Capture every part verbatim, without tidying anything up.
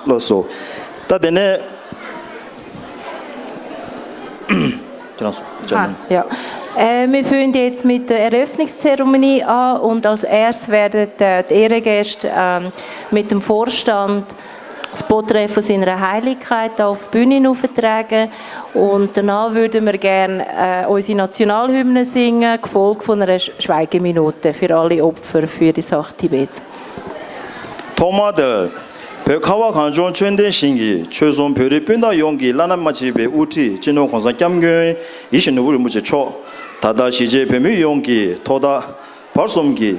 Los so. Da dene. Genau so. Ah, ja. Äh, wir fangen jetzt mit der Eröffnungszeremonie an und als erstes werden, äh, die Ehrengäste, ähm, mit dem Vorstand das Porträt von seiner Heiligkeit auf die Bühne auftragen. Und danach würden wir gerne, äh, unsere Nationalhymne singen, gefolgt von einer Sch-, Schweigeminute für alle Opfer für die Sache Tibets. ཐོག་མར་དེར། བོད་ཁ་བ་གངས་ལྗོངས་ཆོས་ལྡན་ཞིང་གི་ཆོལ་གསུམ་བོད་རིགས་སྤུན་ཟླ་ཡོངས་ཀྱི་བླ་ན་མ་མཆིས་པའི་དབུ་ཁྲིད་སྤྱི་ནོར་༸གོང་ས་༸སྐྱབས་མགོན་ཡིད་བཞིན་ནོར་བུ་རིན་པོ་ཆེ་མཆོག་ད་ལྟ་གཞིས་བྱེས་བོད་མི་ཡོངས་ཀྱི་ཐོག་མཐའ་བར་གསུམ་གྱི་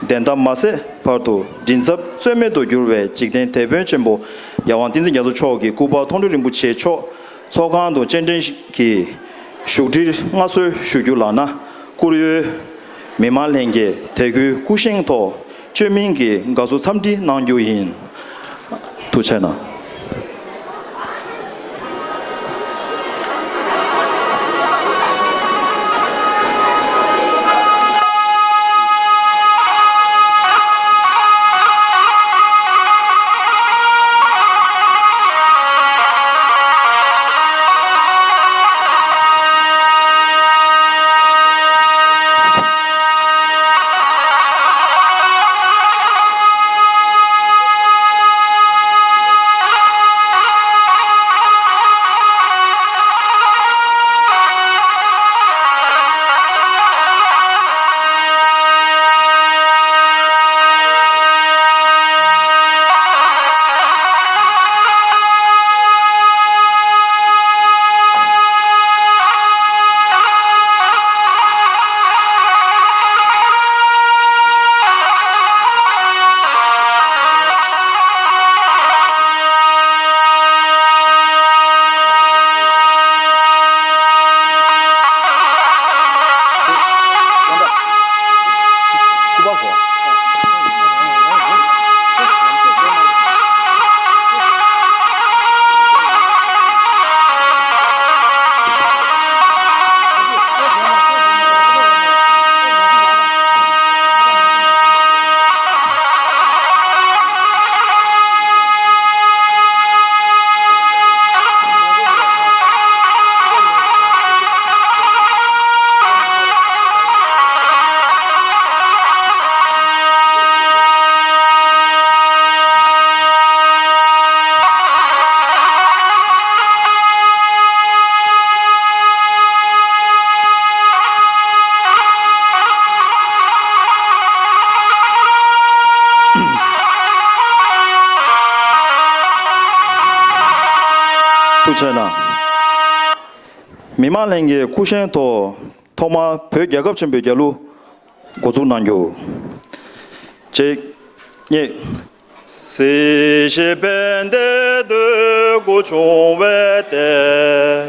བདེན་མཐའ་མ་ཟད་བར་དུ་མགྲིན་ཚབ་རྩོད་མེད་དུ་གྱུར་བའི་འཇིག་རྟེན་དེད་དཔོན་ཆེན་པོ་རྒྱལ་དབང་བསྟན་འཛིན་རྒྱ་མཚོ་མཆོག་གི་སྐུ་པར་མཐོང་གྲོལ་རིན་པོ་ཆེ་མཆོག་ཚོགས་ཁང་དུ་སྤྱན་འདྲེན་གྱིས་བཞུགས་ཁྲིར་མངའ་གསོལ་ཞུ་རྒྱུ་ལགས་ན། བཀུར་འོས་མི་མང་ལྷན་རྒྱས་དད་གུས་སྐུ་བཞེངས་ཐོག་བཅོས་མིན་གྱི་དགའ་བསུ་འཚམས་འདྲི་གནང་རྒྱུ་ཡིན། ཐུགས་རྗེ་གནང་། བྱས་ན། མི་དམངས་ལྷན་རྒྱས་སྐུ་བཞེངས་ཐོག་ཐོག་མར་བོད་རྒྱལ་ཁབ་ཆེན་པོའི་རྒྱལ་གླུ་འགོ་འཛུགས་གནང་རྒྱུ། གཅིག་གཉིས། སྲིད་ཞིའི་ཕན་བདེའི་འདོད་དགུ་འབྱུང་བའི་གཏེར།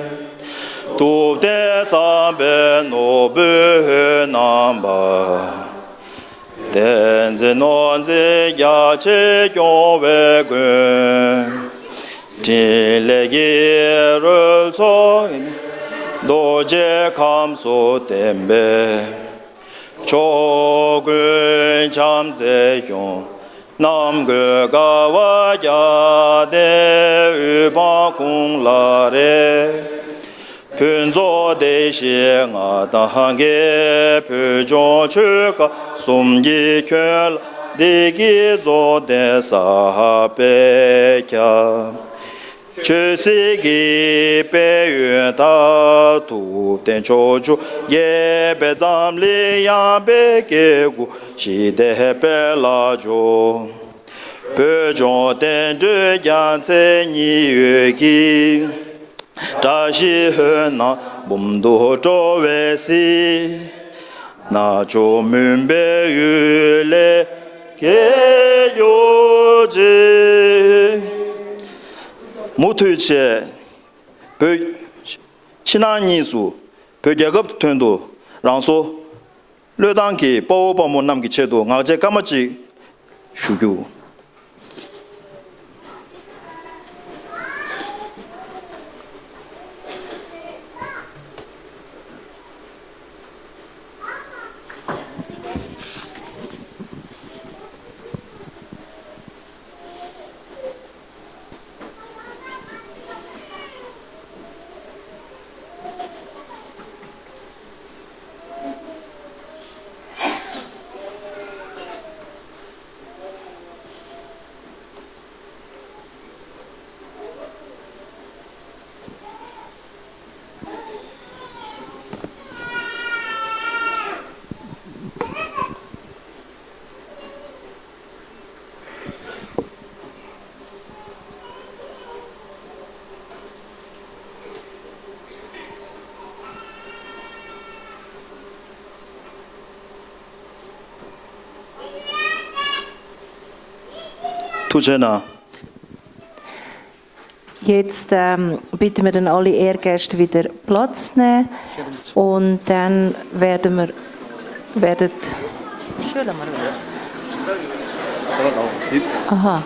ཐུབ་བསྟན་བསམ་པའི་ནོར་བུས་ཧོད་གནང་བ། བསྟན་འཛིན་ནོར་འཛིན་རྒྱ་ཆེར་སྐྱོང་བའི་མགོན། འཕྲིན་ལས་ཀྱི་རོལ་མཚོ་ཡིས། རྡོ་རྗེ་ཁམས་སུ་བསྟན་པའི་ཕྱོགས་ཀུན་བྱམས་བརྩེས་སྐྱོང་། ནམ་མཁའི་ཀ་བ་བརྒྱ་སྟེང་དབུས་འཕང་ཁུང་ལ་རེག། ཕུན་ཚོགས་བདེ་གཤེགས་མངའ་ཐང་རྒྱས། བོད་ལྗོངས་ཆོལ་ཁ་གསུམ་གྱི་ཁྱོན་ལ། བདེ་སྐྱིད་རྫོགས་ལྡན་གསར་པས་ཁྱབ། ཆོས་སྲིད་ཀྱི་དཔལ་ཡོན་དང་། ཐུབ་བསྟན་ཕྱོགས་བཅུར་རྒྱས་པའི་འཛམ་གླིང་། ཡངས་པའི་སྐྱེ་དགུའི་ཞི་བདེའི་དཔལ་ལ་འབྱོར། བོད་ལྗོངས་བསྟན་འགྲོའི་རྒྱལ་མཚན་ཉི་འོད་ཀྱིས། བཀྲ་ཤིས་ཧོད་ནང་འབུམ་དུ་སྤྲོ་བའི་གཟི། རྣལ་འབྱོར་མུན་པའི་གཡུལ་ལས་སྐྱོབ་གྱུར་ཅིག། མུ་མཐུད་བྱས། བོད་ཕྱི་ནང་གཉིས་སུ་བོད་རྒྱལ་ཁབ་དོན་དུ་རང་སྲོག་བློས་བཏང་གིས་དཔའ་བོ་དཔའ་མོ་རྣམས་ཀྱི་ཆེད་དུ་ངག་བཅད་སྐར་མ་གཅིག་ཞུ་རྒྱུ། ཐུགས་རྗེ་གནང་། Jetzt, ähm, bitten wir dann alle Ehrgäste wieder Platz nehmen und dann werden wir, werdet, aha.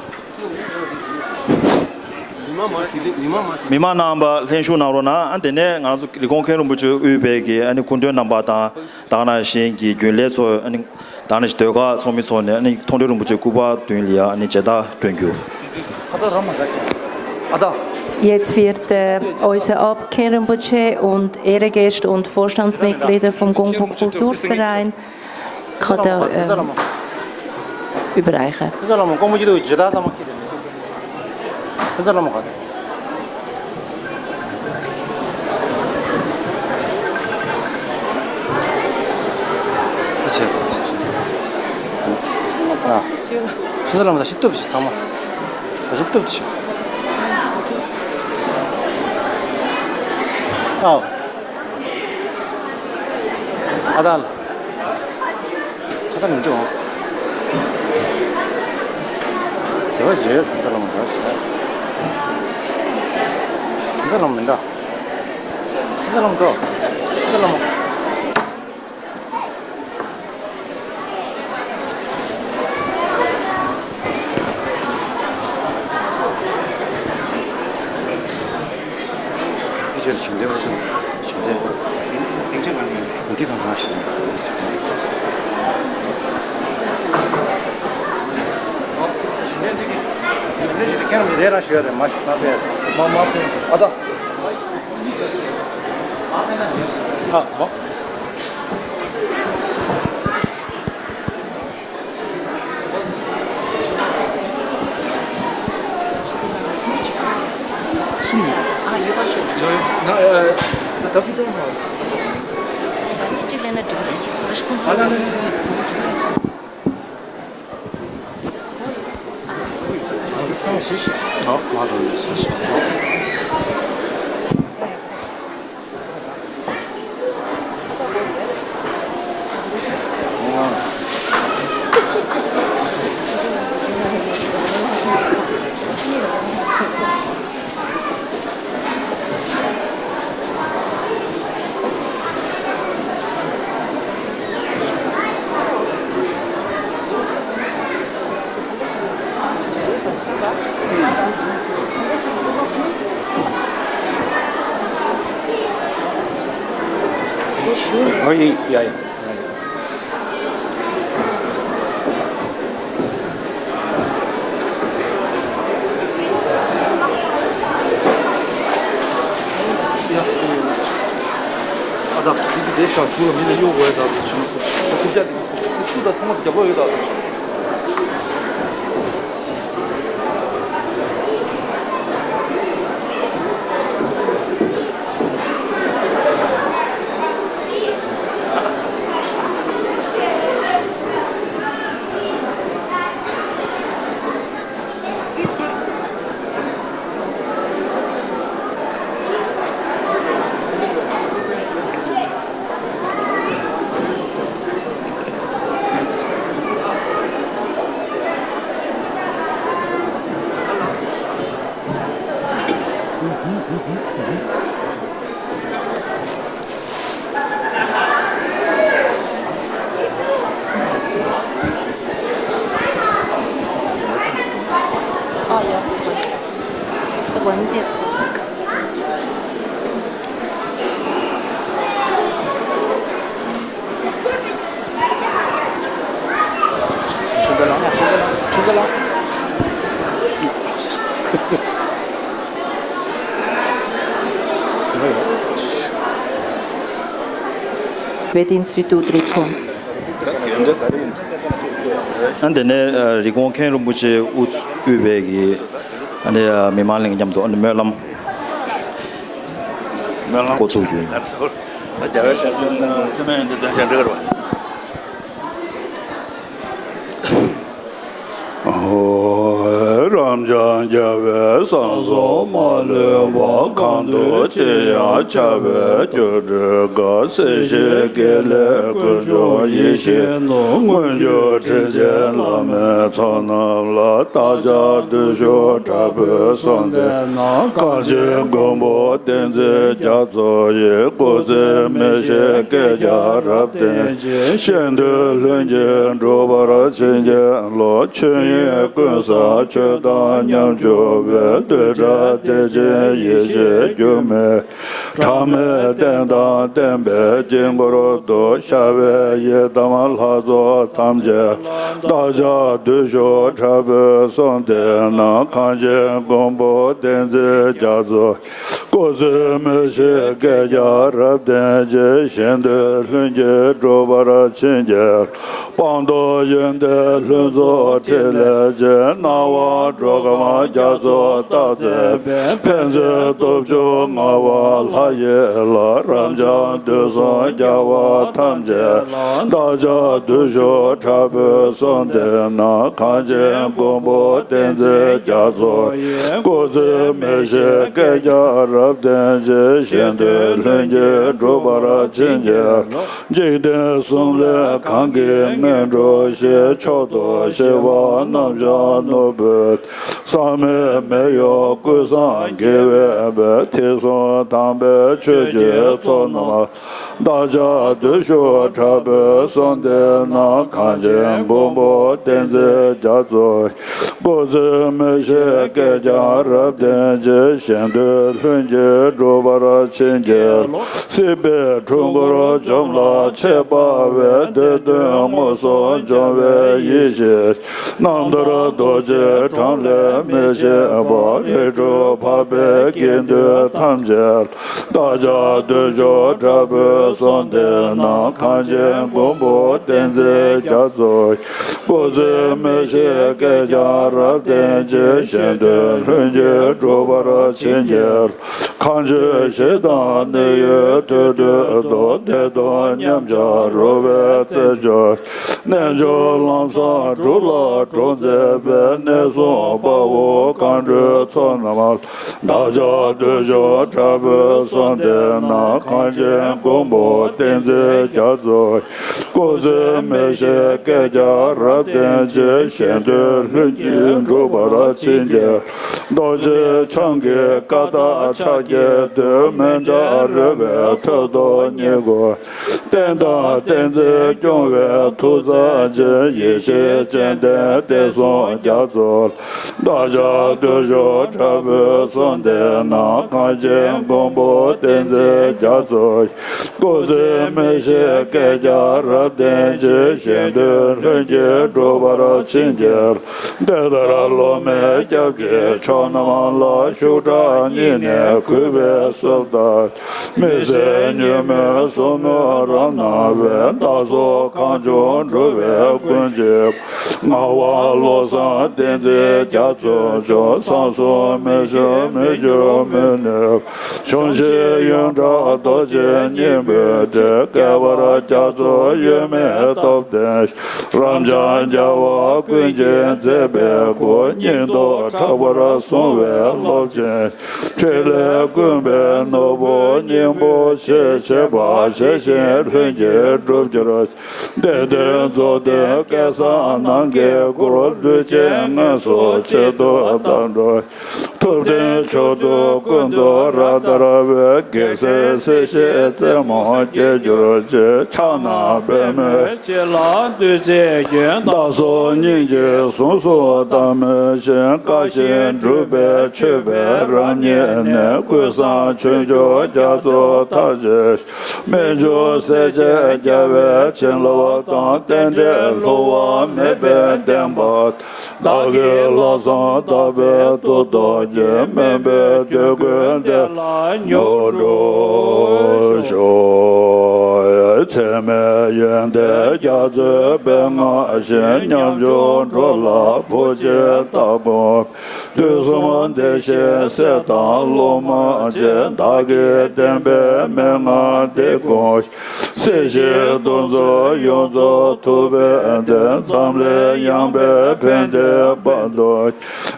མི་མང་རྣམ་པ་ལྷན་ཞུགས་གནང་རོགས་གནང་། ཨ་དེ་ནས་ང་ཚོ་རི་ཀོན་མཁན་རིན་པོ་ཆེ་དབུས་པའི་གི་ཨ་ནི་སྐུ་མགྲོན་རྣམ་པ་དང་ད་ག་ནང་བཞིན་གྱི་རྒྱུན་ལས་ཚོ། ཨ་ནི་ད་ག་ནང་བཞིན་ཟློས་གར་ཚོགས་མི་ཚོ་ནས། ཨ་ནི་མཐོང་གྲོལ་རིན་པོ་ཆེ་སྐུ་པར་མདུན་ལ་ཡ་ཨ་ནི་མཇལ་དར་སྒྲོན་རྒྱུ། Jetzt wird, äh, unser Abgeordneter Rinpoche und Ehrengäste und Vorstandsmitglieder vom Gongpo Kulturverein Kata, ähm, überreichen. ཨ། ཆུ་ཚོད་ལམ་ད་ཤི་སྟོབས་ཤིག་ཚང་མ། ད་ཤི་སྟོབས་ཤིག་ཨའོ། ཨ་ད་ལ། ཁ་ཏ་མི་འགྲོ། དེ་བ་བཞེས་ཁ་ཏ་ལ་མ་འགྲོ་ཞེས། ཁ་ཏ་ལ་མི་འདྲ། ཁ་ཏ་ལ་མ་འགྲོ། ཁ་ཏ་ལ་མ། དེ་ཕྱིར་ཞིང་སྡེ་བ་ཚོ་ཞིང་སྡེ། འདི་གང་གང་ཞིག་ཡིན་ཟེར་ན། ཁྱེད་རང་མི་རེ་རང་ཞུ་ཡ་རེད། མ་ཞུ་ན་དཔེ་མ་མ་ཕན་ཨ་ད། ཨ་མ། གསུམ་ཡོད། ཨ་ཡོད་པ་ཞིག་ཡོད་ཡོད། ན་ཨ་ད་ད་བུ་ཏོ་མ། གཅིག་ལེན་ན་འགྲིག་གི་རེད། ཨ་ཤི་ཀུན་ཨ་ལ་ན་ཅི་ཡིན། ཨ་ད་སང་ཞི་ཞི། ཨ་མ་རུ་ནི་ཞི་ཞི། ཡིན། ཡ་ཡ། ཨ་ད་དེ་གི་དེ་ཤ་ཚུར་མི་ལ་གཡོག་དགོས་ད་དུ་ཆུ་ཆུ་རྐྱ་དེ་ཆུ་ད་ཚང་མ་རྒྱབ་ལོག་ཡོད་ད་དུ་ཆུ། Wait in three, two, three, four. ཨ་དེ་ནས་རི་ཀོན་མཁན་རིན་པོ་ཆེ་དབུས་དབུས་པའི་གི་ཨ་ནི་མི་མང་གླིང་མཉམ་དུ་ཨ་ནི་སྨོན་ལམ་སྨོན་ལམ་འགོ་ཚུགས་རྒྱུ་ཡིན། རབ་འབྱམས་རྒྱལ་བའི་གསང་གསུམ་མ་ལུས་པ། གང་འདུལ་ཅིར་ཡང་ཁྱབ་པའི་སྒྱུ་འཕྲུལ་དཀར། སྲིད་ཞིའི་དགེ་ལེགས་ཀུན་འབྱུང་ཡིད་བཞིན་ནོར། མངོན་གྱུར་དྲིན་ཅན་བླ་མའི་ཚོགས་རྣམས་ལ། བདག་ཅག་བདུད་ཕྱོགས་དྲག་པོས་གསོལ་འདེབས་ན། གངས་ཅན་མགོན་པོ་བསྟན་འཛིན་རྒྱ་མཚོ་ཡི། སྐུ་ཚེ་མི་ཤིགས་བསྐལ་བརྒྱར་རབ་བརྟན། གཞན་དོན་ལྷུན་གྱིས་འགྲུབ་པར་བྱིན་གྱིས་རློབས། ཆོས་དབྱིངས་ཀུན་བསགས་ཆོས་དང་ཉམ་ཆུང་བའི། བདུད་དགྲ་སྡེ་ཆེན་ཡེ་ཤེས་སྒྱུ་མའི་གྲངས་མེད་བསྟན་དང་བསྟན་པའི་དཀྱིལ་འཁོར་དུ། ཤར་བའི་ཡི་དམ་ལྷ་ཚོགས་ཐམས་ཅད་ལ། བདག་ཅག་བདུད་ཕྱོགས་དྲག་པོས་གསོལ་འདེབས་ན། གངས་ཅན་མགོན་པོ་བསྟན་འཛིན་རྒྱ་མཚོ། སྐུ་ཚེ་མི་ཤིགས་བསྐལ་བརྒྱར་རབ་བརྟན་ཅིང་། གཞན་དོན་ལྷུན་གྱིས་འགྲུབ་པར་བྱིན་གྱིས། སྤངས་རྟོགས་ཡོན་ཏན་ལྷུན་རྫོགས་ཕྲིན་ལས་ཅན། སྣང་བ་འགྲོ་ཁམས་རྒྱ་མཚོ་རྟག་འཛིན་པའི། ཕན་མཛད་སྟོབས་བཅུ་མངའ་བ་ལྷ་ཡི་ལྷ། རབ་འབྱམས་དུས་གསུམ་རྒྱལ་བ་ཐམས་ཅད་ལ། བདག་ཅག་བདུད་ཕྱོགས་དྲག་པོས་གསོལ་འདེབས་ན། གངས་ཅན་མགོན་པོ་བསྟན་འཛིན་རྒྱ་མཚོ་ཡི། སྐུ་ཚེ་མི་ཤིགས་བསྐལ་བརྒྱར་རབ་བརྟན་ཅིང་། གཞན་དོན་ལྷུན་གྱིས་འགྲུབ་པར་བྱིན་གྱིས། འཇིག་རྟེན་གསུམ་ལས་གང་གིས་ངན་འགྲོ་ཞི། མཆོག་ཏུ་གཤེགས་པ་རྣམས་ཀྱང་ནོར་བུ། བསམ་མེད་མི་གཡོ་ཀུན་བཟང་དགེ་བའི་དཔལ། ཐེག་གསུམ་དམ་པའི་ཆོས་ཀྱི་ཚོགས་རྣམས། བདག་ཅག་བདུད་ཕྱོགས་དྲག་པོས་གསོལ་འདེབས་ན། གངས་ཅན་མགོན་པོ་བསྟན་འཛིན་རྒྱ་མཚོ། སྐུ་ཚེ་མི་ཤིགས་བསྐལ་བརྒྱར་རབ་བརྟན་ཅིང་། གཞན་དོན་ལྷུན་གྱིས་འགྲུབ་པར་བྱིན་གྱིས་རློབས། སྲིད་པའི་འཁྲུལ་འཁོར་འཇོམས་ལ་ཆེས་དཔའ་བའི། བདེ་དོན་མངོན་སུམ་འབྱོངས་པའི་ཡེ་ཤེས། རྣམ་ཐར་རྡོ་རྗེ་འགྲམ་ལས་མི་ཤེས་པ། རིགས་དྲུག་འཕགས་པའི་དགེ་འདུན་ཐམས་ཅད། བདག་ཅག་བདུད་ཕྱོགས་དྲག་པོས་གསོལ་འདེབས་ན། གངས་ཅན་མགོན་པོ་བསྟན་འཛིན་རྒྱ་མཚོ། སྐུ་ཚེ་མི་ཤིགས་བསྐལ་བརྒྱར་རབ་བརྟན་ཅིང་། གཞན་དོན་ལྷུན་གྱིས་འགྲུབ་པར་བྱིན་གྱིས། གང་བྱོན་ཞིང་དང་གནས་ཡུལ་དུར་ཁྲོད་དུ། བདེ་སྟོང་ཉམས་ཆག་རོལ་པའི་རྩེར་འཇོག་རྣལ་འབྱོར་ལམ་བཟང་སྒྲུབ་ལ་གྲོགས་མཛད་པའི། གནས་གསུམ་དཔའ་བོ་མཁའ་འགྲོའི་ཚོགས་རྣམས། བདག་ཅག་བདུད་ཕྱོགས་དྲག་པོས་གསོལ་འདེབས་ན། གངས་ཅན་མགོན་པོ་བསྟན་འཛིན་རྒྱ་མཚོ། སྐུ་ཚེ་མི་ཤིགས་བསྐལ་བརྒྱར་རབ་བརྟན་ཅིང་། གཞན་དོན་ལྷུན་གྱིས་འགྲུབ་པར་བྱིན་གྱིས། རྡོ་རྗེ་འཆང་གི་བཀའ་རྟགས་ཕྱག་རྒྱའི་མདུད། མཎྜལ་རོལ་པའི་ཐོད་གཏོར་བསྙེན་བཀུར། བསྟན་དང་བསྟན་འཛིན་སྐྱོང་བའི་མཐུ་རྩལ་ཅན། ཡེ་ཤེས་སྤྱན་ལྡན་བསྟན་སྲུང་རྒྱ་མཚོ། བདག་ཅག་བདུད་ཕྱོགས་དྲག་པོས་གསོལ་འདེབས་ན། གངས་ཅན་མགོན་པོ་བསྟན་འཛིན་རྒྱ་མཚོ། སྐུ་ཚེ་མི་ཤིགས་བསྐལ་བརྒྱར་རབ་བརྟན་ཅིང་། གཞན་དོན་ལྷུན་གྱིས་འགྲུབ་པར་བྱིན་གྱིས། དེ་ལྟར་སློབ་མའི་སྐྱབས་ཀྱིས་ཕྱོགས་རྣམས་ལ། ཤུགས་དྲག་སྙིང་ནས་གུས་པས་གསོལ་བ་འདེབས། མི་ཟད་ཉོན་མོངས་ཟུག་རྔུ་རབ་ན་བས། བདག་སོགས་གང་བྱུང་འགྲོ་བའི་ཀུན་གྱི། ངག་དབང་བློ་བཟང་བསྟན་འཛིན་རྒྱ་མཚོ་མཆོག། བསམ་སྲུང་མི་ཤིགས་མི་འགྱུར་མི་ནུབ། འབྱུང་བཞི་ཡོངས་གྲགས་རྡོ་རྗེ་སྙིང་པོའི་དྲིལ། བསྐལ་པར་རྒྱ་མཚོ་གཡོ་མེད་སྟོབས་ལྡན། རབ་འབྱམས་རྒྱལ་བ་ཀུན་གྱི་མཛད་པའི་སྐུ། སྙིང་སྟོབས་དྲག་པོར་སྲུང་བའི་སློབ་ཆེན། ཕྲིན་ལས་ཀུན་པའི་ནོར་བུ་སྙིང་པོ་ཆེ། བྱེད་པ་བྱས་ཤིང་ལྷུན་གྱིས་གྲུབ་གྱུར་ཅིག། བདེན་དོན་རྫོགས་ལྡན་སྐལ་བཟང་ནམ་མཁའི་སྐུ། ལུས་ཅན་ངན་སོང་གཅིག་ཏུ་བདག་འགྲོ། ཐུབ་བསྟན་མཆོག་ཏུ་ཀུན་ཏུ་རབ་དར་བའི། རྒྱལ་སྲས་སྲིད་ཞིའི་རྩེ་མོར་སྐྱེ་གྱུར་ཅིག། ཕྱག་ན་པདྨོའི་ལྕེ་ལ་བདུད་རྩིའི་རྒྱུན། བདག་སོགས་སྙིང་རྗེའི་གཟུངས་སུ་བསྡམས་ཤིང་། བཀའ་བཞིན་སྒྲུབ་པའི་མཆོད་པའི་རབ་བརྙེས་ནས། ཀུན་བཟང་ཆོས་འབྱུང་རྒྱ་མཚོ་མཐར་ཕྱིན། སྨན་ལྗོངས་སྲས་བཅས་རྒྱལ་བའི་བྱིན་རླབས་དང་། རྟེན་འབྲེལ་བསླུ་བ་མེད་པའི་བདེན་པ། བདག་གིས་ལྷག་བསམ་དག་པས་ཐུགས་རྟོགས་ཀྱིས། སྨོན་པའི་འདོད་དགུའི་བདེ་ལ་མྱུར་འགྲོ་ཤོག། འཚེ་མེད་ཡོན་ཏན་རྒྱ་མཚོའི་དཔལ་མངའ་ཞིང་། ཉམ་ཆུང་འགྲོ་ལ་བུ་གཅིག་ལྟ་བུ། དུས་གསུམ་བདེ་གཤེགས་སྲས་དང་སློབ་མ་ཆེ། བདག་གིས་བསྟན་པའི་མན་ངག་འདི་ཀུན། སྲིད་ཞིའི་གདུང་འཚོབ་ཡོངས་རྫོགས་ཐུབ་པའི་བདེན། འཛམ་གླིང་ཡངས་པའི་ཕན་བདེའི་དཔལ་དུ།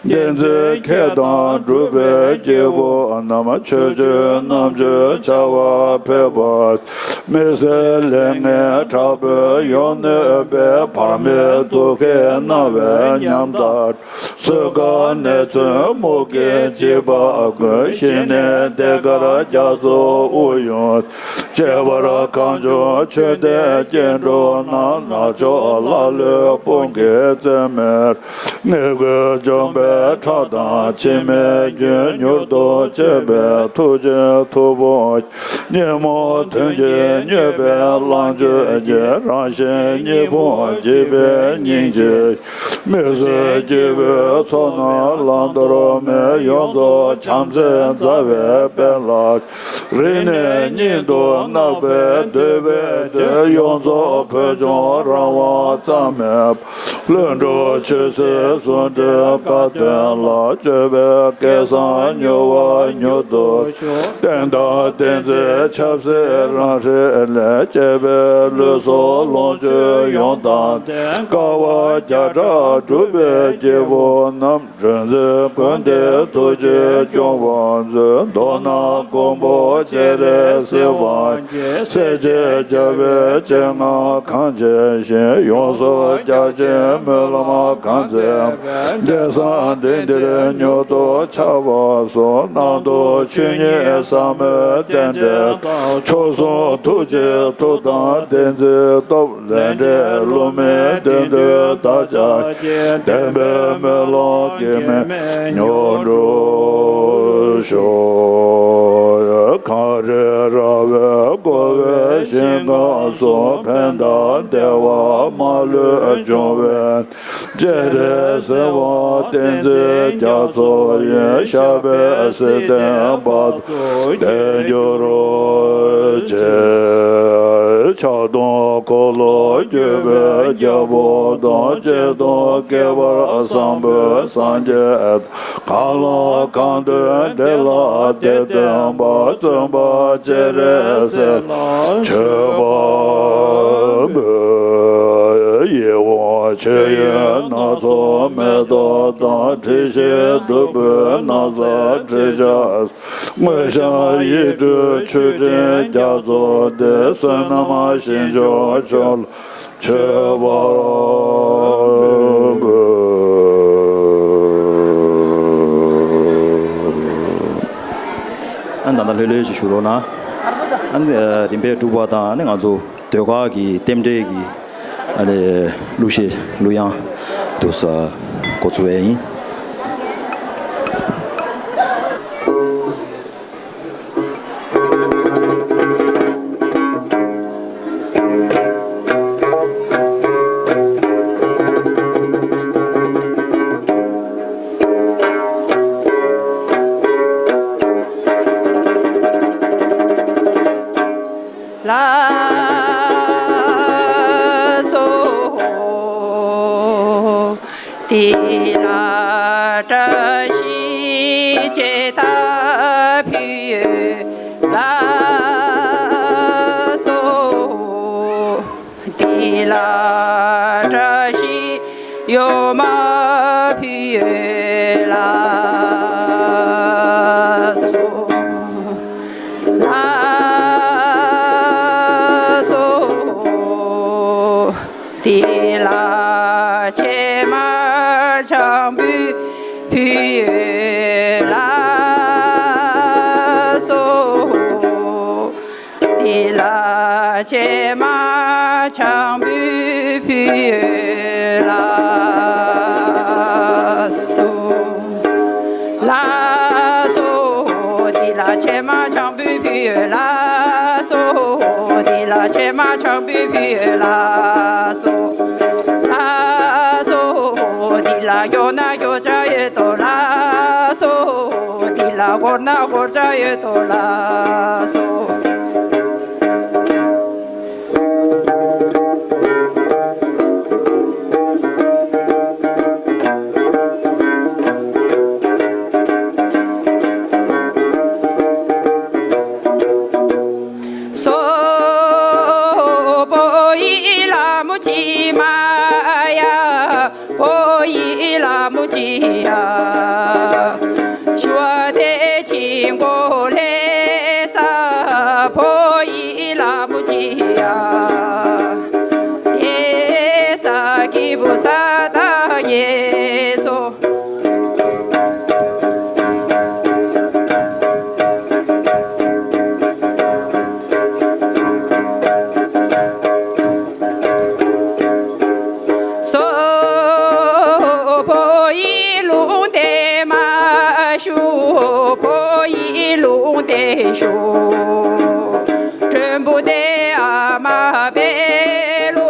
བསྟན་འཛིན་མཁས་དང་གྲུབ་པའི་སྐྱེས་བུ་རྣམས། ཆོས་སྤྱོད་རྣམ་དཔྱོད་བྱ་བ་ཕེབས་པ། མི་ཟད་ལེགས་ཉེས་དྲག་པོས་ཡོངས་གནོད་པའི། བར་མའི་དུག་གིས་མནར་བའི་ཉམ་ཐག་གསོད་དཀའ་ནད་མཚོན་མུ་གེའི་འཇིགས་པ་ཀུན། ཞི་གནས་ཟློས་གར་རྒྱ་མཚོ་དབུགས་དབྱུང་། གཅེས་པར་གང་བྱུང་མཆོད་རྟེན་སྐྱེ་འགྲོ་རྣམས། ནག་ཕྱོགས་ཀླ་ཀློའི་དཔུང་གིས་རྩོད་མེད། ངན་སྐུལ་འཇོམས་པའི་ཁྲག་དང་འཆི་མེད་རྒྱུན། མྱུར་དུ་གཅེས་པའི་མཐུ་ཆེན་ཐུ་བོ། ཉོན་མོངས་མཐུན་རྐྱེན་མྱོས་པའི་ལོངས་སྤྱོད་ཀྱི། རང་གཞན་གཉིས་ཕུང་འཇིག་པའི་སྙིང་རྗེ། མི་བཟོད་སྐྱེ་བོའི་ཚོགས་རྣམས་བླང་དོར་མེད། ཡོངས་རྫོགས་བྱམས་བརྩེ་མཛའ་བའི་དཔལ་ལ། རིང་ནས་ཉིད་དུ་བརྣག་པའི་འདོད་པའི་དོན། ཡོངས་རྫོགས་བོད་ལྗོངས་རང་དབང་རྩ་མེད། ལྷུན་གྲུབ་ཆོས་སྲིད་ཟུང་འབྲེལ་དགའ་སྟོན་ལ། སྤྱོད་པའི་སྐལ་བཟང་མྱུར་བ་མྱུར་དུ་ཤོག། བསྟན་དང་བསྟན་འཛིན་ཆབ་སྲིད་རང་རིགས་ལས། གཅེས་པའི་ལུས་སྲོག་ལོངས་སྤྱོད་ཡོངས་དང་ལྡན། དཀའ་བ་བརྒྱ་ཕྲག་སྒྲུབ་པའི་སྐྱེས་བུ་རྣམས། རིག་འཛིན་ཀུན་དའི་ཐུགས་རྗེས་སྐྱོང་བར་མཛོད། མདོར་ན་མགོན་པོ་སྤྱན་རས་གཟིགས་དབང་གིས། སྲས་བཅས་རྒྱལ་བའི་སྤྱན་སྔར་གང་མཇལ་ཞིང་། ཡོངས་སུ་རྒྱ་ཆེན་སྨོན་ལམ་གང་མཛད་པའི། འབྲས་བཟང་དེང་འདིར་མྱུར་དུ་འཆར་བར་ཤོག། གནང་དུ་ཆོས་ཉིད་ཟབ་མོའི་རྟེན་འབྲེལ་དང་། མཆོག་ཟུང་ཐུགས་རྗེའི་མཐུ་དང་བསྟན་འཛིན་སྟོབས། ལས་འབྲས་བསླུ་མེད་བདེན་མཐུས་བདག་ཅག་གི། བདེན་པའི་སྨོན་ལམ་གེགས་མེད་མྱུར་འགྲུབ་ཤོག། གངས་རི་ར་བས་བསྐོར་བའི་ཞིང་ཁམས་སུ། ཕན་དང་བདེ་བ་མ་ལུས་འབྱུང་བའི། སྤྱན་རས་གཟིགས་དབང་བསྟན་འཛིན་རྒྱ་མཚོ་ཡི། ཞབས་པད་སྲིད་མཐའི་བར་དུ་བརྟན་གྱུར་ཅིག། ཕྱག་སྟོང་འཁོར་ལོ་བརྒྱུད་པའི་རྒྱལ་པོ་དང་། སྤྱན་སྟོང་བསྐལ་པར་བཟང་པོའི་སངས་རྒྱས། གང་ལ་གང་འདུལ་འདི་ལ་དེ་སྟོན་པ། བཙུན་པ་སྤྱན་རས་གཟིགས་ལ་མཆོད་པར་འབུལ། ཡིད་འོང་མཆོད་ཡོན་སྣ་ཚོགས་མེ་ཏོག་དང་། དྲི་ཞིམ་བདུག་སྤོས་ན་བཟའ་དྲི་ཆབ། དངོས་བཤམས་ཡིག་འབྲུ་མཆོད་སྤྲིན་རྒྱ་མཚོ་འདི། བསོད་ནམས་ཞིང་མཆོག་མཆོག་ལ་མཆོད་པར་འབུལ། ཨ་ནི་ད་ལྟ་ལྷོད་ལྷོད་ཅིག་བཞུགས་རོགས་གནང་། ཨ་ནི་རིམ་པས་འགྲུབ་པ་དང་། ཨ་ནི་ང་ཚོ་ཟློས་གར་གྱི་རྟེན་འབྲེལ་གྱི་ཨ་ནི་གླུ་གཞས་གླུ་དབྱངས་འདུག་ས་འགོ་ཚུགས་ཡས་ཡིན། དེ་ལ་བཀྲ་ཤིས་ཆེ་ད་ཕུལ་ཡོད་ལགས་སོ། དེ་ལ་བཀྲ་ཤིས་གཡོན་མར་ཕུལ་ཡོད་ལགས་སོ། ལགས་སོ། དེ་ལ་ཕྱེ་མར་ཆང་ཕུད་ཕུལ་ཡོད་ལགས་སོ། དེ་ལ་ཕྱེ་མར་ཆང་ཕུད་ཕུལ་ཡོད་ལགས་སོ། ལགས་སོ། དེ་ལ་ཕྱེ་མར་ཆང་ཕུད་ཕུལ་ཡོད་ལགས་སོ། དེ་ལ་ཕྱེ་མར་ཆང་ཕུད་ཕུལ་ཡོད་ལགས་སོ། ལགས་སོ། དེ་ལ་གཡོག་ན་གཡོག་ཆ་ཡོད་དོ་ལགས་སོ། དེ་ལ་སྒོར་ན་སྒོར་ཆ་ཡོད་དོ་ལགས་སོ། སོ། བོད་ཡིག་ལ་མོ་ཅི་མ་ཡ། བོད་ཡིག་ལ་མོ་ཅི་ཡ། ཞུ་བ་དེ་ཅི་མགོ་ལས་ས། བོད་ཡིག་ལ་མོ་ཅི་ཡ། ཡེ་ས་ཀི་བུ་ས་ད་ཡེ་སོ། སོ། བོད་ཡིག་ལུང་བསྟན་མ་ཞུ། བོད་ཡིག་ལུང་བསྟན་ཞུ། མགྲོན་པོ་དེ་ཨ་མ་བེ་ལུ།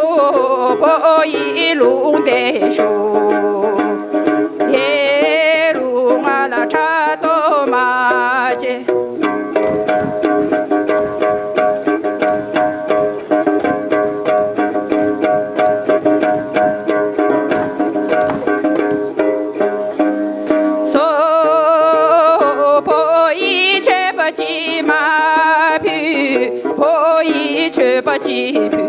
བོད་ཡིག་ལུང་བསྟན་ཞུ། ཡེ་རུ་ང་ལ་ཁྲ་དོ་མ་ཆེ། སོ། བོད་ཡིག་མཆོད་པ་ཅིག་མ་ཕུལ། བོད་ཡིག་མཆོད་པ་ཅིག་ཕུལ།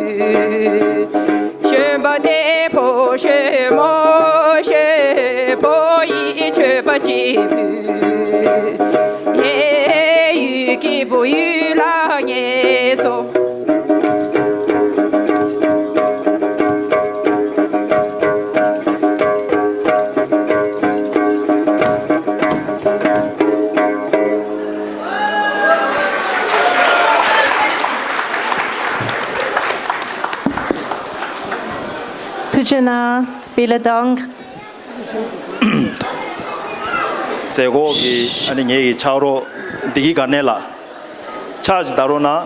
བཞོན་པ་དེ་ཕོ་བཞོན་མོ་བཞོན། བོད་ཡིག་མཆོད་པ་ཅིག་ཕུལ། ཡེ་ཡུལ་གྱི་བུ་ཡུལ་ལ་ངེས་སོ། ཐུགས་རྗེ་གནང་། Vielen Dank. མཛད་སྒོ་གི་ཨ་ནི་ངེད་ཀྱི་ཕྱག་རོགས་བདེ་སྐྱིད་དགའ་གནས་ལགས། ཕྱག་ཅིག་བརྡབ་རོགས་གནང་།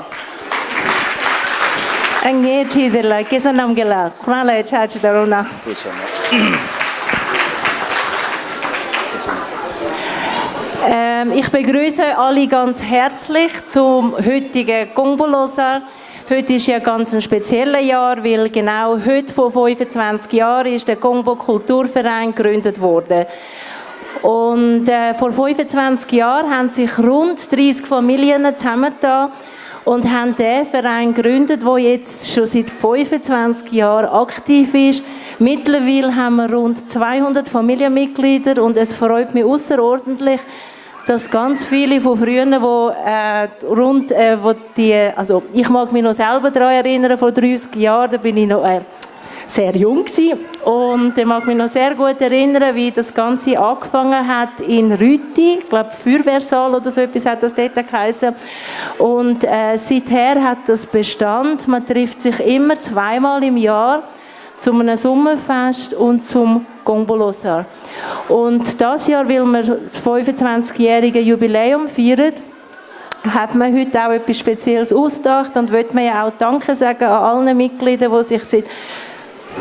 ཨ་ངའི་འཁྲིས་དེ་ལ་སྐལ་བཟང་རྣམ་རྒྱལ་ལགས། ཁོ་རང་ལ་ཡང་ཕྱག་ཅིག་བརྡབ་རོགས་གནང་། ཐུགས་རྗེ་གནང་། Ähm, ich begrüße alle ganz herzlich zum heutigen Kongpo Losar. Heute ist ja ganz ein spezielles Jahr, weil genau heute vor fünfundzwanzig Jahren ist der Kongpo Kulturverein gegründet worden. Und äh, vor fünfundzwanzig Jahren haben sich rund dreissig Familien zusammengetan und haben den Verein gegründet, der jetzt schon seit fünfundzwanzig Jahren aktiv ist. Mittlerweile haben wir rund zweihundert Familienmitglieder und es freut mich außerordentlich, dass ganz viele von früher, wo äh, rund, äh, wo die, also ich mag mich noch selber daran erinnern, vor dreissig Jahren, da bin ich noch äh, sehr jung gewesen. Und ich mag mich noch sehr gut erinnern, wie das Ganze angefangen hat in Rüti, ich glaube Feuerwehrsaal oder so etwas hat das dort geheissen. Und äh, seither hat das Bestand. Man trifft sich immer zweimal im Jahr zu einem Sommerfest und zum Kongpo Losar. Und das Jahr, weil wir das fünfundzwanzigjährige Jubiläum feiern, hat man heute auch etwas Spezielles ausgedacht und möchte man ja auch Danke sagen an allen Mitgliedern, die sich seit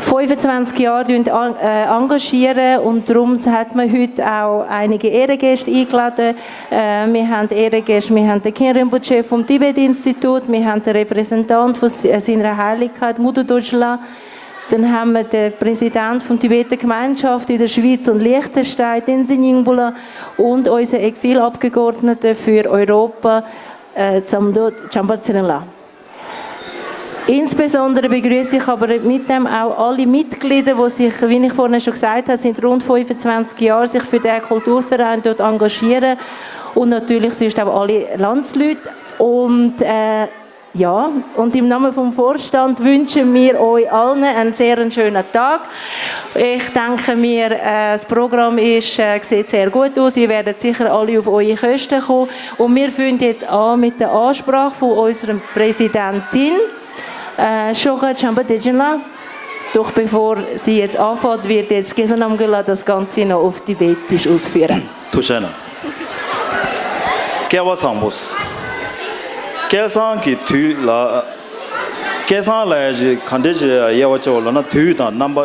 fünfundzwanzig Jahren an, äh, engagieren, und darum hat man heute auch einige Ehrengäste eingeladen. Äh, wir haben Ehrengäste, wir haben den Khyentse Rinpoche vom Tibet-Institut, wir haben den Repräsentant von S-, äh, seiner Heiligkeit Mudo Dojla, Dann haben wir den Präsident von Tibeter Gemeinschaft in der Schweiz und Liechtenstein, Tenzin Nyingbula, und unseren Exilabgeordneten für Europa, äh, Zamdo Chambatsrinla. Insbesondere begrüsse ich aber mit dem auch alle Mitglieder, die sich, wie ich vorhin schon gesagt habe, seit rund fünfundzwanzig Jahren sich für den Kulturverein dort engagieren und natürlich sonst auch alle Landsleute. Und, äh, ja, und im Namen vom Vorstand wünschen wir euch allen einen sehr schönen Tag. Ich denke mir, äh, das Programm ist, äh, sieht sehr gut aus. Ihr werdet sicher alle auf eure Kosten kommen. Und wir fangen jetzt an mit der Ansprache von unserer Präsidentin, äh, Shoga Chamba Dejinla. Doch bevor sie jetzt anfängt, wird jetzt Gesanamgela das Ganze noch auf Tibetisch ausführen. ཐུགས་རྗེ་གནང་། སྐལ་བ་བཟང་པོ། སྐལ་བཟང་གི་དུས་ལ། སྐལ་བཟང་ལ་ཡ་ཞིག་ག་འདྲ་ཞིག་དབྱེ་བ་ཕྱེ་བ་ལབ་ན། དུས་དང་རྣམ་པ།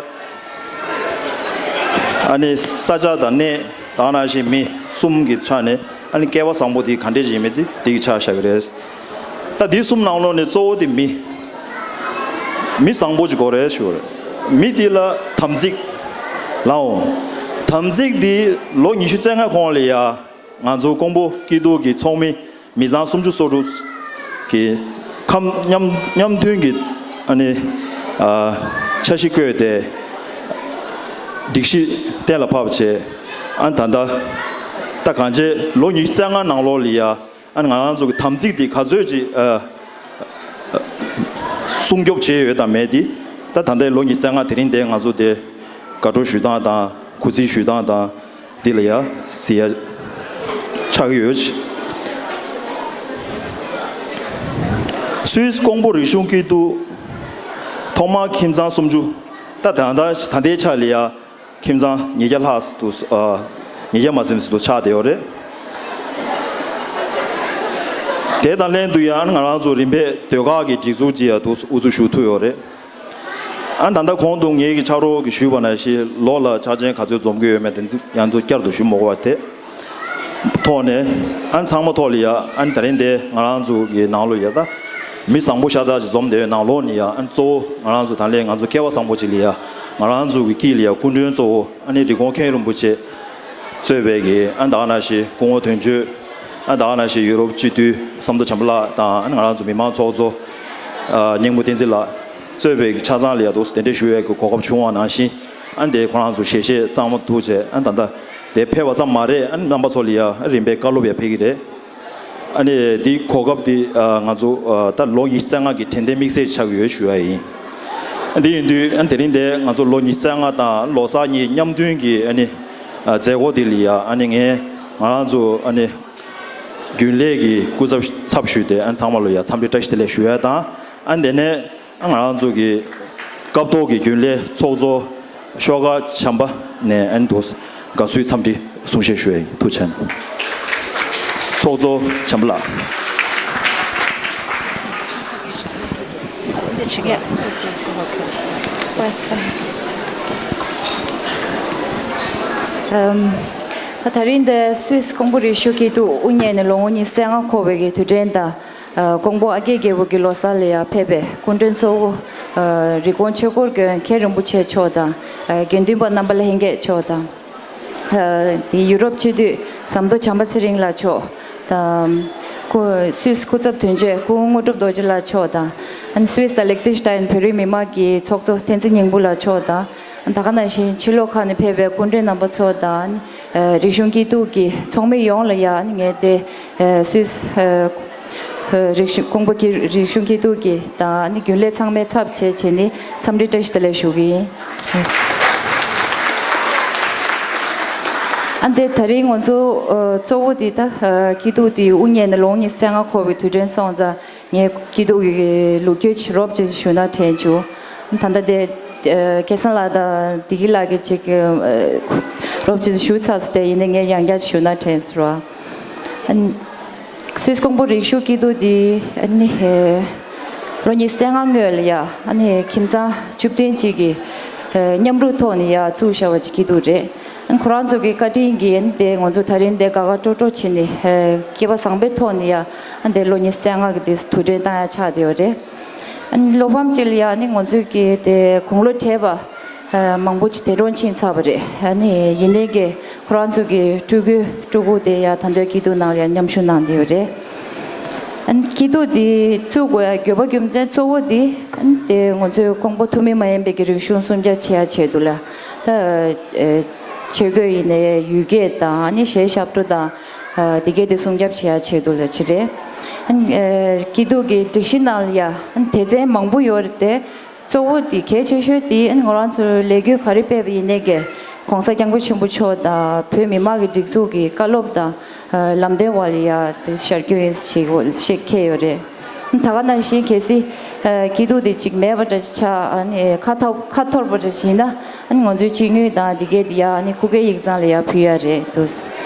ཨ་ནི་ས་ཆ་དང་གནས་དང་ནང་བཞིན་མི་གསུམ་གྱི་ཆ་ནས། ཨ་ནི་སྐལ་བ་བཟང་པོ་དེ་ག་འདྲ་ཞིག་ཡིན་མིན་དེ་འདི་གི་ཆ་བཞག་གི་རེད། ད་འདི་གསུམ་ནང་ལོགས་ནས་གཙོ་བོ་དེ་མི། མི་བཟང་པོ་ཅིག་དགོས་རེད་ཞུ་བ་རེད། མི་དེ་ལ་དམ་ཚིག་ལའོ། དམ་ཚིག་དེ་ལོ་ཉི་ཤུ་རྩ་ལྔ་གོང་ལ་ཡ། ང་ཚོ་ཀོང་པོ་སྐྱིད་སྡུག་གི་ཚོགས་མི་མི་ཚང་སུམ་ཅུ་སོ་དྲུག་གི་ཁམས་མཉམ་མཉམ་མཐུན་གྱི་ཨ་ནི་ཨ་འཆར་གཞི་བཀོད་དེ་སྒྲིག་གཞི་གཏན་ལ་ཕབ་བྱས། ཨ་ད་ལྟ་ད་གང་བྱས་ལོ་ཉི་ཤུ་རྩ་ལྔ་ནང་ལོགས་ལ་ཡ། ཨ་ནི་ང་རང་ཚོ་གི་དམ་ཚིག་འདི་ག་ཚོད་ཅིག་ཨ་ཨ་སྲུང་སྐྱོབ་བྱས་ཡོད་དམ་མེད་འདི། ད་ད་ལྟའི་ལོ་ཉི་ཤུ་རྩ་ལྔ་དེ་རིང་འདིར་ང་ཚོ་དེ་དགའ་སྤྲོ་ཞུ་སྟངས་དང་གུས་བརྩི་ཞུ་སྟངས་དང་འདི་ལ་ཡ་གཟིགས་ཡ་ཆགས་ཀྱི་ཡོད། སུད་སི་ཀོང་པོ་རིག་གཞུང་སྐྱིད་སྡུག་ཐོག་མར་ཁྱིམ་ཚང་སུམ་ཅུ། ད་ད་ལྟ་ད་ལྟའི་ཆ་ལ་ཡ། ཁྱིམ་ཚང་ཉིས་བརྒྱ་ལྷག་ཙམ་དུ། ཨ་ཉིས་བརྒྱ་མ་ཟིན་ཙམ་དུ་ཆགས་བསྡད་ཡོད་རེད། དེ་དང་ལྷན་དུ་ཡང་ང་རང་ཚོ་རིམ་པས་ཟློས་གར་གྱི་སྒྲིག་འཛུགས་ཅིག་ཡང་དུ་དབུ་འཛུགས་ཞུ་ཐུབ་ཡོད་རེད། ཨ་ད་ལྟ་གོང་དུ་ངེད་ཀྱི་ཕྱག་རོགས་ཀྱིས་ཞུས་པ་ནང་བཞིན་ལོ་ལ་ཆ་རྐྱེན་ག་ཚོད་འཛོམས་ཀྱི་ཡོད་མེད་དེ་ཚོ་ཡང་དུ་བསྐྱར་དུ་ཞུ་མི་དགོས་པ་དེ་ཐོག་ནས། ཨ་ཚང་མ་ཐོག་ལ་ཡ། ཨ་ད་རིང་དེ་ང་རང་ཚོ་གི་ནང་ལོགས་ཡ་ད་མི་བཟང་པོ་ཤ་སྟག་ཅིག་འཛོམས་བསྡད་པའི་ནང་ལོགས་ནས་ཡ། ཨ་གཙོ་བོ་ང་རང་ཚོ་ད་ལན་ང་ཚོ་སྐལ་བ་བཟང་པོ་ཅིག་ལ་ཡ། ང་རང་ཚོ་གི་དཀྱིལ་ལ་ཡ་སྐུ་མགྲོན་གཙོ་བོ་ཨ་ནི་རི་ཀོན་མཁན་རིན་པོ་ཆེ་གཙོས་པའི་གི། ཨ་ད་ག་ནང་བཞིན་སྐུ་ངོ་དོན་གཅོད། ཨ་ད་ག་ནང་བཞིན་ཡུ་རོབ་སྤྱི་འཐུས་བསམ་མདོ་བྱམས་པ་ལགས་དང་། ཨ་ནི་ང་རང་ཚོ་མི་མང་ཚོགས་གཙོ་ཨ་སྙིང་པོ་བསྟན་འཛིན་ལགས་གཙོས་པའི་གི་ཆ་ཚང་ལ་ཡ་དུ་གདན་འདྲེན་ཞུ་ཡས་ཀྱི་གོ་སྐབས་བྱུང་བ་ནང་བཞིན། ཨ་འདི་ཁོ་རང་ཚོ་ཞལ་བཞེས་གཙང་མ་ཐུགས་རྗེ། ཨ་ད་ལྟ་དེ་ཕེབས་པ་ཙམ་མ་རེད། ཨ་ནི་རྣམ་པ་ཚོ་ལ་ཡ་རིམ་པས་བཀའ་སློབ་ཡ་ཕེབས་ཀྱི་རེད། ཨ་ནི་འདི་གོ་སྐབས་འདི་ཨ་ང་ཚོ་ཨ་ད་ལོ་ཉི་ཤུ་རྩ་ལྔ་གི་དྲན་རྟེན་དམིགས་བསལ་ཆགས་ཀྱི་ཡོད་ཞུ་ཡ་ཡིན། ཨ་འདི་ཡིན་དུས་ཨ་དེ་རིང་འདི་ང་ཚོ་ལོ་ཉི་ཤུ་རྩ་ལྔ་དང་ལོ་གསར་གཉིས་མཉམ་མཐུན་གྱི་ཨ་ནི་ཨ་མཛད་སྒོ་འདི་ལ་ཡ། ཨ་ནི་ངས་ང་རང་ཚོ་ཨ་ནི་རྒྱུན་ལས་ཀྱི་སྐུ་ཚབ་ཚབ་ཞུས་ཏེ་ཨ་ནི་ཚང་མ་ལ་ཡ་འཚམས་འདྲི་བཀྲ་ཤིས་བདེ་ལེགས་ཞུ་ཡ་དང་། ཨ་འདི་ནས། ང་རང་ཚོ་གི་སྐབས་ཐོག་གི་རྒྱུན་ལས་ཚོགས་གཙོ་ཤོག་ཁ་བྱམས་པ་ནས་ཨན་དུ་དགའ་བསུའི་འཚམས་འདྲི་གསུང་བཤད་ཞུ་ཡ་ཡིན། ཐུགས་རྗེ་ཆེ། ཚོགས་གཙོ་བྱམས་པ་ལགས། ད་ད་རིང་འདི་སུད་སི་ཀོང་པོ་རི་ཤུ་སྐྱིད་སྡུག་དབུ་བརྙེས་ནས་ལོ་ངོ་ཉི་ཤུ་རྩ་ལྔ་འཁོར་བའི་གི་དུས་དྲན་དང་། ཀོང་པོ་ཨ་རྒས་རྒས་པོ་གི་ལོ་གསར་ལ་ཡང་ཕེབས་པའི་སྐུ་མགྲོན་གཙོ་བོ་རི་ཀོན་ཆོས་འཁོར་དགོན་མཁན་རིན་པོ་ཆེ་མཆོག་དང་། དགེ་འདུན་པ་རྣམ་པ་ལྷན་རྒྱས་མཆོག་དང་། དེ་ཡུ་རོབ་སྤྱི་འཐུས་ཟམ་གདོང་བྱམས་པ་ཚེ་རིང་ལགས་མཆོག་དང་། སྐུ་སུད་སི་སྐུ་ཚབ་དོན་གཅོད་སྐུ་ངོ་དངོས་གྲུབ་རྡོ་རྗེ་ལགས་མཆོག་དང་། སུད་སི་དང་ལིག་ཏེན་ཤི་ཏཱན་བོད་རིགས་མི་མང་གི་ཚོགས་གཙོ་བསྟན་འཛིན་སྙིང་པོ་ལགས་མཆོག་དང་། ད་ག་ནང་བཞིན་ཕྱི་ལོགས་ཁག་ནས་ཕེབས་པའི་སྐུ་མགྲོན་རྣམ་པ་ཚོ་དང་། རིག་གཞུང་སྐྱིད་སྡུག་གི་ཚོགས་མི་ཡོངས་ལ་ཡང་ངས་དེ་སུད་སི་རིག་གཞུང་ཀོང་པོ་གི་རིག་གཞུང་སྐྱིད་སྡུག་གི་དང་རྒྱུན་ལས་ཚང་མའི་ཚབ་བྱས་བྱས་ནས་འཚམས་འདྲི་བཀྲ་ཤིས་བདེ་ལེགས་ཞུ་གི་ཡིན། ཨ་འདི་ད་རིང་ང་ཚོ་གཙོ་བོ་འདི་ད་སྐྱིད་སྡུག་འདི་དབུ་བརྙེས་ནས་ལོ་ཉི་ཤུ་རྩ་ལྔ་འཁོར་བའི་དུས་དྲན་སོང་ཙང་། ངས་སྐྱིད་སྡུག་གི་ལོ་རྒྱུས་ཅིག་རོབ་ཙམ་ཞུ་ན་དྲན་བྱུང་། ད་ལྟ་དེ་སྐལ་བཟང་ལགས་དང་བདེ་སྐྱིད་ལགས་ཀྱིས་ཅིག་རོབ་ཙམ་ཞུ་ཚར་སོང་། དེ་ཡིན་ནའི་ངས་ཡང་བསྐྱར་ཞུ་ན་དྲན་སོང་། སུད་སི་ཀོང་པོ་རིག་གཞུང་སྐྱིད་སྡུག་འདི་ནི་ལོ་ཉི་ཤུ་རྩ་ལྔ་སྔོན་ལ་ཡ་ཁྱིམ་ཚང་བཅུ་བདུན་ཅིག་གིས་མཉམ་རུབ་ཐོག་ནས་ཡ་བཙུགས་བཞག་པ་ཅིག་སྐྱིད་སྡུག་རེད། ཁོ་རང་ཚོ་གི་བཀའ་དྲིན་གྱིས་དེ་ང་ཚོ་ད་རིང་དེ་དགའ་དགའ་སྤྲོ་སྤྲོ་བྱས་ནས་སྐལ་པ་བཟང་པོའི་ཐོག་ནས་ཡ་དེ་ལོ་ཉི་ཤུ་རྩ་ལྔ་གི་དེ་དུས་དྲན་བཏང་ཡ་ཆགས་བསྡད་ཡོད་རེད། ཨ་ནི་བློ་ཕམ་ཅིག་ལ་ཡ་ཨ་ནི་ང་ཚོའི་གི་དེ་དགུང་ལོ་བགྲེས་པ་ཨ་མང་པོ་ཅིག་འདས་གྲོངས་ཕྱིན་ཚར་བ་རེད། ཨ་ནི་ཡིན་ནའི་གི་ཁོ་རང་ཚོ་གི་སྤྲུལ་སྐུ་སྤྲུལ་སྐུ་དེ་ཡ་ད་ལྟ་སྐྱིད་སྡུག་ནང་ལ་ཡ་མཉམ་ཞུགས་གནང་བསྡད་ཡོད་རེད། ཨ་ནི་སྐྱིད་སྡུག་དེ་བཙུགས་དགོས་ཡ་དགོས་པ་རྒྱུ་མཚན་གཙོ་བོ་དེ་ཨ་ནི་དེ་ང་ཚོའི་ཀོང་པོ་ཐུ་མི་མ་ཡིན་པའི་གི་རིག་གཞུང་སྲུང་སྐྱོབ་བྱེད་ཡ་ཆེད་དུ་ལ་ད་ཨ་ཆོས་གོས་ཡིན་ནའི་ཡུལ་སྐད་དང་ཨ་ནི་གཞས་ཞབས་བྲོ་དང་ཨ་དེ་གས་དེ་སྲུང་སྐྱོབ་བྱེད་ཡ་ཆེད་དུ་ལ་ཅིག་རེད། ཨ་ནི་ཨ་སྐྱིད་སྡུག་གི་སྒྲིག་གཞི་ནང་ལ་ཡ་ཨ་ནི་སྡེ་ཚན་མང་པོ་ཡོད་རེད་དེ། གཙོ་བོ་དེ་གལ་ཆེ་ཤོས་དེ་ཨ་ནི་ང་རང་ཚོར་ལས་འགུལ་ག་རེ་སྤེལ་བ་ཡིན་ནའི་གི་༸གོང་ས་༸སྐྱབས་མགོན་ཆེན་པོ་མཆོག་དང་བོད་མི་མང་གི་སྒྲིག་འཛུགས་ཀྱི་བཀའ་སློབ་དང་ཨ་ལམ་སྟོན་འོག་ལ་ཡ་དེ་བཅར་རྒྱུ་ཡིན་ཞེས་ཞེས་འཁོད་ཡོད་རེད། ད་ག་ནང་བཞིན་གལ་སྲིད་ཨ་སྐྱིད་སྡུག་དེ་ཅིག་མེད་པ་འདྲ་ཆགས་ཨ་ནི་ཁ་ཐོར་ཁ་འཐོར་པ་འདྲ་ཞིག་ཡིན་ན་ཨ་ནི་ང་ཚོའི་སྤྱི་དངུལ་དང་དེ་གས་དེ་ཡ་ཨ་ནི་སྐུ་སྒེར་ཡིག་ཚང་ལ་ཡ་ཕུལ་ཡ་རེད་འདུག་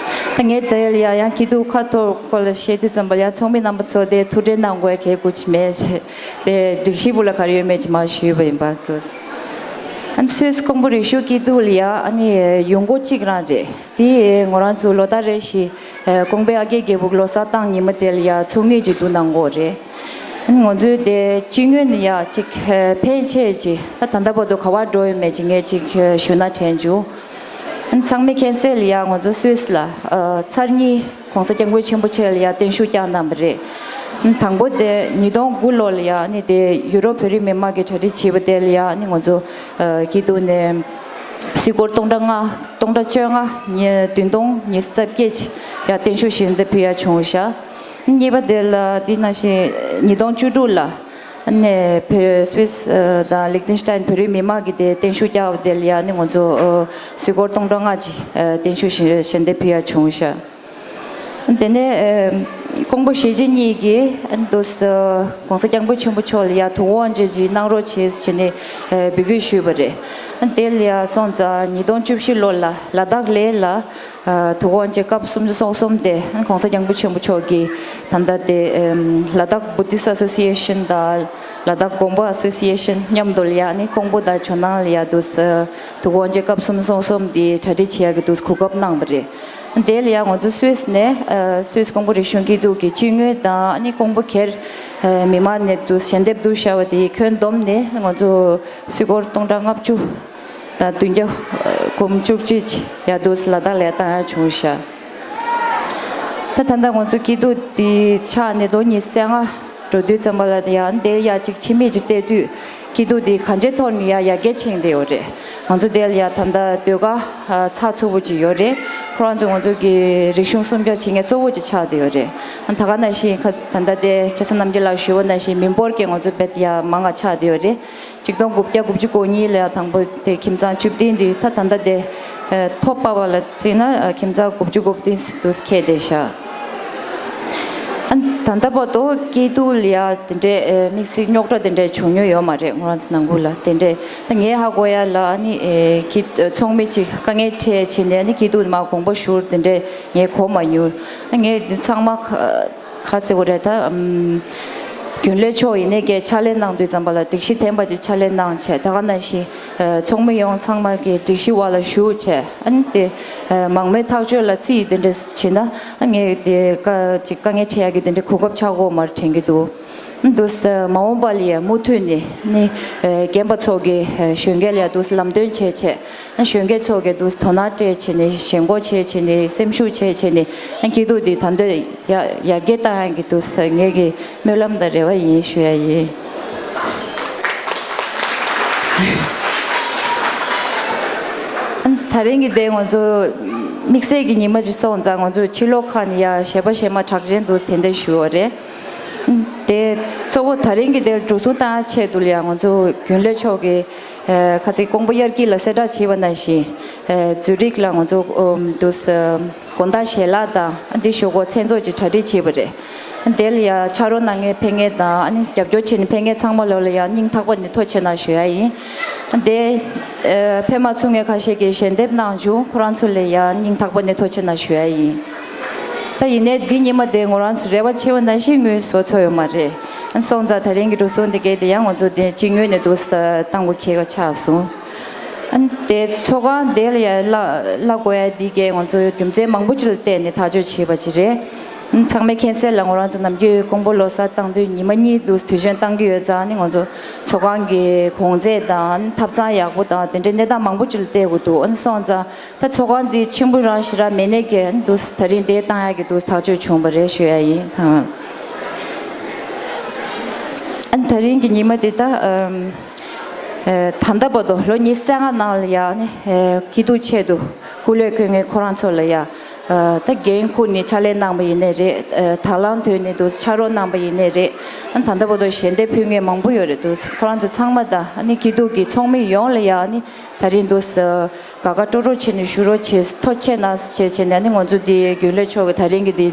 ད་ངས་དེ་ལ་ཡ་ཡང་སྐྱིད་སྡུག་ཁ་འཐོར་སྐོར་ལ་བཤད་དུས་ཙམ་པ་ལ་ཡ་ཚོགས་མི་རྣམ་པ་ཚོ་དེ་ཐུགས་ཁྲལ་གནང་དགོས་ཡ་གལ་དགོས་ཅིག་མེད་ཞེས། དེ་སྒྲིག་གཞི་བུ་ལ་ག་རེ་ཡོད་མེད་ཅིག་མར་ཞུས་པ་ཡིན་པ་དུ། ཨ་ནི་སུད་སི་ཀོང་པོ་རིག་གཞུང་སྐྱིད་སྡུག་ལ་ཡ་ཨ་ནི་ཡོང་སྒོ་གཅིག་རང་རེད། དེ་ང་རང་ཚོ་ལོ་ལྟར་རེ་བཞིན་ཀོང་པོའི་ཨ་རྒས་རྒས་འཁོགས་ལོ་གསར་བཏང་ཉིན་མོ་དེ་ལ་ཡ་ཚོགས་དངུལ་ཅིག་བསྡུ་གནང་གི་ཡོད་རེད། ཨ་ནི་ང་ཚོའི་དེ་སྤྱི་དངུལ་ནི་ཡ་ཅིག་ཕན་ཆེ་ཅིག་ད་ད་ལྟ་བར་དུ་ག་པར་འགྲོ་ཡོད་མེད་ཅིག་ངས་ཅིག་ཞུ་ན་དྲན་བྱུང་། ཨ་ནི་ཚང་མས་མཁྱེན་གསལ་ལ་ཡ་ང་ཚོ་སུད་སི་ལ་ཚར་གཉིས། ༸གོང་ས་༸སྐྱབས་མགོན་ཆེན་པོ་མཆོག་ལ་ཡ་བརྟན་བཞུགས་བསྐྱངས་གནང་བ་རེད། དང་པོ་དེ་ཉིས་སྟོང་དགུ་ལོ་ལ་ཡ་ནི་དེ་ཡུ་རོབ་བོད་རིགས་མི་མང་གིས་གྲ་སྒྲིག་བྱས་པ་དེ་ལ་ཡ་ནི་ང་ཚོ་ཨ་སྐྱིད་སྡུག་ནས་གཟིགས་སྐོར་སྟོང་ཕྲག་ལྔ་སྟོང་ཕྲག་བཅོ་ལྔ་ཉིས་བདུན་སྟོང་ཉི་ཤུ་རྩ་བརྒྱད་ཅིག་ཡ་བརྟན་བཞུགས་ཞལ་འདེབས་ཕུལ་ཡ་བྱུང་ཤག་གཉིས་པ་དེ་ལ་དེ་ནང་བཞིན་ཉིས་སྟོང་བཅུ་དྲུག་ལ་ནས་བོད་སུད་སི་དང་ལིག་ཏེན་ཤི་ཏན་བོད་རིགས་མི་མང་གིས་དེ་བརྟན་བཞུགས་བསྐྱངས་པ་དེ་ལ་ཡ་ནི་ང་ཚོ་གཟིགས་སྐོར་སྟོང་ཕྲག་ལྔ་ཅིག་བརྟན་བཞུགས་ཞལ་འདེབས་ཕུལ་ཡ་བྱུང་ཤག་དེ་ནས་ཨ་ཀོང་པོ་གཞིས་བྱེས་གཉིས་ཀྱིས་ཨ་འདུག་སེ་༸གོང་ས་༸སྐྱབས་མགོན་ཆེན་པོ་མཆོག་ལ་ཡ་དུས་འཁོར་དབང་ཆེན་ཅིག་གནང་རོགས་བྱེད་ཟེར་ནས་ཨ་འབོད་སྐུལ་ཞུས་པ་རེད། ཨ་དེ་ལ་ཡ་སོང་ཙང་ཉིས་སྟོང་བཅུ་བཞི་ལོ་ལ་ལ་དྭགས་གླེ་ལ་ཨ་དུས་འཁོར་དབང་ཆེན་སྐབས་སུམ་ཅུ་སོ་གསུམ་དེ་ཨ་༸གོང་ས་༸སྐྱབས་མགོན་ཆེན་པོ་མཆོག་གིས་ད་ལྟ་དེ་ཨ་ལ་དྭགས་བུ་དིསྟ་ཨ་སོ་སི་ཨེ་ཤན་དང་ལ་དྭགས་དགོན་པ་ཨ་སོ་སི་ཨེ་ཤན་མཉམ་དུ་ལ་ཡ་ནི་ཀོང་པོ་དང་ཇོ་ནང་ལ་ཡ་འདུག་སེ་དུས་འཁོར་དབང་ཆེན་སྐབས་སུམ་ཅུ་སོ་གསུམ་དེ་གྲ་སྒྲིག་བྱེད་ཡག་གི་འདུག་གོ་སྐབས་གནང་བ་རེད། དེ་ལ་ཡང་ང་ཚོ་སུད་སི་ནས་ཨ་སུད་སི་ཀོང་པོ་རིག་གཞུང་སྐྱིད་སྡུག་གི་སྤྱི་དངུལ་དང་ཨ་ནི་ཀོང་པོ་སྒེར་ཨ་མི་མང་ནས་དུ་ཞལ་འདེབས་བསྡུ་བཞག་པ་དེ་ཁྱོན་བསྡོམས་ནས་ང་ཚོ་གཟིགས་སྐོར་སྟོང་ཕྲག་ལྔ་བཅུ་དང་བདུན་བརྒྱ་ཨ་འབུམ་བཅུ་གཅིག་ཡ་འདུག་ལ་དྭགས་ལ་བཏང་ཡ་བྱུང་ཤག་ད་ད་ལྟ་ང་ཚོ་སྐྱིད་སྡུག་དེ་ཆགས་ནས་ལོ་ཉི་ཤུ་རྩ་ལྔ་འགྲོ་དུས་ཙམ་པ་ལ་ཡང་འདིར་ཡ་གཅིག་ཕྱི་མིག་ཅིག་བལྟས་དུས་སྐྱིད་སྡུག་འདི་གང་ཅིའི་ཐོག་ནས་ཡ་ཡར་རྒྱས་ཕྱིན་བསྡད་ཡོད་རེད། ང་ཚོ་འདིར་ཡ་ད་ལྟ་ཟློས་གར་ཨ་ཚགས་ཚུད་པོ་ཅིག་ཡོད་རེད། ཁོ་རང་ཚོ་ང་ཚོ་གི་རིག་གཞུང་སྲུང་སྐྱོབ་བྱེད་མཁན་གཙོ་བོ་ཅིག་ཆགས་བསྡད་ཡོད་རེད། ཨ་ད་ག་ནང་བཞིན་ཁ་ད་ལྟ་དེ་ཁ་སང་རྣམ་རྒྱལ་ལགས་ཞུས་པ་ནང་བཞིན་མི་འབོར་གྱི་ང་ཚོ་རྦད་དེ་ཡ་མང་ང་ཆགས་བསྡད་ཡོད་རེད། ཆིག་སྟོང་དགུ་བརྒྱ་དགུ་བཅུ་གོ་གཉིས་ལ་དང་པོ་དེ་ཁྱིམ་ཚང་བཅུ་བདུན་འདི་ད་ད་ལྟ་དེ་ཨ་ཐོབ་པ་བ་ལ་བརྩིས་ན་ཨ་ཁྱིམ་ཚང་དགུ་བཅུ་གོ་བདུན་དུ་ཁེལ་བསྡད་ཤག་ཨ་ད་ལྟ་བར་དུ་སྐྱིད་སྡུག་ལ་ཡ་དེ་འདྲའི་ཨ་དམིགས་བསལ་རྙོག་དྲ་དེ་འདྲའི་བྱུང་མྱོང་ཡོད་མ་རེད། ང་རང་ཚོ་ནང་ཁུལ་ལ་དེ་འདྲའི་ད་ངས་ཧ་གོ་ཡ་ལ་ཨ་ནི་ཨེ་ཁྱི་ཨ་ཚོགས་མི་གཅིག་དཀའ་ངལ་འཕྲད་བྱས་ནས་ཨ་ནི་སྐྱིད་སྡུག་མར་དགོངས་པ་ཞུ་དེ་འདྲའི་ངས་གོ་མ་མྱོང་། ཨ་ངས་འདི་ཚང་མ་ཁ་ཁ་ཟེར་བ་རེད་ད། ཨམ། རྒྱུན་ལས་མཆོག་ཡིན་ནའི་ཀྱེ་ཕྱག་ལས་གནང་དུས་ཙམ་པ་ལ་སྒྲིག་གཞི་ལྡན་པ་ཅིག་ཕྱག་ལས་གནང་བྱས་ད་ག་ནང་བཞིན་ཨ་ཚོགས་མི་ཡོངས་ཚང་མ་གི་སྒྲིག་གཞི་འོག་ལ་ཞུགས་བྱས་ཨ་ནི་དེ་ཨ་མང་མོས་ཐག་གཅོད་ལ་རྩིས་དེ་འདྲ་བྱས་ན་ཨ་ངས་དེ་ཀ་ཅིག་དཀའ་ངལ་འཕྲད་ཡག་གི་དེ་འདྲའི་གོ་སྐབས་ཆགས་ཀྱི་ཡོད་མ་རེད་དྲན་གྱི་འདུག་ཨ་འདུག་སེ་མ་འོངས་པ་ལ་ཡ་མུ་མཐུད་ནས་ནི་ཨ་རྒན་པ་ཚོ་གི་ཨ་གཞོན་སྐྱེས་ལ་ཡ་འདུག་སེ་ལམ་སྟོན་བྱས་བྱས། གཞོན་སྐྱེས་ཚོ་གི་འདུག་དོ་སྣང་སྤྲད་བྱས་ནས་ཞེན་ཁོག་བྱས་བྱས་ནས་སེམས་ཤུགས་བྱས་བྱས་ནས་སྐྱིད་སྡུག་འདི་ད་འདོད་ཡར་ཡར་རྒྱས་བཏང་ཡག་གི་འདུག་ངེད་ཀྱི་སྨོན་ལམ་དང་རེ་བ་ཡིན་ཞུ་ཡ་ཡིན། ད་རིང་གི་དེ་ང་ཚོ་དམིགས་བསལ་གྱི་ཉི་མ་ཅིག་སོང་ཙང་ང་ཚོ་ཕྱི་ལོགས་ཁག་ནས་ཡ་གཞས་པ་གཞས་མ་གྲགས་ཅན་འདུག་དེ་འདྲ་ཞུ་བ་རེད། དེ་གཙོ་བོ་ད་རིང་གི་དེ་འགྲོ་སོང་བཏང་ཆེད་དུ་ལ་ཡང་ང་ཚོ་རྒྱུན་ལས་མཆོག་གིས་ཁ་ཚིག་ཀོང་པོ་དབྱར་སྐྱིད་ལ་གསལ་བསྒྲགས་བྱས་པ་ནང་བཞིན་ཛུ་རིག་ལ་ང་ཚོ་འདུག་དགོང་དག་ཞལ་ལག་དང་འདི་ཞོགས་ཀོ་མཚན་ཚོགས་ཀྱི་གྲ་སྒྲིག་བྱས་པ་རེད། དེ་ལ་ཡང་ཕྱག་རོགས་གནང་མཁན་ཕེབས་མཁན་དང་རྒྱབ་སྐྱོར་བྱེད་མཁན་ཕེབས་མཁན་ཚང་མ་ལོ་ལ་ཡང་སྙིང་ཐག་པ་ནས་ཐུགས་རྗེ་ཆེ་གནང་ཞུ་ཡ་ཡིན། དེ་ཕེབས་མ་ཚུགས་མཁན་ཁ་ཤས་ཀྱིས་ཞལ་འདེབས་གནང་བྱུང་ཁོ་རང་ཚོ་ལ་ཡང་སྙིང་ཐག་པ་ནས་ཐུགས་རྗེ་ཆེ་གནང་ཞུ་ཡ་ཡིན། ད་ཡིན་ནའི་འདི་ཉི་མ་དེ་ང་རང་ཚོ་རེ་བ་ཆེ་བ་ནང་བཞིན་དངོས་སུ་ཚོར་ཡོད་མ་རེད། ཨ་སོང་ཙང་ད་རིང་གི་འགྲོ་སོང་འདི་གས་དེ་ཡང་ང་ཚོ་དེ་སྤྱི་དངུལ་ནས་འདུག་སེ་བཏང་དགོས་ཁེལ་ག་ཆགས་སོང་། ཨ་དེ་ཚོགས་ཁང་དེ་ལ་ཡ་གླ་གླ་དགོས་ཡ་འདི་གས་ང་ཚོ་རྒྱུ་མཚན་མང་པོ་ཅིག་ལ་བརྟེན་ནས་ཐག་གཅོད་བྱས་པ་ཅིག་རེད། ཚང་མས་མཁྱེན་གསལ་ལ། ང་རང་ཚོ་ནམ་རྒྱུན་ཀོང་པོ་ལོ་གསར་བཏང་དུས་ཉི་མ་གཉིས་འདུག་དུས་ཆེན་བཏང་གི་ཡོད་ཙང་། ཨ་ནི་ང་ཚོ་ཚོགས་ཁང་གི་གོང་ཚད་དང་ཐབ་ཚང་ཡག་པོ་དང་དེ་འདྲའི་གནས་སྟངས་མང་པོ་ཅིག་ལ་བལྟ་དགོས་འདུག་ཨ་ནི་སོང་ཙང་ད་ཚོགས་ཁང་འདི་ཆེན་པོ་རང་ཞེ་དྲག་མེད་ནའི་ཀྱི་ཨ་ནི་འདུག་ད་རིང་དེ་བཏང་ཡག་གི་འདུག་ཐག་གཅོད་བྱུང་བ་རེད་ཞུ་ཡ་ཡིན་ཚང་མ། ཨ་ནི་ད་རིང་གི་ཉི་མ་འདི་ད་ཨམ། ཨེ། ད་ལྟ་བར་དུ་ལོ་ཉི་ཤུ་རྩ་ལྔ་ནང་ལ་ཡ་ནི་ཨེ། སྐྱིད་སྡུག་ཆེད་དུ་སྐུ་ལས་བསྐྱོན་མཁན་ཁོ་རང་ཚོ་ལ་ཡ། ཨ། ད་འགན་ཁུར་ནས་ཕྱག་ལས་གནང་པ་ཡིན་ནའི་རེད། ཨ། དང་བླངས་དོད་ནས་འདུག་ཕྱག་རོགས་གནང་པ་ཡིན་ནའི་རེད། ཨ། ད་ལྟ་བར་དུ་ཞལ་འདེབས་ཕུལ་མཁན་མང་པོ་ཡོད་རེད་འདུག་ཁོ་རང་ཚོ་ཚང་མ་དང་ཨ་ནི་སྐྱིད་སྡུག་གི་ཚོགས་མི་ཡོངས་ལ་ཡ་ནི་ད་རིང་འདུག་དགའ་དགའ་སྤྲོ་སྤྲོ་བྱས་ནས་བཞུགས་རོགས་བྱེད། ཐུགས་རྗེ་ཆེ་གནང་ཞེས་བྱས་ནས་ཨ་ནི་ང་ཚོ་འདི་རྒྱུན་ལས་མཆོག་གིས་ད་རིང་གི་འདི་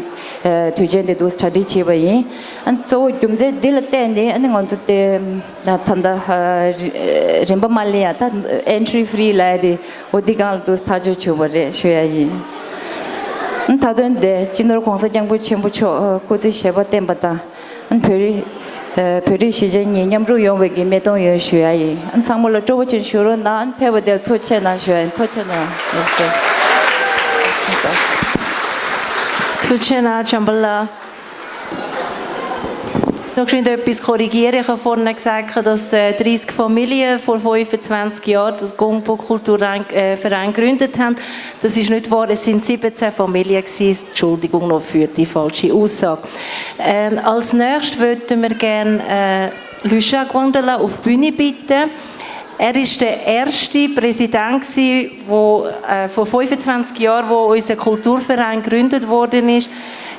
དུས་ཆེན་འདི་འདུག་གྲ་སྒྲིག་བྱས་པ་ཡིན། ཨ་ནི་གཙོ་བོ་རྒྱུ་མཚན་འདི་ལ་བརྟེན་ནས་ཨ་ནི་ང་ཚོ་དེ་ད་ད་ལྟ་རིམ་པ་མ་ལེན་ཡ་ད་entry free ལབ་ཡ་དེ་འོ་འདི་སྒང་ལ་འདུག་ཐག་གཅོད་བྱུང་བ་རེད་ཞུ་ཡ་ཡིན། ཨ་ནི་མཐའ་དོན་དེ་སྤྱི་ནོར་༸གོང་ས་༸སྐྱབས་མགོན་ཆེན་པོ་མཆོག་སྐུ་ཚེ་ཞབས་པད་བརྟན་པ་དང་། ཨ་ནི་བོད་རིགས་ཨ་བོད་རིགས་གཞིས་བྱེས་གཉིས་མཉམ་རུབ་ཡོང་བའི་གི་སྨོན་འདུན་ཡོད་ཞུ་ཡ་ཡིན། ཨ་ནི་ཚང་མ་ལ་སྤྲོ་པོ་ཅན་བཞུགས་རོགས་གནང་། ཨ་ནི་ཕེབས་པ་དེར་ཐུགས་རྗེ་ཆེ་གནང་ཞུ་ཡ་ཡིན། ཐུགས་རྗེ་ཆེ་གནང་། ཐུགས་རྗེ་ཆེ་གནང་བྱམས་པ་ལགས། Noch schnell etwas korrigieren. Ich habe vorhin gesagt, dass äh, dreißig Familien vor fünfundzwanzig Jahren das Gombo Kulturverein äh, Verein gegründet haben. Das ist nicht wahr, es sind siebzehn Familien gewesen. Entschuldigung noch für die falsche Aussage. Ähm, als nächstes würden wir gerne äh, Lucia Guandala auf die Bühne bitten. Er ist der erste Präsident gewesen, wo äh, vor fünfundzwanzig Jahren, wo unser Kulturverein gegründet worden ist,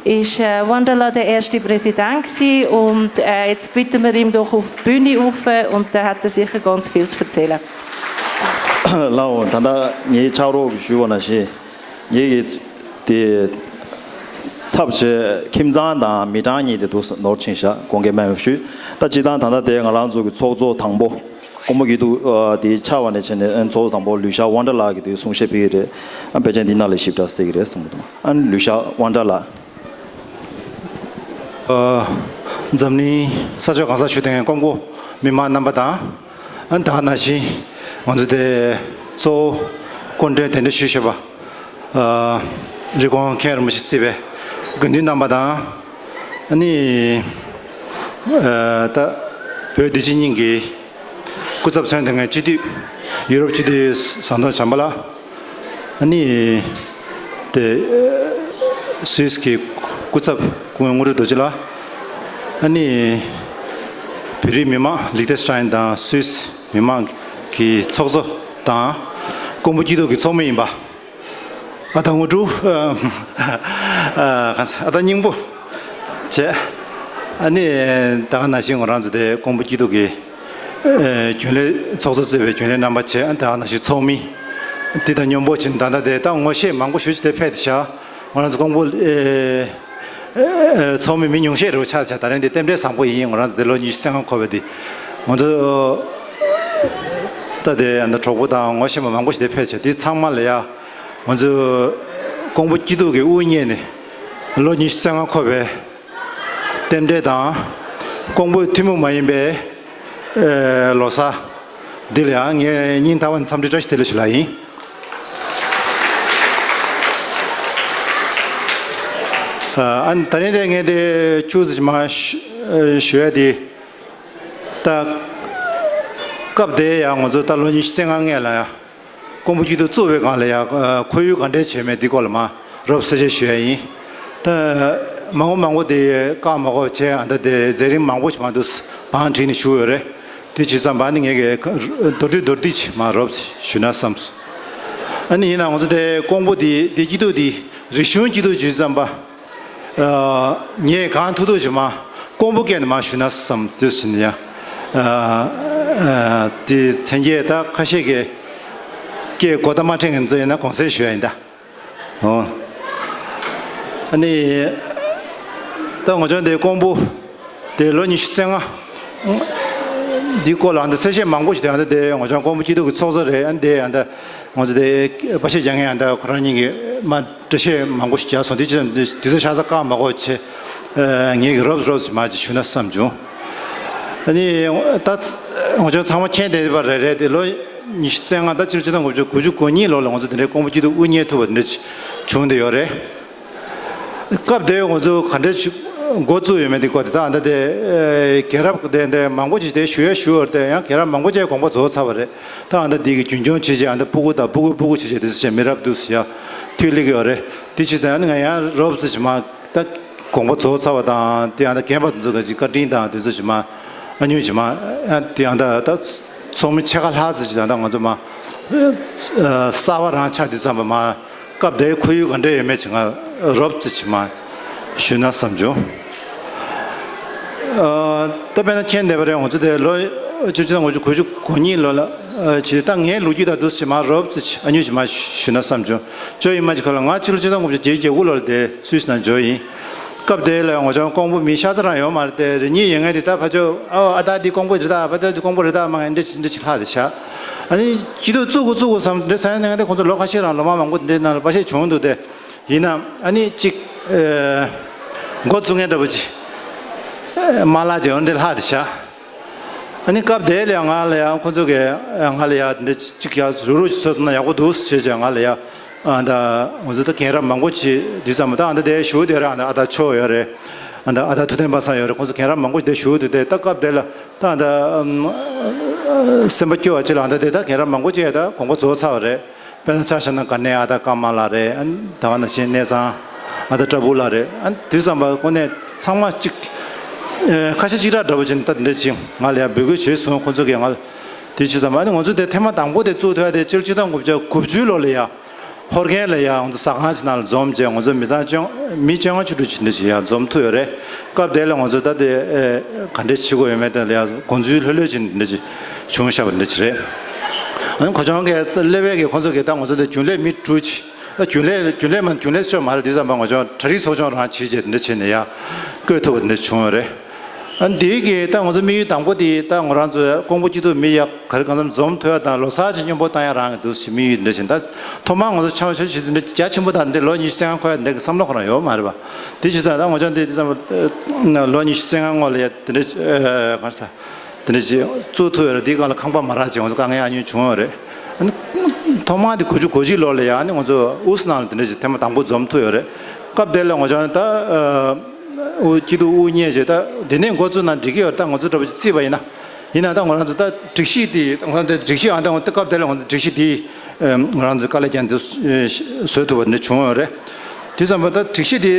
ist äh, Wandala der erste Präsident gewesen. Und äh, jetzt bitten wir ihn doch auf die Bühne rauf und da hat er sicher ganz viel zu erzählen. ལའོ། ད་ལྟ་ངའི་ཕྱག་རོགས་ཀྱིས་ཞུས་པ་ནང་བཞིན། ངེད་ཀྱི་དེ་ཚབ་བྱས་ཁྱིམ་ཚང་དང་མི་གྲངས་གཉིས་དེ་འདུག་ནོར་ཕྱིན་ཤག་དགོངས་འགལ་མེད་པ་ཞུ། ད་སྤྱིར་བཏང་ད་ལྟ་དེ་ང་རང་ཚོ་གི་ཚོགས་གཙོ་དང་པོ་ཀོང་པོ་སྐྱིད་སྡུག་དེ་ཆགས་པ་ནས་བྱས་ནས་ཚོགས་གཙོ་དང་པོ་ལུས་ཤག་དབང་གྲགས་ལགས་ཀྱིས་དེ་གསུང་བཤད་ཕུལ་གྱི་རེད། ཨ་ཕལ་ཆེར་འདི་ནང་ལ་ཞིབ་ཕྲ་གསལ་གྱི་རེད་བསམ་གྱི་འདུག་ཨ་ལུས་ཤག་དབང་གྲགས་ལགས། ཨ། འཛམ་གླིང་ས་ཕྱོགས་གང་སར་བཞུགས་བསྡད་མཁན་ཀོང་པོ་མི་མང་རྣམ་པ་དང་། ཨ་ད་ག་ནང་བཞིན་ང་ཚོ་དེ་གཙོ་བོ་སྐུ་མགྲོན་གདན་འདྲེན་ཞུས་བཞག་པ། ཨ། རི་ཀོན་མཁན་རིན་པོ་ཆེ་གཙོས་པའི་དགེ་འདུན་རྣམ་པ་དང་། ཨ་ནི། ཨ། ད་བོད་བདེ་སྐྱིད་གཉིས་ཀྱི་སྐུ་ཚབ་མཚོན་བསྡད་མཁན་སྤྱི་འཐུས། ཡུ་རོབ་སྤྱི་འཐུས་ཟམ་གདོང་བྱམས་པ་ལགས། ཨ་ནི། དེ། སུད་སི་གི་སྐུ་ཚབ་སྐུ་ངོ་དངོས་གྲུབ་རྡོ་རྗེ་ལགས། ཨ་ནི། བོད་རིགས་མི་མང་ལིག་ཏེན་སི་ཊེན་དང་སུད་སི་མི་མང་གི་ཚོགས་གཙོ་དང་། ཀོང་པོ་སྐྱིད་སྡུག་གི་ཚོགས་མི་ཡིན་པ། ཨ་ད་དངོས་གྲུབ། ཨ། ཨ། གང་ཟེར། ཨ་ད་སྙིང་པོ་བྱས། ཨ་ནི་ད་ག་ནང་བཞིན་ང་རང་ཚོ་དེ་ཀོང་པོ་སྐྱིད་སྡུག་གི་ཨ་རྒྱུན་ལས་ཚོགས་གཙོ་གཙོས་པའི་རྒྱུན་ལས་རྣམ་པ་བྱས། ཨ་ད་ག་ནང་བཞིན་ཚོགས་མི་དེ་དང་མཉམ་པོ་བྱས་ནས། ད་ལྟ་དེ་ད་ངོ་ཤེས་མང་པོ་ཞེ་ཅིག་དེ་ཕེབས་བསྡད་ཤག་ང་རང་ཚོ་ཀོང་པོ་ཨ་ཨ་ཚོགས་མི་མི་ཉུང་ཤས་རེད་པ། ཆ་ཆ་ད་རིང་དེ་རྟེན་འབྲེལ་བཟང་པོ་ཡིན། ང་རང་ཚོ་དེ་ལོ་ཉི་ཤུ་རྩ་ལྔ་འཁོར་བའི་དེ། ང་ཚོ་ད་དེ་ཨ་ད་གྲོགས་པོ་དང་ངོ་ཤེས་པ་མང་པོ་ཞིག་དེ་ཕེབས་བྱས། དེ་ཚང་མ་ལ་ཡ། ང་ཚོ་ཀོང་པོ་སྐྱིད་སྡུག་གི་དབུ་བརྙེས་ནས་ལོ་ཉི་ཤུ་རྩ་ལྔ་འཁོར་བའི་རྟེན་འབྲེལ་དང་། ཀོང་པོའི་ཐུན་མོང་མ་ཡིན་པའི་ཨ་ལོ་གསར་འདི་ལ་ཡང་ངས་སྙིང་ཐག་པ་ནས་འཚམས་འདྲི་བཀྲ་ཤིས་བདེ་ལེགས་ཞུ་ལག་ཡིན། ཨ་ཨ་ད་རིང་དེ་ངས་དེ་ཅུང་ཟད་མར་ཞུ་ཨ་ཞུ་ཡ་དེ། ད་སྐབས་དེ་ཡང་ང་ཚོ་ད་ལོ་ཉི་ཤུ་རྩ་ལྔ་སྔོན་ལ་ཡང་ཀོང་པོ་སྐྱིད་སྡུག་བཙུགས་པའི་སྒང་ལ་ཡང་ཁོར་ཡུག་ག་འདྲས་བྱས་མེད་འདི་སྐོར་ལ་མར་རོབ་གསལ་བཤད་ཞུ་ཡ་ཡིན། ད་མང་པོ་མང་པོ་དེ་བཀག་མ་དགོས་བྱས། ཨ་ད་དེ་མཛད་རིམ་མང་པོ་ཞིག་མར་འདུག་བང་བསྒྲིགས་ནས་བཞུགས་ཡོད་རེད། དེ་བྱས་ཙང་པ་ནི་ངས་ཀྱི་མདོར་བསྡུས་མདོར་བསྡུས་ཅིག་མར་རོབ་ཞུས་ན་བསམས། ཨ་ནི་ཡིན་ནའང་ང་ཚོ་དེ་ཀོང་པོ་དེ་དེ་སྐྱིད་སྡུག་དེ་རིག་གཞུང་སྐྱིད་སྡུག་བྱས་ཙང་པ། ཨ་ངས་གང་ཐུབ་ཐུབ་ཅིག་མར་ཀོང་པོ་སྐད་ནས་མར་ཞུས་ན་བསམས། དེ་བཞིན་ཡང་ཨ་ཨ་དེ་མཚན་བརྗོད་ད་ཁ་ཤས་ཀྱིས་སྐད་གོ་བརྡ་མ་འཕྲོད་མཁན་ཚོ་ཡིན་ན་དགོངས་སེལ་ཞུ་ཡ་ཡིན་ད། འོ། ཨ་ནི་ད་ང་ཚོ་འདི་ཀོང་པོ་དེ་ལོ་ཉི་ཤུ་རྩ་ལྔ་འདི་སྐོར་ལ་ཨ་ད་གསལ་བཤད་མང་པོ་ཞིག་དེ་ཨ་ད་དེ་ང་ཚོ་ཀོང་པོ་སྐྱིད་སྡུག་གི་ཚོགས་གཙོ་རེད། ཨ་ནི་དེ་ཨ་ད་ང་ཚོ་དེ་པར་ཆས་རྒྱག་མཁན་ཨ་ད་ཁོ་རང་གཉིས་ཀྱིས་མ་འགྲེལ་བཤད་མང་པོ་ཞིག་རྒྱག་སོང་། དེ་ཅི་དུས་ཚོད་ཆ་ཚང་བཀག་མ་དགོས་བྱས། ཨ་ངས་ཀྱི་རོབ་རོབ་ཅིག་མར་ཅིག་ཞུས་ན་བསམ་བྱུང་། ཨ་ནི་ད་ང་ཚོ་ཚང་མ་མཁྱེན་བསྡད་པ་རེད། རེད་དེ་ལོ་ཉི་ཤུ་རྩ་ལྔ་ད་སྤྱིར་ཆིག་སྟོང་དགུ་བརྒྱ་དགུ་བཅུ་གོ་གཉིས་ལོ་ལ་ང་ཚོ་དེ་འདྲའི་ཀོང་པོ་སྐྱིད་སྡུག་དབུ་བརྙེས་ཐུབ་པ་དེ་འདྲ་ཅིག་བྱུང་བསྡད་ཡོད་རེད། སྐབས་དེ་ང་ཚོ་ག་འདྲ་ཞིག་འགོ་བཙུགས་ཡོད་མེད་དེ་སྐོར་དེ་ད་ཨ་ད་དེ་རྒྱལ་རབས་དེ་འདྲ་མང་པོ་ཅིག་དེ་ཞུ་ཡ་ཞུ་བར་དེ་ཡང་རྒྱལ་རབས་མང་པོ་ཅིག་དགོངས་པ་རྫོགས་ཚར་བ་རེད། ད་ཨ་ད་དེ་གི་རྒྱུན་སྐྱོང་བྱེད་བྱེད་ཨ་ད་སྤུ་གུ་དང་སྤུ་གུའི་སྤུ་གུ་བྱེད་བྱེད་དེ་ཚོ་བྱེད་མི་རབས་འདུག་ཟེར་ཡ་ཐུགས་ལེགས་ཡོད་རེད། དེ་བྱས་ཙང་ཨ་ནི་ང་ཡང་རོབ་ཙམ་ཞིག་མ་ད་དགོངས་པ་རྫོགས་ཚར་བ་དང་དེ་ཨ་ད་རྒན་པ་དེ་ཚོ་ག་ཅིག་བཀའ་དྲིན་དང་དེ་ཚོ་ཞིག་མ་ཨ་ཉུང་ཞིག་མ་ཨ་དེ་ཨ་ད་ད་ཚོགས་མི་ཕྱེད་ཀ་ལྷག་ཙམ་ཞིག་ད་ད་ང་ཚོ་མ་གསར་པ་རང་ཆགས་དུས་ཙམ་པ་མ། སྐབས་དེའི་ཁོར་ཡུག་ག་འདྲ་ཡོད་མེད་ཅིག་ང་རོབ་ཙམ་ཅིག་མ་ཞུས་ན་བསམ་བྱུང་། ཨ་ད་དཔེར་ན་མཁྱེན་བསྡད་པ་རེད། ང་ཚོ་དེ་ལོ་ཆིག་སྟོང་དགུ་བརྒྱ་དགུ་བཅུ་གོ་གཉིས་ལོ་ལ་ཨ་ཅིག་ད་ངའི་ལོ་རྒྱུས་དང་འདུག་ཅིག་མ་རོབ་ཙམ་ཅིག་ཨ་ཉུང་ཅིག་མ་ཞུས་ན་བསམ་བྱུང་། ཇོ་ཡིན་མ་ཅིག་ཁ་ལ་ང་ཕྱི་ལོ་ཆིག་སྟོང་དགུ་བརྒྱ་བརྒྱད་ཅུ་གྱ་དགུ་ལོ་ལ་དེ་སུད་སི་ནང་འབྱོར་ཡིན། སྐབས་དེ་ལ་ང་ཚོ་ཀོང་པོ་མི་ཤ་ཚ་རང་ཡོད་མ་རེད་དེ། རེ་གཉིས་ཡོད་མཁན་དེ་ད་ཕ་ཆོས་ཨ་ཨ་ད་འདི་ཀོང་པོ་རེད་ད་ཕ་ཆོས་འདི་ཀོང་པོ་རེད་ད་མ་ངན་འདྲ་ཅིག་འདྲ་ཅིག་ལྷག་དེ་ཤ། ཨ་ནི་སྐྱིད་སྡུག་བཙུགས་དགོས་བཙུགས་དགོས་བསམ་འདྲ་ས་ཡ་ནང་དེ་ཁོང་ཚོ་ལོ་ཁ་ཤས་རང་ལོ་མང་མང་པོ་འདྲ་ནང་ལ་པ་ཤས་བྱུང་འདུག་དེ། ཡིན་ན་ཨ་ནི་གཅིག་ཨེ་འགོ་བཙུགས་མཁན་འདྲ་པོ་ཅིག་མ་ལགས་ཅིག་འོན་ཏེ་ལྷག་དེ་ཤ། ཨ་ནི་སྐབས་དེ་ལ་ཡང་ང་ལ་ཡང་ཁོ་ཚོ་གིས་ང་ལ་ཡང་འདི་གཅིག་ཡང་རུག་རུག་ཅིག་བཟོས་ཐུབ་ན་ཡག་པོ་འདུག་ཟེར་བྱས་ང་ལ་ཡང་ཨ་ད་ང་ཚོ་ད་རྒན་རབས་མང་པོ་ཅིག་དུས་ཙམ་པ་ད་ཨ་ད་དེ་བཞུགས་དེ་ར་ཨ་ད་ཨ་ད་ཆོས་ཡོད་རེད། ཨ་ད་ཨ་ད་ཐུབ་བསྟན་པ་སངས་ཡོད་རེད། ཁོ་ཚོ་རྒན་རབས་མང་པོ་ཅིག་དེ་བཞུགས་དེ་དེ་ད་སྐབས་དེ་ལ་ད་ཨ་ད་སེམས་པ་སྐྱོ་བ་ཅིག་ལ་ཨ་ད་དེ་ད་རྒན་རབས་མང་པོ་ཅིག་ད་དགོངས་པ་རྫོགས་ཚར་བ་རེད། དཔེར་ན་ཆ་བཞག་ན་ག་ནས་ཨ་ད་ཀརྨ་ལགས་རེད། ཨ་ད་ག་ནང་བཞིན་གནས་ཚང་ཨ་ད་བཀྲ་བྷོ་ལགས་རེད། ཨ་དུས་ཙམ་པ་ཁོ་ནས་ཚང་མ་གཅིག་ཨེ་ཁ་ཤས་གཅིག་ར་འདྲ་པོ་ཅིག་ད་འདྲ་ཅིག་ང་ལ་ཡང་འབོད་སྐུལ་བྱས་སོང་། ཁོ་ཚོ་གིས་ང་ལ་དེ་བྱས་ཙམ་པ་ཨ་ནི་ང་ཚོ་དེ་ཐེངས་མ་དང་པོ་དེ་བཙུགས་ཐུབ་ཡ་དེ་སྤྱི་ལོ་ཆིག་སྟོང་དགུ་བརྒྱ་དགུ་བཅུ་ལོ་ལ་ཡ་ཧོར་རྒན་ལ་ཡ་ང་ཚོ་ཟ་ཁང་ཅིག་ནང་ལ་འཛོམས་བྱས་ང་ཚོ་མི་ཚང་བཅོ་མི་བཅོ་ལྔ་བཅུ་དྲུག་ཅིག་འདྲ་ཅིག་ཡ་འཛོམས་ཐུབ་ཡོད་རེད། སྐབས་དེ་ལ་ང་ཚོ་ད་དེ་ཨེ་ག་འདྲས་བྱེད་དགོས་ཡོད་མེད་དེ་ལ་ཡང་དགོངས་ཚུལ་ལྷོད་ལྷོད་ཅིག་འདི་འདྲ་ཅིག་བྱུང་བཞག་པ་འདི་འདྲ་ཅིག་རེད། ཨ་ནི་གོ་ཆུང་གི་སླེ་བས་ཀྱི་ཁོང་ཚོ་གི་ད་ང་ཚོ་འདི་རྒྱུན་ལས་མི་དྲུག་ཅིག་ད་རྒྱུན་ལས་རྒྱུན་ལས་མ་རྒྱུན་ལས་ཤོར་མ་རེད། དེ་ཙམ་པ་ང་ཚོ་གྲ་སྒྲིག་ཚོགས་ཆུང་རང་བྱེད་བྱེད་འདི་འདྲ་བྱས་ནས་ཡ་བསྐོས་ཐུབ་པ་འདི་འདྲ་བྱུང་ཡོད་རེད། ཨ་ནི་དེའི་གི་ད་ང་ཚོ་དམིགས་ཡུལ་དང་པོ་དེ་ད་ང་རང་ཚོ་ཀོང་པོ་སྐྱིད་སྡུག་མི་ཡག་ག་རེ་གང་འཚམ་འཛོམས་ཐུབ་ཡ་དང་ལོ་གསར་ཅིག་སྙོམས་པོ་བཏང་ཡ་རང་གི་འདུག་ཟེར་དམིགས་ཡུལ་འདི་འདྲ་བྱས། ད་ཐོག་མར་ང་ཚོ་ཆ་བཞག་ཞིག་འདི་འདྲ་རྒྱ་ཆེན་པོ་དང་འདི་ལོ་ཉི་ཤུ་རྩ་ལྔ་འཁོར་ཡ་འདི་གི་བསམ་བློ་ཁོ་རང་ཡོད་མ་རེད་པ། དེ་བྱས་ཙང་ད་ང་ཚོ་འདི་འདི་ཙམ་ལོ་ཉི་ཤུ་རྩ་ལྔ་སྔོན་ལ་ཡ་འདི་འདྲ་ག་རེ་ཟ་འདི་འདྲ་ཅིག་བཙུགས་ཐུབ་ཡོད་རེད། འདིའི་སྒང་ལ་ཁང་པ་མ་རག་ཅིག་ང་ཚོ་དཀའ་ངལ་ཨ་ཉུང་བྱུང་ཡོད་རེད། ཨ་ནི་ཐོག་མར་འདི་དགུ་བཅུ་གོ་གཅིག་ལོ་ལ་ཡ་ཨ་ནི་ང་ཚོ་ཨུ་སུ་ནང་ལ་འདི་འདྲ་ཅིག་ཐེངས་མ་དང་པོ་འཛོམས་ཐུབ་ཡོད་རེད། སྐབས་དེ་ལ་ང་ཚོ་ད་ཨུ་སྐྱིད་སྡུག་དབུ་བརྙེས་བྱས་ད་འདི་ནས་འགོ་བཙུགས་ན་འགྲིག་གི་ཡོད་རེད། ད་ང་ཚོ་འདྲ་པོ་ཅིག་བརྩིས་པ་ཡིན་ན། ཡིན་ན་ད་ང་རང་ཚོ་ད་སྒྲིག་གཞི་དེ་ང་རང་ཚོ་སྒྲིག་གཞི་ཨ་ད་ང་ཚོ་སྐབས་དེ་ལ་ང་ཚོ་སྒྲིག་གཞི་དེ་ང་རང་ཚོ་དཀའ་ལས་བརྒྱབ་འདི་བཟོ་ཐུབ་པ་འདི་བྱུང་ཡོད་རེད། དེ་ཙམ་པ་ད་སྒྲིག་གཞི་དེ་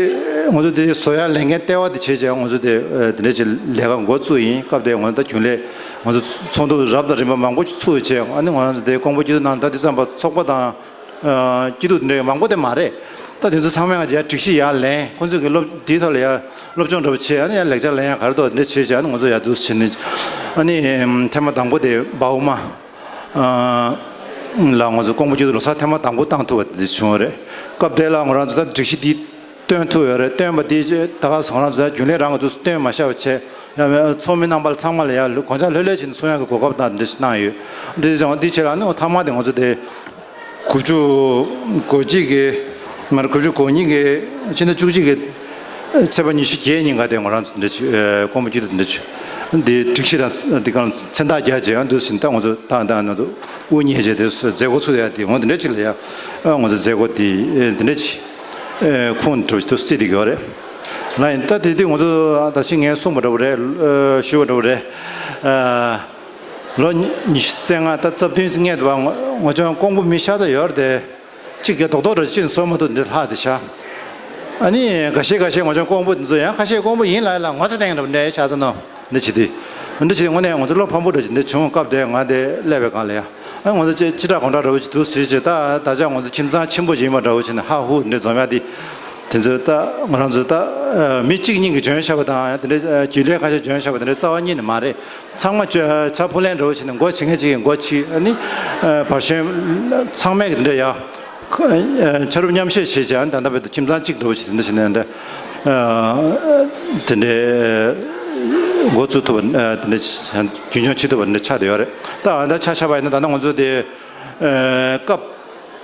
ང་ཚོ་དེ་བཟོ་ཡ་ལས་འགན་ལྟེ་བ་དེ་བྱས་བྱས་ང་ཚོ་དེ་དེ་འདྲ་ཅིག་ལས་ཀ་འགོ་བཙུགས་ཡིན། སྐབས་དེ་ང་ཚོ་ད་རྒྱུན་ལས་ང་ཚོ་ཚོགས་འདུ་རབ་དང་རིམ་པ་མང་པོ་ཞིག་ཚུགས་བྱས་ཨ་ནི་ང་རང་ཚོ་དེ་ཀོང་པོ་སྐྱིད་སྡུག་ནང་ད་དེ་ཙམ་པ་ཚོགས་པ་དང་། སྐྱིད་སྡུག་འདྲ་མང་པོ་དེ་མ་རེད། ད་དེ་ཚོ་ཚང་མས་ང་རྒྱལ་སྒྲིག་གཞི་ཡར་ལེན། ཁོང་ཚོས་ཀྱི་སློབ་དེའི་ཐོག་ལ་ཡར་སློབ་སྦྱོང་འདྲ་པོ་བྱས་ཨ་ནི་ཡར་ལེགས་ཆ་ལེན་ཡ་ག་རེ་འདུག་འདི་བྱས་བྱས་ཨ་ནི་ང་ཚོ་ཡར་འདུག་བྱས་ནས་ཨ་ནི་ཐེངས་མ་དང་པོ་དེ་འབའ་འོག་མ་ལ་ང་ཚོ་ཀོང་པོ་སྐྱིད་སྡུག་ལོ་གསར་ཐེངས་མ་དང་པོ་བཏང་ཐུབ་པ་དེ་བྱུང་བ་རེད། སྐབས་དེ་ལ་ང་རང་ཚོ་ད་སྒྲིག་གཞི་འདི་བཏོན་ཐུབ་ཡོད་རེད། བཏོན་པ་དེ་ད་ག་ང་རང་ཚོ་ད་རྒྱུན་ལས་རང་གི་འདུག་བཏོན་མ་ཤེས་པ་བྱས་ཡང་ཚོགས་མི་རྣམ་པ་ཚང་མ་ལ་ཡར་གོང་ཆ་ལྷོད་ལྷོད་བྱས་ནས་གསུང་ཡ་གི་གོ་སྐབས་དང་འདི་འདྲ་ཞིག་གནང་ཡོད། འདི་ཚོ་འདི་བྱས་ལ་ཨ་ནི་ཐ་མ་དེ་ང་ཚོ་དེ། དགུ་བཅུ་གོ་གཅིག་གི་མ་རེད། དགུ་བཅུ་གོ་གཉིས་ཀྱི་ཕྱི་ཟླ་བཅུ་གཅིག་གི་ཚེས་པ་ཉི་ཤུ་བརྒྱད་ཉིན་ག་དེ་ང་རང་ཚོ་འདི་ཅི་ཀོང་པོ་སྐྱིད་སྡུག་འདི་ཅི་འདི་སྒྲིག་གཞི་དང་འདི་གང་མཚན་རྟགས་རྒྱག་བྱས་ཡང་འདུག་ཟིན་ད་ང་ཚོ་ད་ད་ང་ཚོ་དབུ་བརྙེས་བྱས་དེ་མཛད་སྒོ་ཚུགས་ཡ་དེ་ངོ་འདི་འདྲ་ཅིག་ལ་ཡ་ང་ཚོ་མཛད་སྒོ་དེ་འདི་འདྲ་ཅིག་ཁུངས་འདྲ་པོ་ཞིག་ཏུ་བརྩིས་བསྡད་ཀྱི་ཡོད་རེད། ལ་ཡིན་ད་དེ་དུས་ང་ཚོ་ད་ཕྱི་ངས་གསུངས་པ་འདྲ་པོ་རེད། ཞུས་པ་འདྲ་པོ་རེད། ལོ་ཉི་ཤུ་རྩ་ལྔ་ད་རྩ་བདུན་ཙམ་སྔོན་དུ་བ་ངོ་ཅོང་ཀོང་པོ་མི་ཤ་ཚ་ཡོད་རེད་དེ། གཅིག་གི་རྡོག་རྡོག་རེ་གཅིག་བཟོ་མ་ཐུབ་འདི་ལྷག་དེ་ཤ། ཨ་ནི་འགའ་ཤས་འགའ་ཤས་ངོ་ཅོང་ཀོང་པོ་འདི་ཚོ་ཡང་ཁ་ཤས་ཀོང་པོ་ཡིན་ལ་ལ་ངོ་ཚ་སྟེང་རབ་འདྲ་ཤ་ཚ་ནོ་འདི་ཆི་དེ། འདི་ཆི་དེ་དངོས་གནས་ང་ཚོ་བློ་ཕམ་པོ་འདྲ་ཅིག་འདི་བྱུང་སྐབས་དེ་ང་དེ་སླེབས་པའི་སྒང་ལ་ཡ། ཨ་ང་ཚོ་ཅི་ཅི་དྲག་གང་དྲག་ར་བོ་ཅིག་འདུག་ཟེར་ཅིག་ད་ད་ཆ་ང་ཚོ་ཁྱིམ་ཚང་ཆེན་པོ་ཞིག་ཡིན་པ་འདྲ་བོ་ཅིག་ནས་ཧ་ཧུ་འདི་འཛོམས་ཡ་དེ། དེ་ཚོ་ད་ང་རང་ཚོ་ད་མི་གཅིག་གཉིས་ཀྱིས་འཇོན་ཤག་པ་དང་དེ་འདྲའི་རྒྱུན་ལས་ཁ་ཤས་འཇོན་ཤག་པ་དེ་འདྲའི་རྩ་བ་ཉིད་ནས་མ་རེད། ཚང་མ་ཆ་ཕུ་ལན་འདྲ་བོ་བྱས་ནས་མགོ་བྱེད་མཁན་གཅིག་གིས་མགོ་བྱེད་ཨ་ནི་བར་གཞོན་ཚང་མས་འདི་འདྲ་ཡ་ཆ་རུབ་མཉམ་བཤད་བྱེད་བྱས་ཨ་ནི་ད་ལྟ་བར་དུ་ཁྱིམ་ཚང་གཅིག་འདྲ་བོ་བྱས་འདི་འདྲ་བྱས་ནས་འདི་འདྲ་འདི་འདྲའི་འགོ་བཙུགས་ཐུབ་པ་འདི་འདྲ་རྒྱུན་འཁྱོངས་བྱེད་ཐུབ་པ་འདི་འདྲ་ཆགས་བསྡད་ཡོད་རེད། ད་ཨ་ད་ཆ་བཞག་པ་ཡིན་ན་ད་ལྟ་ང་ཚོ་དེ། སྐབས་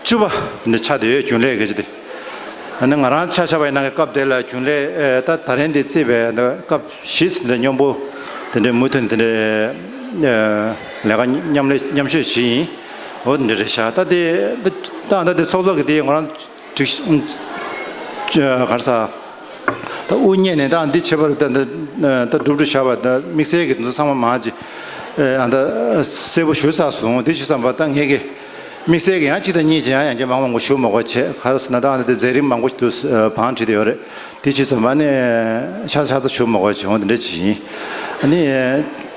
བཅུ་པ་འདི་ཆགས་བསྡད་ཡོད་རྒྱུན་ལས་སྐད་ཆ་དེ། ཨ་ནི་ང་རང་ཆ་བཞག་པ་ཡིན་ན་སྐབས་དེ་ལ་རྒྱུན་ལས་ད་ད་རིང་འདི་བརྩིས་པའི་འདི་སྐབས་བཞི་འདི་སྙོམས་པོ་དེ་འདྲའི་མུ་མཐུད་དེ་འདི་འདྲའི་ལས་ཀ་མཉམ་ལས་མཉམ་ཤོས་ཞིག་ཡིན། འོ་འདི་འདྲ་རེད་ཤག་ད་དེ་ད་ད་དེ་ཚོགས་གཙོ་གི་དེ་ང་རང་སྒྲིག་ག་རེ་ཟ། ད་དབུ་བརྙེས་ནས་ད་འདི་བྱེད་པར་ད་འདི་ད་སྒྲུབ་སྒྲུབ་བྱ་བ་ད་དམིགས་བསལ་གྱི་འདི་ཚོ་ཚང་མ་མང་ཅིག་ཨ་ད་གསལ་པོ་ཞུ་ཚར་སོང་། འདི་བྱས་ཙང་པ་ད་ངས་ཀྱི་དམིགས་བསལ་གྱི་ཡང་གཅིག་དང་གཉིས་ཅིག་ཡང་ཡང་བསྐྱར་མང་མང་པོ་ཞུ་མ་དགོས་བྱས། ག་རེ་ཟེར་ན་ད་ཨ་ནི་དེ་མཛད་རིམ་མང་པོ་ཞིག་ཏུ་བང་བསྒྲིགས་བསྡད་ཡོད་རེད། དེ་བྱས་ཙང་མ་ནི་ཤ་ཤ་ཚ་ཞུ་མ་དགོས་བྱས། འོ་འདི་འདྲ་ཅིག་ཡིན། ཨ་ནི་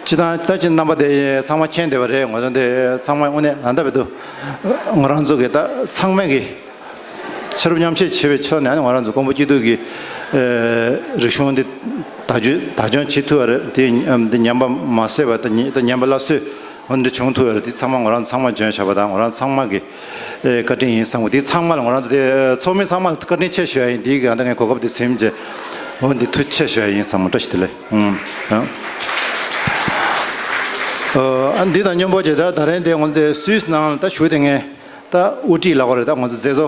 སྤྱིར་བཏང་ད་ཅི་རྣམ་པ་དེ་ཚང་མ་མཁྱེན་བསྡད་པ་རེད། ང་ཚོ་འདི་ཚང་མ་དངོས་གནས་ཨ་ད་བེ་དུ་ང་རང་ཚོ་གི་ད་ཚང་མས་གི་ཆ་རོགས་མཉམ་བཤད་བྱེད་པའི་ཕྱོགས་ནས་ཨ་ནི་ང་རང་ཚོ་ཀོང་པོ་སྐྱིད་སྡུག་གི་ཨེ་རིག་གཞུང་འདི་བདག་སྐྱོང་བདག་སྐྱོང་བྱེད་ཐུབ་པ་རེད། དེ་ཨམ་འདི་ཉམས་པ་མ་ཟད་པ་དང་ཉེ་ད་ཉམས་པ་སླར་གསོ་འོ་འདི་བྱུང་ཐུབ་པ་རེད། དེ་ཚང་མ་ང་རང་ཚང་མ་འཇོན་བྱ་བ་དང་ང་རང་ཚང་མ་གི་ཨེ་བཀའ་དྲིན་ཡིན་བསམ་གི། དེ་ཚང་མ་ལ་ང་རང་ཚོ་དེ་ཚོགས་མི་ཚང་མ་ལ་བཀའ་དྲིན་ཆེ་ཞུ་ཡ་ཡིན། དེ་གི་ཨ་ད་ངས་གོ་སྐབས་དེ་ཟིན་བྱས་འོ་འདི་ཐུགས་ཆེ་ཞུ་ཡ་ཡིན་བསམ། བཀྲ་ཤིས་བདེ་ལེགས། ཨུམ་ཨ་ཨ་འདི་དང་མཉམ་པོ་བྱས་ད་ད་རིང་དེ་ང་ཚོ་དེ་སུད་སི་ནང་ལ་ད་བཞུགས་དེ་ངས། ད་དབུ་ཁྲིད་ལབ་དགོས་རེད། ད་ང་ཚོ་མཛད་གཙོ་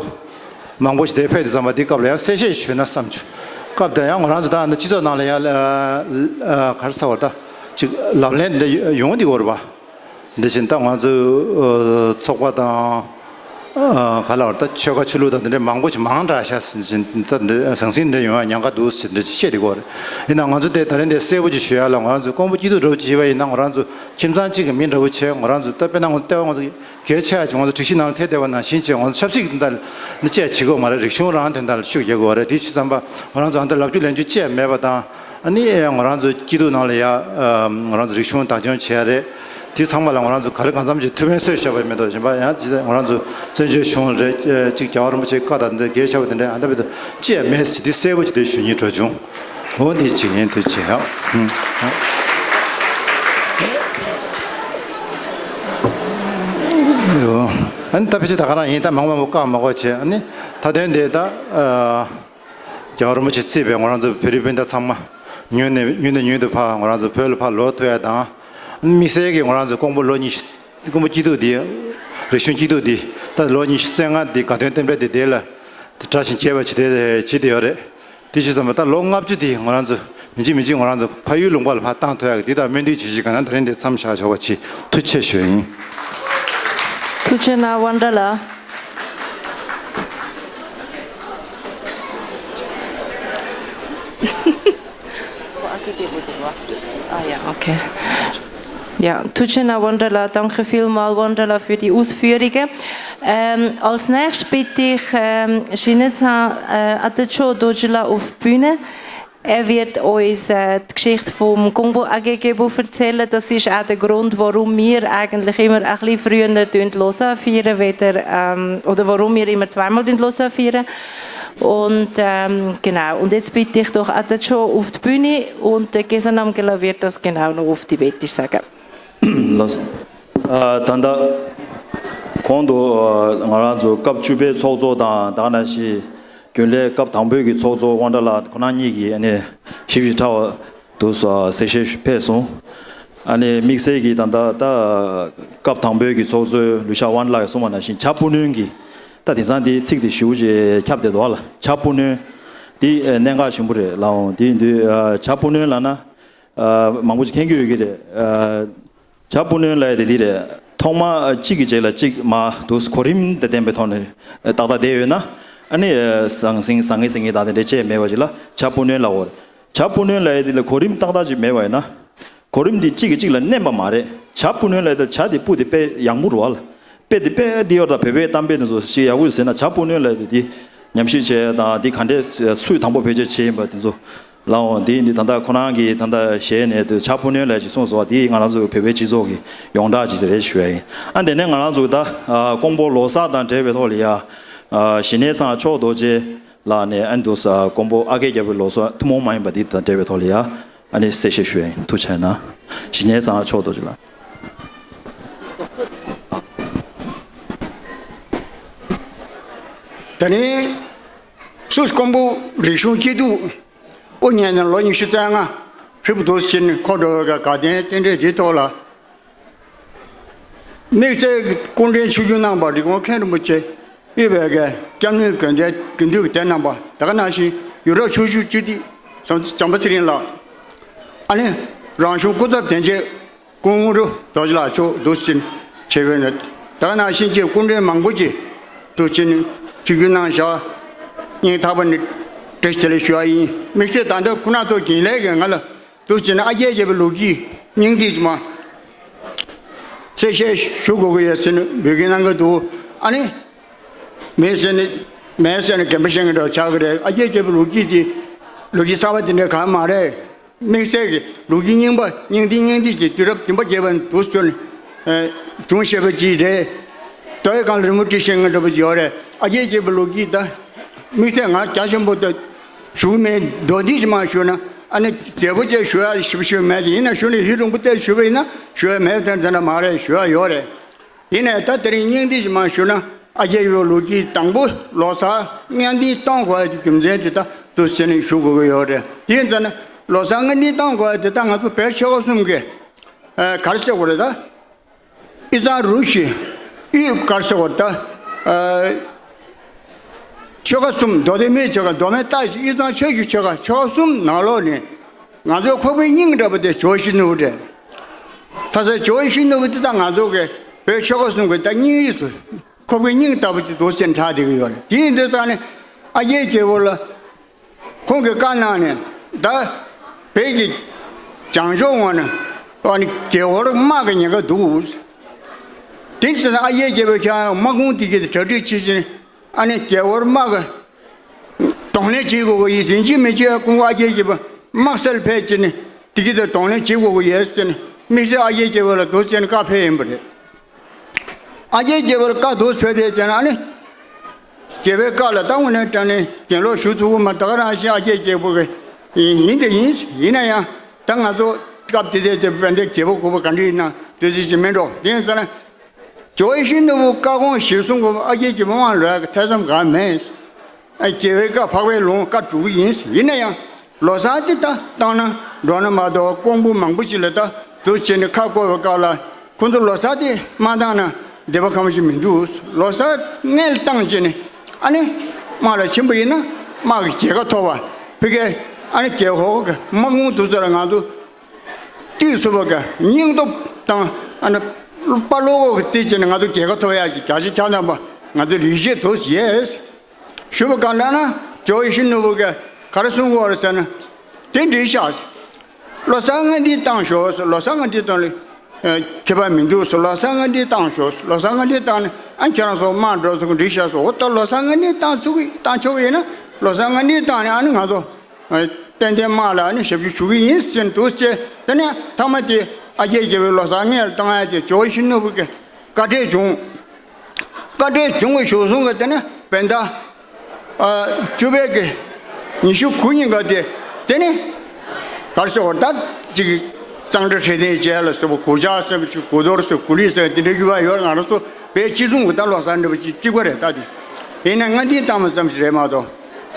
མང་པོ་ཞིག་དེ་ཕེབས་དུས་ཙམ་པ་འདི་སྐབས་ལ་ཡང་གསལ་བཤད་ཞུས་ན་བསམ་བྱུང་། སྐབས་དེ་ཡང་ང་རང་ཚོ་ད་ནི་སྤྱི་ཚོགས་ནང་ལ་ཡང་ག་རེ་ཟེར་བ་ད་ཅིག་ལབ་གླེང་འདི་འདྲ་ཡོང་འདི་དགོས་རེད་པ། འདི་བཞིན་ད་ང་ཚོའི་ཚོགས་པ་དང་ག་ལབ་དགོས་རེད། ད་ཆོལ་ཁ་ཆོས་ལུགས་དང་འདི་འདྲ་མང་པོ་ཞིག་མང་དྲགས་ཤག་ཟིན་བཞིན་ད་འདི་ཟང་ཟིང་འདི་འདྲ་ཡོང་ཡ་ཉེན་ཁ་འདུག་ཟེར་འདི་བཤད་འདི་དགོས་རེད། ཡིན་ན་ང་ཚོ་དེ་ད་རིང་འདི་གསལ་པོ་ཅིག་ཞུ་ཡ་ལ་ང་ཚོ་ཀོང་པོ་སྐྱིད་སྡུག་འདྲ་པོ་ཅིག་བྱས་པ་ཡིན་ན་ང་རང་ཚོ་ཁྱིམ་ཚང་གཅིག་གི་མི་འདྲ་པོ་བྱས། ང་རང་ཚོ་ད་དཔེར་ན་ང་ཚོ་ལྟེ་བ་ང་ཚོ་གལ་ཆེ་ཡ་ཅིག་ང་ཚོ་སྒྲིག་གཞི་ནང་ལ་ཐེ་བསྡད་པ་ནང་བཞིན་བྱས་ང་ཚོ་ཆབ་སྲིད་དོན་དག་ནི་བཅས་བྱེད་དགོས་མ་རེད། རིག་གཞུང་རང་དོན་དག་ལ་ཤུགས་རྒྱག་དགོས་རེད། དེ་བྱས་ཙང་པ་ང་རང་ཚོ་ཨ་འདི་ལབ་རྒྱུ་ལེན་རྒྱུ་བཅས་མེད་པ་དང་ཨ་ནི་ང་རང་ཚོ་སྐྱིད་སྡུག་ནང་ལ་ཡ་ང་རང་ཚོ་རིག་གཞུང་བདག་སྐྱོང་བྱེད་ཡ་རེད། དེ་ཚང་མ་ལ་ང་རང་ཚོ་ག་རེ་གང་འཚམ་ཅིག་ཐུགས་ཕན་གསོས་བཞག་པ་མེད་དོ་བཞིན་པ་ཡང་ཅི་ང་རང་ཚོ་བཙན་བྱོལ་གཞུང་རེད། ཅིག་རྒྱལ་བ་རིན་པོ་ཆེ་བཀའ་དང་མཛད་གལ་ཆེ་བ་དེ་འདྲ་ཨ་འདྲ་བའི་དུ་བཅས་མེད་ཅིག་དེ་གསལ་པོ་ཅིག་དེ་ཞུ་སྙིང་བྲོ་བྱུང་། འོ་འདི་ཅིག་ཡིན་དུས་ཅིག་ཡང་ཨ་ནི་ད་ཕལ་ཆེར་ད་ག་རང་ཡིན། ད་མང་མང་པོ་བཀག་མ་དགོས་བྱས། ཨ་ནི་མཐའ་དོན་དེ་ད་རྒྱལ་བ་རིན་པོ་ཆེ་གཙོས་པའི་ང་རང་ཚོ་བོད་རིགས་སྤུན་ཟླ་ཚང་མ་མྱུར་ནས་མྱུར་ནས་མྱུར་དུ་ཕར་ང་རང་ཚོ་བོད་ལ་ཕར་ལོག་ཐུབ་ཡ་དང་། དམིགས་བསལ་གྱི་ང་རང་ཚོ་ཀོང་པོ་ལོ་ཉི་ཤུ་ཀོང་པོ་སྐྱིད་སྡུག་འདི་རིག་གཞུང་སྐྱིད་སྡུག་འདི་ད་ལོ་ཉི་ཤུ་རྩ་ལྔ་འདི་དགའ་སྟོན་རྟེན་འབྲེལ་འདི་དེ་ལ་དེ་གྲ་བཞིན་རྒྱས་པ་བྱེད་དེ་བྱེད་དེ་ཡོད་རེད། དེ་བྱས་ཙང་མ་ད་ལོ་ལྔ་བཅུ་དེ་ང་རང་ཚོ་མི་གཅིག་མི་གཅིག་ང་རང་ཚོ་ཕ་ཡུལ་ལུང་པ་ལ་ཕར་བཏང་ཐུབ་ཡག་གི་འདི་དང་སྨོན་འདུན་བྱེད་བཞིན་ག་ན་ད་རིང་འདི་མཚམས་བཞག་ཆོག་པ་ཆེད་ཐུགས་ཆེ་ཞུ་ཡིན། ཐུགས་ཆེ་གནང་། དབང་གྲགས་ལགས། Ah ja, okay. Ja, Tuchena Wonderla, danke vielmals, Wonderla, für die Ausführungen. Ähm, als nächstes bitte ich ähm, Shinetsa äh, Atecho Dojila auf die Bühne. Er wird uns äh, die Geschichte vom Gongbo Agegebo erzählen. Das ist auch der Grund, warum wir eigentlich immer ein bisschen früher Lausanne feiern, weder, ähm, oder warum wir immer zweimal Lausanne feiern. Und ähm, genau, und jetzt bitte ich doch Atacho auf die Bühne und der Gesanamgela wird das genau noch auf die Wette sagen. ལགས་སོ། ཨ་ད་ལྟ་གོང་དུ་ཨ་ང་རང་ཚོ་སྐབས་བཅུ་པའི་ཚོགས་གཙོ་དང་ད་ག་ནང་བཞིན་རྒྱུན་ལས་སྐབས་དང་པོའི་གི་ཚོགས་གཙོ་དབང་གྲགས་ལགས་ཁོང་རྣམ་གཉིས་ཀྱིས་ཨ་ནི་ཞིབ་ཞིབ་ཕྲ་བ་འདུག་སེ་གསལ་བཤད་ཕེབས་སོང་། ཨ་ནི་དམིགས་བསལ་གྱིས་ད་ལྟ་ད་སྐབས་དང་པོའི་གི་ཚོགས་གཙོ་ལུས་ཤག་དབང་གྲགས་ལགས་ཀྱིས་གསུངས་པ་ནང་བཞིན་བྱ་སྤུ་ནུས་ཀྱི་ད་དེང་སང་འདི་ཚིག་དེ་ཞེ་པོ་ཅིག་ཁྱབ་བསྡད་འདུག་ལ། བྱ་སྤུ་ནུས་འདི་གནད་འགག་ཆེན་པོ་རེད་ལགས། འོང་འདི་འདི་བྱ་སྤུ་ནུས་ལབ་ན་མང་པོ་ཅིག་མཁྱེན་གྱི་ཡོད་ཀྱི་རེད། བྱ་སྤུ་ནུས་ལབ་ཡ་དེ་འདི་རེད། ཐོག་མ་གཅིག་གི་རྗེས་ལ་གཅིག་མར་འདུག་གོ་རིམ་དང་ལྡན་པའི་ཐོག་ནས་ཏག་ཏག་བསྡད་ཡོད་ན། ཨ་ནི་ཟང་ཟིང་ཟང་ངེ་ཟིང་ངེ་དང་དེ་འདྲ་བྱས་མེད་པ་ཅིག་ལ་བྱ་སྤུ་ནུས་ལབ་འོ། བྱ་སྤུ་ནུས་ལབ་ཡ་དེ་ལ་གོ་རིམ་ཏག་ཏག་ཅིག་མེད་པ་ཡིན་ན། གོ་རིམ་འདི་གཅིག་གིས་གཅིག་ལ་གནོན་པ་མ་རེད། བྱ་སྤུ་ནུས་ལབ་ཡ་དེ་བྱ་དེ་སྤུ་དེ་དཔེ་ཡག་མོ་རེད་བ་ལ། དཔེ་དེ་དཔེ་འདི་ཡོད་ད་བོད་པའི་གཏམ་དཔེ་དེ་ཚོ་ཞིག་ཡག་པོ་ཟེར་ན་བྱ་སྤུ་ནུས་ལབ་ཡ་དེ་འདི་ཉམས་ཞིབ་བྱས་དང་འདི་ག་འདྲས་སུས་དང་པོ་བེད་སྤྱོད་བྱས་ཡིན་པ་དེ་ཚོ། ལའོ་འདི་འདི་ད་ལྟ་ཁོ་རང་གིས་ད་ལྟ་ཞལ་ནས་དུ་བྱ་སྤུ་ནུས་ལབ་ཅིག་གསུངས་སོང་བ། འདི་ང་རང་ཚོ་བོད་པའི་སྤྱི་ཚོགས་ཀྱི་ཡོངས་གྲགས་ཅིག་རེད་ཞུ་ཡ་ཡིན། ཨ་དེ་ནས་ང་རང་ཚོ་ད་ཀོང་པོ་ལོ་གསར་དང་འབྲེལ་བའི་ཐོག་ལ་ཡ། ཞི་གནས་ཚང་མཆོག་རྡོ་རྗེ་ལགས་ནས་ཨ་འདུག་ས་ཀོང་པོ་ཨ་རྒས་རྒྱལ་པོའི་ལོ་གསར་ཐུན་མོང་མ་ཡིན་པ་འདི་དང་འབྲེལ་བའི་ཐོག་ལ་ཡ། ཨ་ནི་གསལ་བཤད་ཞུ་ཡ་ཡིན། ཐུགས་རྗེ་གནང་། ཞི་གནས་ཚང་མཆོག་རྡོ་རྗེ་ལགས། ད་ནི་སུད་ཀོང་པོ་རིག་གཞུང་སྐྱིད་སྡུག་དབུ་བརྙེས་ནས་ལོ་ཉི་ཤུ་རྩ་ལྔ་ཧྲིལ་པོ་འདུག་ཕྱིན་ནས་ཁོ་འགྲོ་བའི་དགའ་ལྡན་རྟེན་འབྲེལ་འདིའི་ཐོག་ལ། དམིགས་བསལ་གྱི་སྐུ་ཕྲེང་ཆིབས་བསྒྱུར་གནང་བ་རི་ཀོན་མཁན་རིན་པོ་ཆེ་དབུས་པའི་གི་སྐྱབས་གནས་དགེ་འདུན་དགེ་འདུན་གྱི་སྡེ་རྣམ་པ། ད་ག་ནང་བཞིན་ཡུ་རོབ་ཆོས་བརྒྱུད་སྤྱི་འཐུས་ཟམ་བྱམས་པ་ཚེ་རིང་ལགས། ཨ་ནི་རང་གཞུང་སྐུ་ཚབ་དོན་གཅོད་ཀོང་རུ་རྡོ་རྗེ་ལགས་མཆོག་འདུག་ཕྱིན་བྱས་པས་ནི། ད་ག་ནང་བཞིན་གྱི་སྐུ་ཕྲེང་མང་པོ་ཅིག་འདུག་ཕྱིན་ཆིབས་བསྒྱུར་གནང་བཞག་སྙིང་ཐག་པ་ནས་ བཀྲ་ཤིས་བདེ་ལེགས་ཞུ་བ་ཡིན། དམིགས་བསལ་ད་ལྟ་ཁོ་ན་ཚོ་རྒན་ལགས་ཀྱིས་ང་ལ་འདུག་བྱས་ན་ཨ་རྒྱལ་རྒྱལ་པོའི་ལོ་རྒྱུས་སྙིང་བསྡུས་ཀྱི་མ་གསལ་བཤད་ཞུ་དགོས་ཀྱི་ཡོད་ཟེར་ནས་འབོད་སྐུལ་གནང་གི་འདུག་ཨ་ནི་མེད་ཟེར་ནས་མེད་ཟེར་ནས་རྒན་པ་བཤད་མཁན་འདྲ་བོ་ཆགས་ཀྱི་རེད། ཨ་རྒྱལ་རྒྱལ་པོའི་ལོ་རྒྱུས་དེ་ལོ་རྒྱུས་གསར་པ་དེ་འདྲ་གང་མ་རེད། དམིགས་བསལ་གྱི་ལོ་རྒྱུས་རྙིང་པ་སྙིང་བསྡུས་སྙིང་བསྡུས་ཀྱི་དུས་རབས་བདུན་པ་བརྒྱད་པ་ནས་འདུག་བྱུང་ནས་བྱུང་བཞིན་པ་ཅིག་རེད། དོ་ཡི་སྒང་ལ་རི་མོ་བྲིས་བཞིན་ངེས་འདྲ་པོ་ཅིག་ཡོད་རེད། ཨ་རྒྱལ་རྒྱལ་པོའི་ལོ་རྒྱུས་ད་དམིགས་བསལ་ང་རྒྱ་ཆེན་པོ་དེ་ཞུ་མེད། མདོར་བསྡུས་ཀྱི་མ་ཞུ་ན་ཨ་ནི་རྒྱས་པོ་ཅིག་ཞུ་ཡ་ཞིབ་ཞིབ་མེད་དེ། ཡིན་ན་ཞུ་ནས་ཡུན་རིང་པོ་བལྟས་ཞུ་བ་ཡིན་ན་ཞུ་ཡ་མེད་དེ་འདྲ་མ་རེད། ཞུ་ཡ་ཡོད་རེད། ཡིན་ནའི་ད་དེ་རིང་སྙིང་བསྡུས་ཀྱི་མ་ཞུ་ན་ཨ་རྒྱལ་རྒྱལ་པོའི་ལོ་རྒྱུས་དང་པོ་ལོ་གསར་སྔ་འདས་གཏོང་དགོས་ཡ་གི་རྒྱུ་མཚན་དེ་ད་འདུག་བྱས་ནས་ཞུ་དགོས་ཀྱི་ཡོད་རེད། དེ་ཡིན་ཙང་ན་ལོ་གསར་སྔ་འདས་གཏོང་དགོས་ཡ་དེ་ད་ང་ཚོ་བོད་ཆོལ་ཁ་གསུམ་གྱི་ཨ་ག་རེ་ཟེར་དགོས་རེད། ད་དབུས་གཙང་རུ་བཞི་དབུས་ག་རེ་ཟེར་དགོས་རེད། ད་ཨ་ཆོལ་ཁ་གསུམ་མདོ་སྟོད་སྨད་ཆོལ་ཁ་མདོ་སྨད་སྟག་དབུས་གཙང་ཆོལ་གྱི་ཆོལ་ཁ་ཆོལ་ཁ་གསུམ་ནང་ལོགས་ནས་ང་ཚོའི་ཁོག་པའི་སྙིང་འདྲ་པོ་དེ་ཇོ་བོ་ཡིད་བཞིན་ནོར་བུ་རེད། ལྷ་ས་ཇོ་བོ་ཡིད་བཞིན་ནོར་བུ་དེ་ད་ང་ཚོ་གི་བོད་ཆོལ་ཁ་གསུམ་གྱི་ད་སྙིང་དབྱིངས་སུ་ཁོག་པའི་སྙིང་ལྟ་བུ་ཅིག་འདུག་ཅེས་གྲགས་བསྡད་ཀྱི་ཡོད་རེད། དེ་ཡིན་དུས་ཙང་ནས་ཨ་རྒྱལ་རྒྱལ་པོ་ལ་ཁོང་གིས་བཀའ་གནང་ནས་ད་བོད་ཀྱི་བྱང་ཕྱོགས་ངོས་ནས་ཨ་ནི་རྒྱལ་བོར་དམག་གི་ཉེན་ཁ་འདུག་དེ་ཕྱིར་ཨ་རྒྱལ་རྒྱལ་པོས་ཁྱེད་རང་དམག་དཔུང་དེ་གའི་གྲ་སྒྲིག་བྱེད་ཅིང་ཨ་ནི་རྒྱལ་བོར་དམག་གི་གདོང་ལེན་བྱེད་དགོས་ཀྱི་ཡིན། ཡིན་གཅིག་མིན་གཅིག་ཁོང་ཨ་རྒྱལ་རྒྱལ་པོ་དམག་སར་ཕེབས་ཀྱི་ནི་དེ་གི་དེ་གདོང་ལེན་བྱེད་དགོས་ཀྱི་ཡོད་ཟེར་ནས་དམིགས་བསལ་ཨ་རྒྱལ་རྒྱལ་པོ་ལ་འདུག་ཟེར་ནས་བཀའ་ཕེབས་ཡིན་པ་རེད། ཨ་རྒྱལ་རྒྱལ་པོ་ལ་བཀའ་འདུག་ཕེབས་དེ་ཟེར་ན་ཨ་ནི་རྒྱལ་པོའི་བཀའ་ལ་ད་དངོས་གནས་དྲང་གནས་གྱེན་ལོག་ཞུ་ཐུབ་ཀྱི་མ། ད་ག་རང་བཞིན་ཨ་རྒྱལ་རྒྱལ་པོ་གི་ཡིན་ཡིན་དེ་ཡིན། ཡིན་ན་ཡང་ད་ང་ཚོ་སྐབས་དེ་དེ་དེ་དཔལ་ལྡན་རྒྱལ་པོ་གོ་བ་ག་འདྲ་ཡིན་ན་དེ་ཚོ་ཅིག་མིན་འགྲོ། དེ་ཡིན་ཟེར་ན། ཇོ་བོ་ཡིད་བཞིན་ནོར་བུ་བཀའ་དགོངས་གཞིར་བཟུང་གི་ཨ་རྒྱལ་རྒྱལ་པོ་དམག་ལོག་ཡག་གི་ཐེ་ཚོམ་གང་མེད། ཨ་རྒྱལ་བའི་བཀའ་འཕགས་པའི་ལུང་བཀའ་སྒྲུབ་ཀྱི་ཡིན། ཡིན་ན་ཡང་ལོ་གསར་དེ་ད་བཏང་ན་འགྲོ་ན་མ་གཏོགས་ཀོང་པོ་མང་པོ་ཞིག་ལ་ད་འདུག་བྱས་ནས་ཁ་བསྐོར་བའི་སྐབས་ལ་ཁོ་ཚོ་ལོ་གསར་དེ་མ་བཏང་ན་བདེ་བ་གང་ཞིག་མི་འདུག་ལོ་གསར་སྔོན་ལ་བཏང་བྱས་ནས་ཨ་ནི་དམག་ལ་ཕྱིན་པ་ཡིན་ན་དམག་གི་རྒྱལ་ཁ་ཐོབ་པ། ཕ་གིའི་ཨ་ནི་རྒྱལ་ཁབ་ཀྱི་དམག་དཔུང་དེ་ཚོ་ལ་ང་ཚོ་བཏུལ་ཚུགས་པ་གི་སྙིང་སྟོབས་དང་ཨ་ནི་དཔའ་བློ་ཁོག་གི་རྩིས་བྱས་ནས་ང་ཚོ་རྒྱལ་ཁ་ཐོབ་ཡག་གི་རྒྱ་ཆེ་ཁྱབ་བསྡད་པ་ང་ཚོ་ལེགས་བཤད་དུ་ཡོད། ཞུ་བ་གང་ལབ་ན་ཇོ་བོ་ཡིད་བཞིན་ནོར་བུ་གིས་ག་རེ་གསུང་གི་ཡོད་རེད་ཟེར་ན། དེ་འགྲིག་ཤག་ལོ་གསར་སྔ་འདི་བཏང་ཤོག་ལོ་གསར་སྔ་འདི་བཏང་ལ་ཁྱད་པར་མི་འདུག་ལོ་གསར་སྔ་འདི་བཏང་ཤོག་ལོ་གསར་སྔ་འདི་བཏང་ནས་ཨ་ཁྱེད་རང་ཚོ་དམག་འགྲོ་ཚུགས་འགྲིག་ཤག་སོ། འོ་ད་ལོ་གསར་སྔ་འདི་བཏང་ཚུགས་ཀྱི་བཏང་ཆོག་གི་ཡིན་ན་ལོ་གསར་སྔ་འདི་བཏང་ནས་ཨ་ནི་ང་ཚོ་ཏན་ཏན་དམག་ལ་ཨ་ནི་ཞབས་ཞུ་ཞུ་གི་ཡིན་ཟེར་འདུག་ཅེས། དེ་ནས་མཐའ་མ་དེ་ཨ་རྒྱལ་རྒྱལ་པོའི་ལོ་གསར་སྔ་ལ་བཏང་ཡ་དེ་ཇོ་བོ་ཡིད་བཞིན་ནོར་བུ་གི་བཀའ་འབྲེལ་བྱུང་། བཀའ་འབྲེལ་བྱུང་བའི་གཞུག་སོང་གི་དེ་ནས་བོད་ཟླ་ཨ་བཅུ་པའི་གི་ཉི་ཤུ་དགུ་ཉིན་ག་དེ་དེ་ནས་གར་ཞོར་ད་ཅིག་གཙང་སྦྲ་འཕྲོད་བསྟེན་བྱས་ལ་སོགས་པ་གུར་ལྕགས་ཟེར་བ་ཅིག་གུར་རྡོར་ཟེར་གུར་ལི་ཟེར་དེ་འདྲ་ཡོད་པ་ཡོད། ང་རང་ཚོ་བོད་སྤྱི་ཚོགས་ཀྱི་ད་ལོ་གསར་འདྲ་པོ་ཅིག་གཅིག་པ་རེད། ད་དེ་ཡིན་ན་སྔ་འདི་བཏང་བ་ཙམ་ཞིག་རེད་མ་གཏོགས་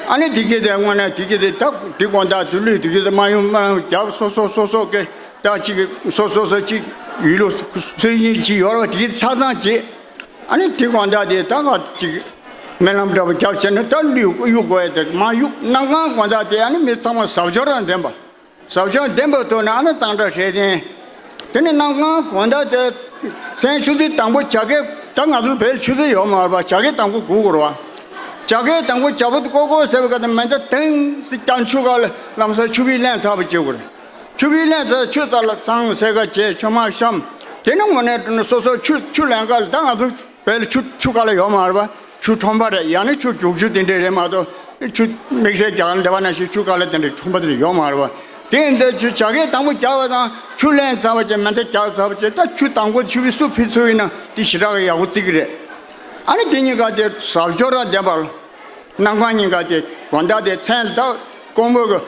ཨ་ནི་དེ་གི་དེ་དངོས་གནས་དེ་གི་དེ་ད་དེ་དགོང་དག་དུས་ལུས་དེ་གི་དེ་མ་ཡོང་མ་ཡོང་རྒྱབ་སོ་སོ་སོ་སོ་གི་ད་ཅིག་སོ་སོ་སོ་ཅིག་ཡུལ་ལུ་སོ་ཡིན་ཅིག་ཡོད་ར་བ་དེ་གི་ཆ་ཚང་ཅིག་ཨ་ནི་དེ་གང་འདྲ་དེ་ད་ང་ཅིག་སྨོན་ལམ་འདྲ་པོ་རྒྱབ་བྱས་ནས་ད་གཡུག་གཡུག་དགོས་ཡ་དེ་མ་གཡུག་གནམ་གང་གང་འདྲ་དེ་ཨ་ནི་མི་ཚང་མ་ཟབ་སྦྱོར་དང་ལྡན་པ། ཟབ་སྦྱོར་ལྡན་པའི་ཐོག་ནས་ཨ་ནི་གཙང་སྦྲ་འཕྲོད་བསྟེན། དེ་ནས་གནམ་གང་གང་འདྲ་དེ་མཚན་ཆུ་ཚོད་དང་པོ་བྱ་དགའི་ད་ང་ཚོ་བོད་ཆུ་ཚོད་ཡོད་མ་རེད་པ། བྱ་དགའི་དང་པོ་སྒུག་དགོས་རེད་པ། བྱ་དགའི་དང་པོ་བྱ་ཕོ་དེ་ཀོ་ཀོ་ཟེར་བའི་སྐབས་དེ་མེ་མདའ་དེང་སི་ཀྱང་ཆུ་ཁ་ལ་ལམ་སང་ཆུ་བི་ལེན་ཚར་བ་བྱེད་དགོས་རེད། ཆུ་བི་ལེན་ཚར་ཆུ་རྩ་ལ་ཚང་སེ་ཀ་བྱས་ཆུ་མ་བཤམས། དེ་ནས་དངོས་གནས་དྲང་གནས་སོ་སོ་ཆུ་ཆུ་ལེན་ག་ལ་ད་ང་ཚོ་བོད་ལ་ཆུ་ཆུ་ག་ལ་ཡོད་མ་རེད་པ། ཆུ་ཁྲོན་པ་རེད། ཡང་ན་ཆུ་རྒྱུག་ཆུ་དེ་འདྲས་རེད་མ་གཏོགས་ཆུ་དམིགས་བསལ་རྒྱ་གར་འདི་པ་ནང་བཞིན་ཆུ་ག་ལ་དེ་འདྲས་ཁྲོན་པ་དེ་འདྲས་ཡོད་མ་རེད་པ། དེ་ཡིན་དུས་ཆུ་བྱ་དགའི་དང་པོ་རྒྱག་པ་དང་ཆུ་ལེན་ཚར་བ་བྱས་མེ་མདའ་རྒྱག་ཚར་བ་བྱས་ད་ཆུ་དང་པོ་ཆུ་བི་སུ་ཕི་ཚུ་ཡིན་ན་དེ་ཞེ་དྲག་གི་ཡག་པོ་བརྩི་གི་རེད། ཨ་ནི་དེ་གཉིས་ཀ་དེ་ཟབ་སྦྱོར་ར་ལྡན་པ་ལ། གནམ་གང་གཉིས་ཀ་དེ་དགོང་དག་དེ་མཚན་ལ་ད་ཀོང་པོ་གི་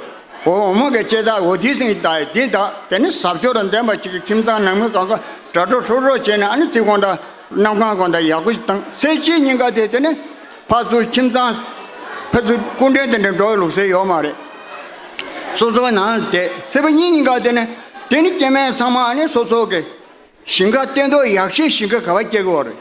འོ་འོ་མོ་གི་ལྕེ་ད་འོ་དེ་སེང་ད་དེ་ད་དེ་ནི་ཟབ་སྦྱོར་དང་ལྡན་པ་ཅིག་གི་ཁྱིམ་ཚང་ནང་མི་གང་ག་དྲ་གྲོགས་ཁྲོག་ཁྲོག་བྱས་ནས་ཨ་ནི་ཚེ་གང་ད་གནམ་གང་གང་ད་ཡག་པོ་ཞིག་བཏང་། ཚེས་གཅིག་ཉིན་ག་དེ་དེ་ནི་ཕར་ཚུར་ཁྱིམ་ཚང་ཕར་ཚུར་སྐུ་མགྲོན་དེ་འདྲ་འགྲོ་བའི་ལུགས་སྲོལ་ཡོད་མ་རེད། སོ་སོའི་ནང་ལ་བསྡད། ཚེས་པ་གཉིས་ཉིན་ག་དེ་ནི་དེ་ནི་སྐྱེ་དམན་ཚང་མ་ཨ་ནི་སོ་སོ་གི་ཞིང་ཁ་སྟོན་ཐོག་ཡག་ཤོས་ཞིང་ཁ་ག་པར་སྐྱེ་གི་ཡོད་རེད།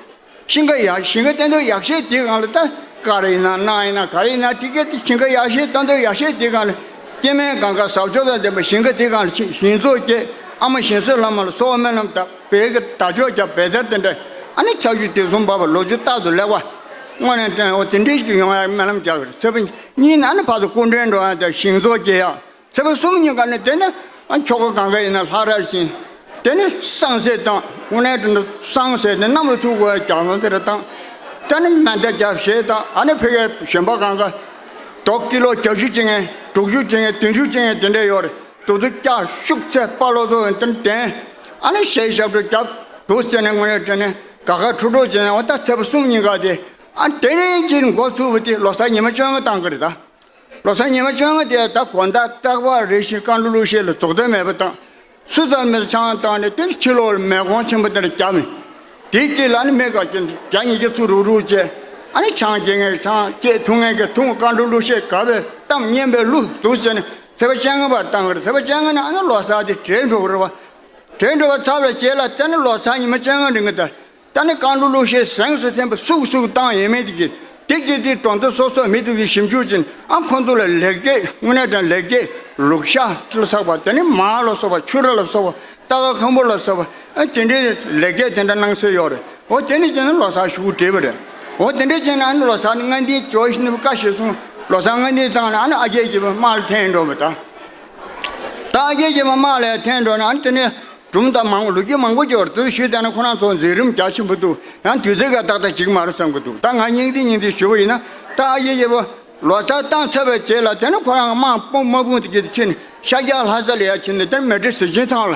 ཞིང་ཁ་ཡག་ཞིང་ཁ་སྟོན་ཐོག་ཡག་ཤོས་དེ་སྒང་ལ་ད་དཀར་ཡིན་ན་གནག་ཡིན་ན་ག་རེ་ཡིན་ན་དེ་གའི་དེ་ཞིང་ཁ་ཡག་ཤོས་སྟོན་ཐོག་ཡག་ཤོས་དེ་སྒང་ལ་སྐྱེ་དམན་གང་ག་ཟབ་སྦྱོར་དང་ལྡན་པ་ཞིང་ཁ་དེ་སྒང་ལ་ཕྱིན་ཞིང་བཙོག་སྐྱེ་ཨ་མ་ཞིང་བཟོ་ལྷ་མོ་ལ་གསོལ་བ་སྨོན་ལམ་བཏབ་བོད་ཀྱི་དར་ལྕོག་རྒྱབ་བེ་དར་དེ་འདྲ་ཨ་ནི་ཆར་ཆུ་དུས་གསུམ་འབབ་པ་ལོ་ཕྱུགས་རྟག་ཏུ་ལེགས་པ། དངོས་གནས་དྲན་འོ་དེ་འདྲའི་ཞིག་ཡོང་ཡ་སྨོན་ལམ་རྒྱག་གི་རེད། ཚེས་པ་གཉིས་ནང་ནས་ཕར་ཚུར་སྐུ་མགྲོན་འགྲོ་ཡ་དང་ཞིང་ཚོགས་སྐྱེལ་ཡ། ཚེས་པ་གསུམ་ཉིན་ཀ་ནས་དེ་ནས་ཨ་ཁྱོ་ག་གང་ག་ཡིན་ན་ལྷ་རལ་ཞིང་། དེ་ནས་བསང་ཟས་དང་དངོས་གནས་དྲན་བསང་ཟས་དེ་གནམ་ལ་ཐུག་དགོས་རྒྱག་ས་དེ་ར་དང་། དེ་ནས་མེ་མདའ་རྒྱབ་བྱས་དང་ཨ་ནི་ཕ་གིའི་གཞོན་པ་གང་ག་རྡོ་ཀི་ལོ་བརྒྱད་ཅུ་ཅན་དྲུག་ཅུ་ཅན་བདུན་ཅུ་ཅན་དེ་འདྲ་ཡོད་རེད། དུ་དུ་ཀྱག་ཤུགས་ཚད་དཔའ་ལོ་ཚོ་དེ་ནས་དེ་ཨ་ནི་ཞལ་ཞབས་བྲོ་རྒྱབ་འདུག་ཟེར་ནས་དངོས་གནས་དྲན་ནས་དགའ་དགའ་ཁྲོ་ཁྲོ་བྱས་ནས་འོ་ད་ཚེས་པ་གསུམ་ཉིན་ཀ་དེ་ཨ་དེ་རིང་གཅིག་འགོ་ཚུགས་པ་དེ་ལོ་གསར་ཉི་མ་བཅོ་ལྔ་བཏང་གི་རེད་ད། ལོ་གསར་ཉི་མ་བཅོ་ལྔ་དེ་ད་གོ་ཟླ་རྟག་པར་རེ་བཞིན་རྐང་བྲོ་གླུ་གཞས་ལ་རྫོགས་དོན་མེད་པ་དང་། སུ་ཙམ་མེད་ཆང་བཏང་ནས་དེ་ཕྱི་ལོགས་ལ་མེ་གོང་ཆེན་པོ་དེ་ལ་བརྒྱབ་ནས། དེའི་དཀྱིལ་ལ་ནི་མི་ག་ཅན་བརྒྱ་ཉིས་བརྒྱ་ཚུར་རུག་རུག་བྱས། ཨ་ནི་ཆང་སྐྱེ་ངེས་ཆང་སྐྱེ་འཐུང་ངེས་ཀྱི་འཐུང་། རྐང་བྲོ་གླུ་གཞས་ག་བས་གཏམ་སྙན་པའི་གླུ་འདུག་ཟེར་ནས་ཚེས་པ་བཅོ་ལྔ་བར་བཏང་གི་རེད། ཚེས་པ་བཅོ་ལྔ་ནས་ཨ་ནི་ལོ་གསར་དེ་གྲོལ་འགྲོ་གི་རེད་བ། གྲོལ་འགྲོ་བ་ཚར་བའི་རྗེས་ལ་དེ་ནི་ལོ་གསར་ཉི་མ་བཅོ་ལྔ་རིང་གི་དེར། ད་ནི་རྐང་བྲོ་གླུ་གཞས་གཟེངས་སུ་ཐོན་པ་སུག་སུག་བཏང་ཡོད་མེད་དེ་གི་དེ་གི་དེ་གྲོང་སྡེ་སོ་སོ་མི་དེ་ཚོས་ཞིབ་འཇུག་བྱས་ནས་ཨ་ཁོང་ཚོ་ལ་ལེགས་སྐྱེས་དངོས་གནས་དྲང་ལེགས་སྐྱེས་ལུག་ཤ་ལ་སོགས་པ་དེ་ནི་མར་ལ་སོགས་པ་ཕྱུ་ར་ལ་སོགས་པ་རྟ་ཁ་ཁམ་བུ་ལ་སོགས་པ་ཨ་དེ་འདྲའི་ལེགས་སྐྱེས་དེ་འདྲ་གནང་སྲོལ་ཡོད་རེད། འོ་དེ་ནི་བྱས་ན་ལོ་གསར་ཞུ་སྒྲིག་པ་རེད། འོ་དེ་འདྲ་བྱས་ན་ཨ་ནི་ལོ་གསར་ནི་སྔ་འདིའི་ཇོ་ཤི་ནི་བཀའ་ཞེས་གསུངས་ལོ་གསར་སྔ་འདི་བཏང་ནས་ཨ་ནི་ཨ་རྒྱལ་གྱི་དམག་ལ་འཐེན་འགྲོ་བ་དང་། ད་ཨ་རྒྱལ་གྱི་དམག་ལ་འཐེན་འགྲོ་ན་ཨ་ནི་དེ་ནི། གྲུབ་མཐའ་མང་པོ་ལོ་རྒྱུས་མང་པོ་ཅིག་ཡོད་རེད། དེ་ཞུས་བསྡད་ན་ཁོ་རང་ཚོ་མཛད་རིམ་རྒྱ་ཆེན་པོ་འདུག་ཡང་དུས་ཚོད་ཀྱང་ཏག་ཏག་འགྲིག་མ་རེད་བསམ་གྱི་འདུག་ད་ང་སྙིང་བསྡུས་སྙིང་བསྡུས་ཞུ་བ་ཡིན་ན། ད་ཨ་ཡེ་ཡེ་བོ་ལོ་གསར་བཏང་ཚར་བའི་རྗེས་ལ་དེ་ནི་ཁོ་རང་དམག་དཔུང་དམག་དཔུང་དེ་གྱད་ཕྱིན་ནས་ཤར་རྒྱག་ལྷ་ས་ལ་ཡར་ཕྱིན་ནས་དེ་ནི་མལ་གྲོ་གཟི་བྱིའུ་ཐང་ལ་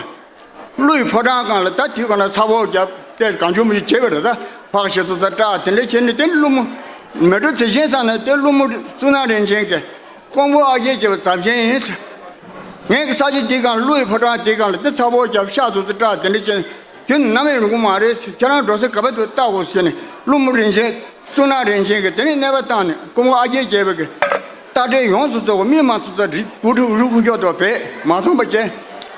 ཀླུ་ཡི་ཕོ་བྲང་སྒང་ལ་ད་དུས་གང་ལ་ཚ་བོ་བརྒྱབ་སྟེ་གང་བྱུང་མི་བྱེད་པ་རེད། ད་ཕག་ཞེ་ཚོ་ཚ་སྐྲག་དེ་འདྲ་བྱས་ནས་དེ་ནི་ཀླུ་མོ་མལ་གྲོ་གཟི་བྱིའུ་ཐང་ནས་དེ་ཀླུ་མོ་གཙུག་ན་རིན་ཆེན་གྱི། ཀོང་པོ་ཨ་རྒྱལ་གྱི་བ་ཚབས་ཆེན་ཡིན། ངས་ཀྱི་ས་ཆ་འདི་གང་ཀླུ་ཡི་ཕོ་བྲང་འདི་གང་ལ་འདི་ཚ་བོ་རྒྱབ་ཤག་ཏུ་ཏུ་སྐྲག་དེ་འདྲ་ཅན་ཁྱོད་ནམ་ཡང་རུང་གི་མ་རེད། ཁྱེད་རང་འགྲོ་ས་ག་པ་དུ་ལྟ་དགོས་ཟེར་ནས་ཀླུ་མོ་རིན་ཆེན་གཙུག་ན་རིན་ཆེན་གྱི་དེ་ནས་གནས་པ་བཏང་ནས་ཀོང་པོ་ཨ་རྒྱལ་རྒྱལ་པོ་གི་རྟ་དྲེལ་ཡོངས་སུ་རྫོགས་པ་མི་མང་ཚོ་ཚ་རི་གུ་ཁྲུ་རུ་ཁུ་ཁྱོ་དོ་བས་མ་མཐོང་པ་ཅན་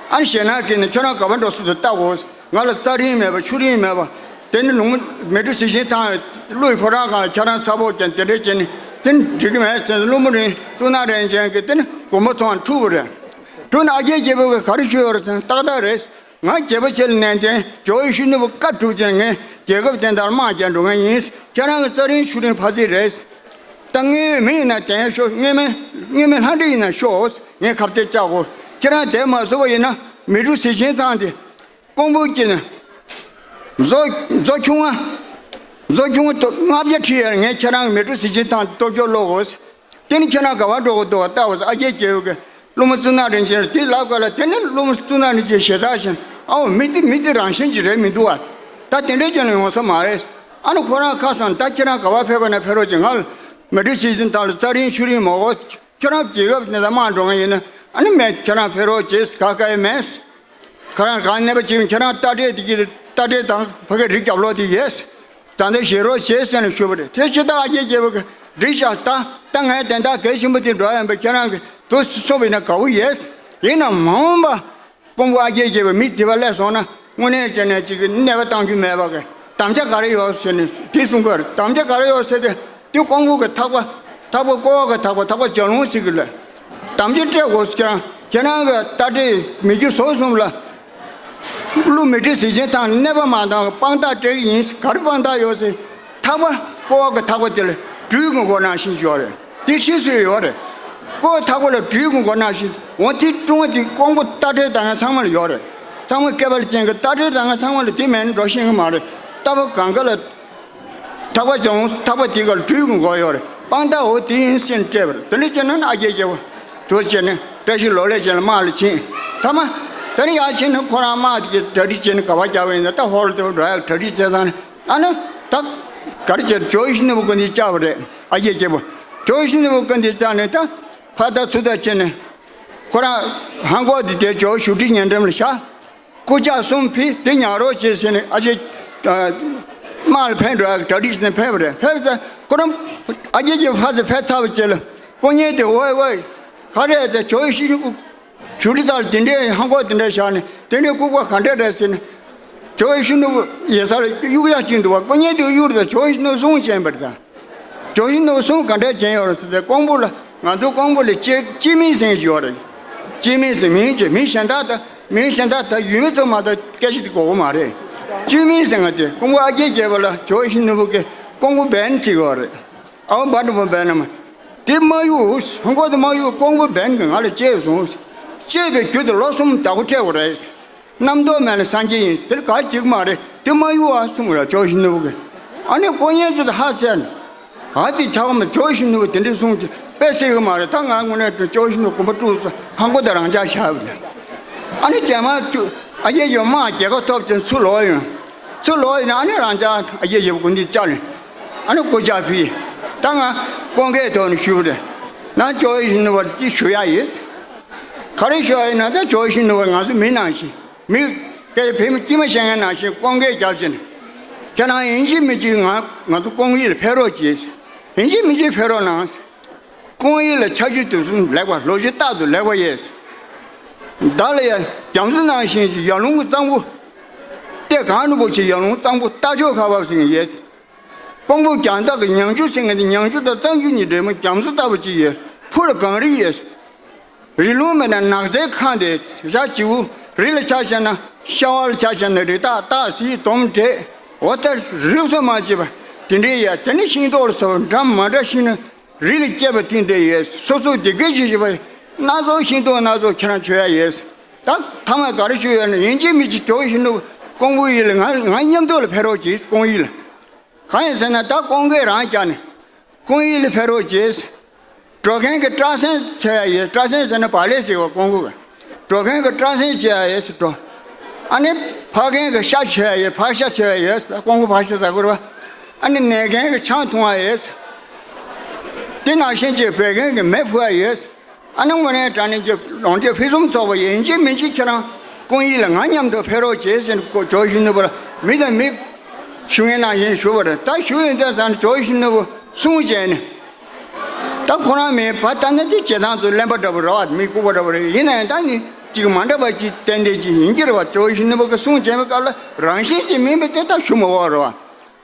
ཨ་ནི་ཞེ་ན་གི་ནས་ཁྱོད་རང་ག་པ་འགྲོ་ས་དུ་ལྟ་དགོས། ང་ལ་རྩྭ་རིན་མེད་པ་ཆུ་རིན་མེད་པ། དེ་ནི་ལུང་མལ་གྲོ་གཟི་བྱིའུ་ཐང་ཀླུ་ཡི་ཕོ་བྲང་སྒང་ལ་ཁྱེད་རང་ཚ་བོ་ཅན་དེ་འདྲས་བྱས་ནས་དེ་ནི་འགྲིག་གི་མེད་ཟེར་ནས་ཀླུ་མོ་རིན་གཙུག་ན་རིན་ཆེན་གྱིས་དེ་ནི་དགོན་པ་ཚང་འཁྲུག་པ་རེད། འཁྲུག་ན་ཨ་རྒྱལ་རྒྱལ་པོ་གིས་ག་རེ་ཞུས་ཡོད་རེད་ཟེར་ན་ཏག་ཏག་རེད། ང་རྒྱལ་པོ་ཆེ་ལ་ནན་ཏན་ཇོ་བོ་ཡེ་ཤེས་ནོར་བུ་བཀའ་སྒྲུབ་ཅན་ངས་རྒྱལ་ཁབ་བསྟན་དར་དམག་རྒྱག་འགྲོ་མཁན་ཡིན། ཁྱེད་རང་གི་རྩྭ་རིན་ཆུ་རིན་ཕ་ཚིག་རེད། ད་དངོས་མི་ཡིན་ན་དེ་ཤོག་དངོས་མེད་དངོས་མེད་ལྷ་འདྲེ་ཡིན་ན་ཤོག་ངས་ཁ་གཏད་བཅག་གོ། ཁྱེད་རང་དེ་མ་བཟོ་བ་ཡིན་ན་མལ་གྲོ་གཟི་བྱིའུ་ཐང་དེ། ཀོང་པོ་སྐྱིད་ནས། མཛོ་མཛོ་ཆུང་ང་། མཛོ་ཆུང་ང་ལྔ་བརྒྱ་ཁྲི་ཡར་ངས་ཁྱེད་རང་གི་མལ་གྲོ་གཟི་བྱིའུ་ཐང་གཏོར་སྐྱོར་སློག་དགོས། དེ་ནི་ཁྱེད་རང་ག་བར་འགྲོ་དགོས་འདུག་བལྟ་དགོས། ཨ་རྒྱལ་རྒྱལ་པོ་གིས་ཀླུ་མོ་གཙུག་ན་རིན་ཆེན་ལ་དེ་ལབ་ག་ལ་དེ་ནི་ཀླུ་མོ་གཙུག་ན་རིན་ཆེན་ཞེ་དྲག་བཞིན་ཨའོ་མི་དེ་མི་དེ་རང་བཞིན་གྱིས་རེད་མི་འདུག་བ། ད་དེ་འདྲའི་ཅན་ལ་ཡོང་ས་མ་རེད། ཨ་ནི་ཁོ་རང་ཁ་སང་ད་ཁྱེད་རང་ག་བར་ཕེབས་ག་ན་ཕེབས་རོགས་བྱེད། ང་ལ་མལ་གྲོ་གཟི་བྱིའུ་ཐང་ལ་རྩྭ་རིན་ཆུ་རིན་མ་དགོས། ཁྱོད་རང་རྒྱལ་ཁབ་ནས་དམག་འགྲོ་མཁན་ཡིན་ན་ཨ་ནི་མེད། ཁྱོད་རང་ཕེབས་རོགས་བྱེད་ག་ག་ཡེ་མེད། ཁོ་རང་གང་གནས་པ་ཅིག་ཁྱོད་རང་རྟ་དྲེལ་དེ་གི་རྟ་དྲེལ་དང་ཕ་གི་རི་རྒྱབ་ལོགས་དེ་ཡེས། ད་ལྟ་བཞེས་རོགས་བྱེད་ཟེར་ནས་ཞུས་པ་རེད། དེ་ཕྱི་ད་ཨ་རྒྱལ་རྒྱལ་པོ་གི་འགྲིག་ཤག་ད་ད་ངའི་དན་རྟགས་གལ་ཆེན་པོ་དེ་འགྲོ་ཡ་ཡིན་པ་ཁྱེད་རང་གི་དུ་སོང་བ་ཡིན་ན་དགའ་བོ་ཡེས། ཡིན་ན་མ་འོངས་པ། ཀོང་པོ་ཨ་རྒྱལ་རྒྱལ་པོ་མི་དེ་བ་སླེབས་སོང་ན་དངོས་གནས་བྱས་ནས་ཅིག་གི་གནས་པ་བཏང་རྒྱུ་མེད་པ་གི་དམ་བཅའ་ག་རེ་ཡོད་ཟེར་ནས་དེ་གསུང་གི་ཡོད་རེད། དམ་བཅའ་ག་རེ་ཡོད་ཟེར་ཏེ་དེ་ཀོང་པོ་གི་ཐག་པ་ཐག་པ་ཀོ་བ་གི་ཐག་པ་ཐག་པ་ལྗང་ལུང་ཟེར་གི་ལ་དམ་བཅའ་སྤྲད་དགོས་ཟེར། ཁྱེད་རང་ཁྱེད་རང་གི་རྟ་དྲེལ་མི་རྒྱུ་ཟོག་གསུམ་ལ་ཀླུ་མལ་གྲོ་གཟི་བྱིའུ་ཐང་གནས་པ་མ་བཏང་དཔང་རྟགས་སྤྲད་གི་ཡིན། ག་རེ་དཔང་རྟགས་ཡོད་ཟེར། ཐག་པ་ཀོ་བ་གི་ཐག་པ་དེ་ལ་སྦྲུལ་གྱི་མགོ་ནང་བཞིན་ཡོད་རེད། དེ་ཕྱིས་སུ་ཡོད་རེད། ཀོ་བ་ཐག་པ་ལ་སྦྲུལ་གྱི་མགོ་ནང་བཞིན་འོ་དེ་ཀྲུང་བ་དེ་ཀོང་པོ་རྟ་དྲེལ་དང་ཚང་མ་ལ་ཡོད་རེད། ཚང་མ་སྐེད་པ་ལ་ཅན་གྱི་རྟ་དྲེལ་དང་ཚང་མ་ལ་དེ་མེད་ན་འགྲོ་ཤེས་ཀྱི་མ་རེད། རྟ་པ་གང་ག་ལ་ཐག་པ་བྱུང་ཐག་པ་དེ་ག་ལ་སྦྲུལ་གྱི་མགོ་ཡོད་རེད། དཔང་རྟགས་འོ་དེ་ཡིན་ཟེར་ནས་སྤྲད་པ་རེད། དེ་འདྲ་བྱས་ན་ཨ་རྒྱལ་རྒྱལ་པོ་དུ་བྱས་ནས་བཀྲ་ཤིས་ལོ་ལེགས་བྱས་ནས་དམག་ལ་ཕྱིན། མཐའ་མ་དེ་ནས་ཡར་ཕྱིན་ནས་ཁོ་རང་དམག་དེ་གྲ་སྒྲིག་བྱས་ནས་ག་པར་རྒྱག་པ་ཡིན་ན་ད་ཧོར་དེ་འགྲོ་ཡག་གྲ་སྒྲིག་བྱས་ཙང་ནས་ཨ་ནི་ད་ག་རེ་བྱས་ཇོ་ཡེ་ཤེས་ནོར་བུ་སྐུ་མདུན་བཅར་བ་རེད། ཨ་རྒྱལ་རྒྱལ་པོ་ཇོ་ཡེ་ཤེས་ནོར་བུ་སྐུ་མདུན་བཅར་ནས་ད་ཕར་ད་ཚུར་ད་བྱས་ནས་ཁོ་རང་ཧང་གོ་དེ་དེ་ཇོ་བོ་བཞུགས་ཁྲི་ཉེ་འགྲམ་ལ་བཞག་སྐུ་ཕྱག་གསུམ་ཕུལ། དེ་ཉར་རོགས་བྱེད་ཟེར་ནས་ཨ་ཅེ། དམག་ལ་ཕན་འགྲོ་ཡག་གྲ་སྒྲིག་བྱས་ནས་ཕེབས་པ་རེད། ཕེབས་ཙང་ཁོ་རང་ཨ་རྒྱལ་རྒྱལ་པོ་ཕར་ཚུར་ཕེབས་ཚར་བའི་རྗེས་ལ་སྐུ་ཉིད་དེ་ཝེ་ཝེ་ག་རེ་ཟེར་ཇོ་ཡེ་ཤེས་ནོར་བུ་བཞུགས་ཁྲི་རྩ་ལ་དེ་འདྲའི་ཧང་གོ་དེ་འདྲ་བཞག་ནས་དེ་འདྲའི་ལྐུགས་པ་ག་འདྲ་རེད་ཟེར་ནས་ཇོ་ཡེ་ཤེས་ནོར་བུ་ཡ་ས་ལ་གཡུག་ཡག་ཅིག་འདུག་བ། སྐུ་ཉིད་དེ་གཡུག་རེད། ཇོ་ཡེ་ཤེས་ནོར་བུ་གསུང་བྱས་པ་རེད་ད། ཇོ་ཡེ་ཤེས་ནོར་བུ་གསུང་ག་འདྲ་བྱས་ཡོད་རེད་ཟེར་ཏེ་ཀོང་པོ་ལ་ང་ཚོ་ཀོང་པོ་ལ་ཅེ་ཅེ་མིང་ཟེར་གྱི་ཡོད་རེད། ཅེ་མིང་ཟེར་མིང་ཅེ་མིང་གཞན་དག་ད་མིང་གཞན་དག་ད་ཡུལ་མི་ཚོ་མ་ད་སྐད་ཆ་དེ་གོ་གི་མ་རེད། ཅེ་མིང་ཟེར་ང་དེ་ཀོང་པོ་ཨ་རྒྱལ་རྒྱལ་པོ་ལ་ཇོ་ཡེ་ཤེས་ནོར་བུ་གི་ ཀོང་པོ་བན་ཟེར་གྱི་ཡོད་རེད། ཨའོ་བ་འགྲོ་མ་བན་ནམ། དེ་མ་གཡུག་ཧོང་ཀོ་དེ་མ་གཡུག་ཀོང་པོ་བན་གྱིས་ང་ལ་གཅེས་སོང་། གཅེས་པའི་རྒྱུ་དེ་ལོ་གསུམ་བདག་པོ་སྤྲད་དགོས་རེད། རྣམ་རྟོག་མེད་ན་སངས་རྒྱས་ཡིན་དེ་ལ་ག་ཅིག་མ་རེད། དེ་མ་གཡུག་ཨ་གསུང་ར་ཇོ་བོ་གཞོན་ནུ་གིས། ཨ་ནི་ཀོང་ཡན་ཚེ་དེ་ཧ་ཚེ་ན། ཨ་ཙི་ཆགས་མ་ཇོ་བོ་གཞོན་ནུ་དེ་འདྲའི་གསུང་ཅི་དཔེ་སྲིད་གི་མ་རེད། ད་ང་དངོས་གནས་དྲང་ཇོ་བོ་གཞོན་ནུ་དགོངས་པ་དཀྲུགས་སོ་ཧང་གོ་ད་རང་ཅག་བཞག་པ་རེད། ཨ་ནི་རྗེས་མ་ཨ་ཡེ་ཡོད་མ་རྒྱལ་ཁ་ཐོབ་ཅིང་ཚུར་ལོག་ཡོང་། ཚུར་ལོག་ཡོང་ཨ་ནི་རང་ཅག་ཨ་ཡེ་ཡོད་དགོན་སྡེ་བཅར་ཡོང་། ཨ་ནི་སྐུ་ཕྱག་ཕུལ། ད་ང་ཀོང་ཀའི་ཐོག་ནས་ཞུ་རེད། ན་ཇོ་བོ་གཞོན་ནུ་བར་ཅི་ཞུ་ཡ་ཡིན། ག་རེ་ཞུ་ཡ་ཡིན་ན་ད་ཇོ་བོ་གཞོན་ནུ་བར་ང་ཚོ་མི་ནང་བཞིན། མི་སྐད་བོད་མི་དཀྱིལ་མ་བཤད་མཁན་ནང་བཞིན་ཀོང་ཀའི་རྒྱབ་ཕྱིན། ཁྱེད་རང་ཡིན་གཅིག་མིན་གཅིག་ང་ང་ཚོ་ཀོང་ཡིག་ལ་ཕེབས་རོགས་གྱིས། ཡིན་གཅིག་མིན་གཅིག་ཕེབས་རོགས་གནང་། ཀོང་ཡིག་ལ་ཆ་རྒྱུས་དུས་གསུམ་ལེགས་པ་ལོ་རྒྱུས་རྟག་ཏུ་ལེགས་པ་ཡོད། བདག་ལ་ཡ་རྒྱ་མཚོ་ནང་བཞིན་གྱི་ཡར་ཀླུང་གཙང་པོ། ལྟས་གང་རུང་པོ་ཆེ་ཡར་ཀླུང་གཙང་པོ་རྟ་མཆོག་ཁ་བབས་ཟིན་ཡོད། ཀོང་པོ་རྒྱང་ཐག་གི་ཉང་ཆུ་ཟེར་མཁན་དེ་ཉང་ཆུ་དང་གཙང་ཆུ་གཉིས་འདྲེས་མ་རྒྱ་མཚོ་ལྟ་བུ་ཅིག་ཡོད། ཕུ་ལ་གངས་རི་ཡོད། རི་ལུང་མེད་ན་ནགས་ཚལ་ཁང་དེ་བཞག་བྱིའུ་རི་ལ་ཆ་བཞག་ན་ཤ་བ་ལ་ཆ་བཞག་ན་རི་དྭགས་སྟག་གཟིག་དོམ་དྲེད་འོ་ད་རིགས་སུ་མ་ཆད་པ་དེ་འདྲའི་ཡ་དེ་ནི་ཤིང་ཏོག་ལ་སོགས་པ་འདྲ་མ་འདྲ་ཤིང་ནི་རི་ལ་སྐྱེས་པ་དེ་འདྲའི་ཡ་སོ་སོ་དེ་སྐད་ཅིག་བྱེད་པ་སྣ་ཚོགས་ཤིང་ཏོག་སྣ་ཚོགས་ཁྱེད་རང་མཆོད་ཡ་ཡོད། ད་ཐ་མ་ག་རེ་ཞུ་ཡོད་ན་ཡིན་གཅིག་མིན་གཅིག་ཇོ་བོ་གཞོན་ནུ་ཀོང་པོ་ཡིག་ལ་ང་ང་མཉམ་དུ་ལ་ཕེབས་རོགས་གྱིས་ཀོང་ཡིག་ལ། གང་ཡིན་ཟེར་ན་ད་ཀོང་ཀའི་རང་རྒྱ་ནས་ཀོང་ཡིག་ལ་ཕེབས་རོགས་གྱིས། འགྲོ་མཁན་གྱི་སྐྲ་སེན་བྱེད་ཡ་ཡོད། སྐྲ་སེན་ཟེར་ན་བག་ལེབ་ཟེར་བ་ཀོང་ཀུ་གི། འགྲོ་མཁན་གྱི་སྐྲ་སེན་བྱེད་ཡ་ཡོད་ཟེར་འགྲོ། ཨ་ནི་ཕག་མཁན་གྱི་ཤ་བྱེད་ཡ་ཡོད། ཕག་ཤ་བྱེད་ཡ་ཡོད་ཟེར་ཀོང་ཀུ་ཕག་ཤ་ཟ་དགོས་རེད་བ། ཨ་ནི་ནད་མཁན་གྱི་ཆང་འཐུང་ཡ་ཡོད་ཟེར། དེ་ནང་བཞིན་གྱི་བད་མཁན་གྱི་མེ་ཕུ་ཡ་ཡོད་ཟེར། ཨ་ནི་དངོས་གནས་དྲང་གནས་ཀྱི་ལོངས་སྤྱོད་ཕུན་སུམ་ཚོགས་པ་ཡིན་གཅིག་མིན་གཅིག་ཁྱེད་རང་ཀོང་ཡིག་ལ་ང་མཉམ་དུ་ཕེབས་རོགས་བྱེད་ཟེར་ནས་ཇོ་བོ་གཞོན་ནུ་བར་མི་དང་མི་ཞུ་མཁན་ནང་བཞིན་ཞུ་བ་རེད། ད་ཞུ་ཡོང་དུས་ཙང་ཇོ་བོ་གཞོན་ནུ་གསུང་བྱས་ནས། ད་ཁོ་རང་མིན་ཕ་ད་ནི་དེ་བྱེད་སྟངས་ཚོ་གླེན་པ་འདྲ་པོ་རེད་བ། མི་ལྐུགས་པ་འདྲ་པོ་རེད། ཡིན་ན་ཡང་ད་ནི་ཅིག་མ་འདྲ་བ་ཅིག་ཏན་ཏན་ཅིག་ཡིན་གྱི་རེད་བ། ཇོ་བོ་གཞོན་ནུ་བར་གྱི་གསུང་བྱས་པའི་སྐབས་ལ་རང་བཞིན་ཅིག་མིན་པ་དེ་ད་ཞུ་མི་དགོས་རེད་བ།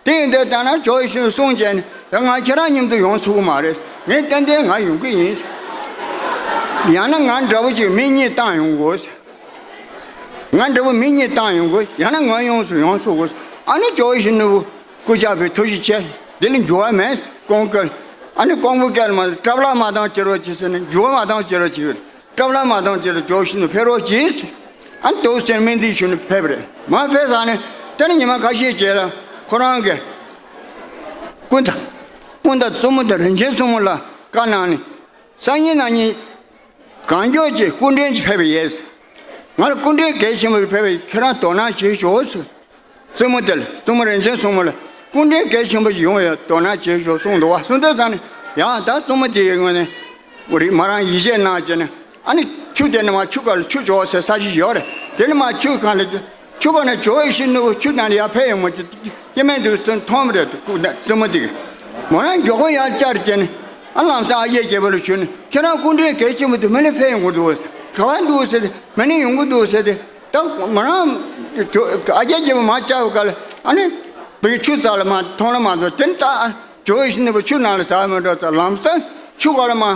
དེ་ཡིན་དུས་ད་ནང་ཇོ་བོ་གཞོན་ནུ་གསུང་བྱས་ནས་ད་ང་ཁྱེད་རང་མཉམ་དུ་ཡོང་ཚུགས་ཀྱི་མ་རེད། ངས་ཏན་ཏན་ང་ཡོང་གི་ཡིན། ཡང་ན་ང་འདྲ་པོ་ཅིག་མི་གཉིས་བཏང་ཡོང་དགོས། ང་འདྲ་པོ་མི་གཉིས་བཏང་ཡོང་དགོས། ཡང་ན་ང་ཡོངས་སུ་ཡོང་ཚུགས་དགོས། ཨ་ནི་ཇོ་བོ་གཞོན་ནུ་སྐུ་ཕྱག་ཕུལ། ཐུགས་རྗེ་ཆེ། འདི་ལ་འགྱུར་བ་མེད། ཀོང་ཀུ། ཨ་ནི་ཀོང་པོ་སྐད་ལ་མ་སྐྲ་ལག་མ་བཏང་བྱེད་རོགས་བྱེད་ཟེར་ནས་འགྱུར་བ་མ་བཏང་བྱེད་རོགས་བྱེད། སྐྲ་ལག་མ་བཏང་བྱེད་རོགས་ཇོ་བོ་གཞོན་ནུ་ཕེབས་རོགས་གྱིས། ཨ་ནི་དུ་སེར་སྨན་འདི་ཞུ་ནས་ཕེབས་རེད། མ་ཕེབས་ས་ནས་དེ་ནས་ཉི་མ་ཁ་ཤས་རྗེས་ལ་ཁོ་རང་གི་སྐུ་ཟླ་སྐུ་ཟླ་བཙུན་མོ་དང་རིན་ཆེན་བཙུན་མོ་ལ་བཀའ་གནང་ནས་སང་ཉིན་གནངས་ཉིན་གང་མགྱོགས་ཀྱི་སྐུ་མགྲོན་ཅིག་ཕེབས་པ་ཡིན། ང་ལ་སྐུ་མགྲོན་གལ་ཆེན་པོ་ཞིག་ཕེབས་པ་ཡིན། ཁྱེད་རང་དོ་སྣང་བྱེད་ཤོག་ཟེར། བཙུན་མོ་དེ་ལ་བཙུན་མོ་རིན་ཆེན་བཙུན་མོ་ལ་སྐུ་མགྲོན་གལ་ཆེན་པོ་ཞིག་ཡོང་ཡོད། དོ་སྣང་བྱེད་ཤོག་གསུངས་འདུག་བ། གསུངས་དུས་ཙང་ནས་ཡང་ད་བཙུན་མོ་དེའི་ངོས་ནས་འོ་རེད། མོ་རང་ཡིད་ཆེས་གནང་བྱས་ནས་ཨ་ནི་ཆུ་དེ་ནས་མར་ཆུ་ཁ་ལ་ཆུ་ཇོ་བོ་ཟེར་ས་ཞིག་ཡོད་རེད། དེ་ནས་མར་ཆུ་ཁ་ལ་ཆུ་ཁ་ནས་ཇོ་བོ་ཡིད་བཞིན་ནོར་བུ་ཆུ་ནང་ལ་ཡར་ཕེབས་ཡོང་མ་ཅི་སྐྱེ་དམན་དུ་བཙུན་མཐོང་བ་རེད། སྐུ་བཙུན་མོ་དེ་གིས་མོ་རང་མགྱོགས་པོ་ཡར་བཅར་བྱས་ནས་ཨ་ལམ་སང་ཨ་རྒྱལ་རྒྱལ་པོ་ལ་ཞུས་ནས་ཁྱེད་རང་སྐུ་མགྲོན་གལ་ཆེན་པོ་དེ་མི་ལ་ཕེབས་ཡོང་གི་འདུག་ཟེར། ག་བ་འདུག་ཟེར་ཏེ་མི་ནི་ཡོང་གི་འདུག་ཟེར་ཏེ། ད་མོ་རང་ཨ་རྒྱལ་རྒྱལ་པོ་མར་བཅར་བའི་སྐབས་ལ་ཨ་ནི་བུ་ཆུ་རྩ་ལ་མར་མཐོང་ལ་མ་འཛོལ། དེ་ནི་ད་ཇོ་བོ་ཡིད་བཞིན་ནོར་བུ་ཆུ་ནང་ལ་ཟགས་མི་འགྲོ་ཙང་ལམ་སང་ཆུ་ཁ་ལ་མར་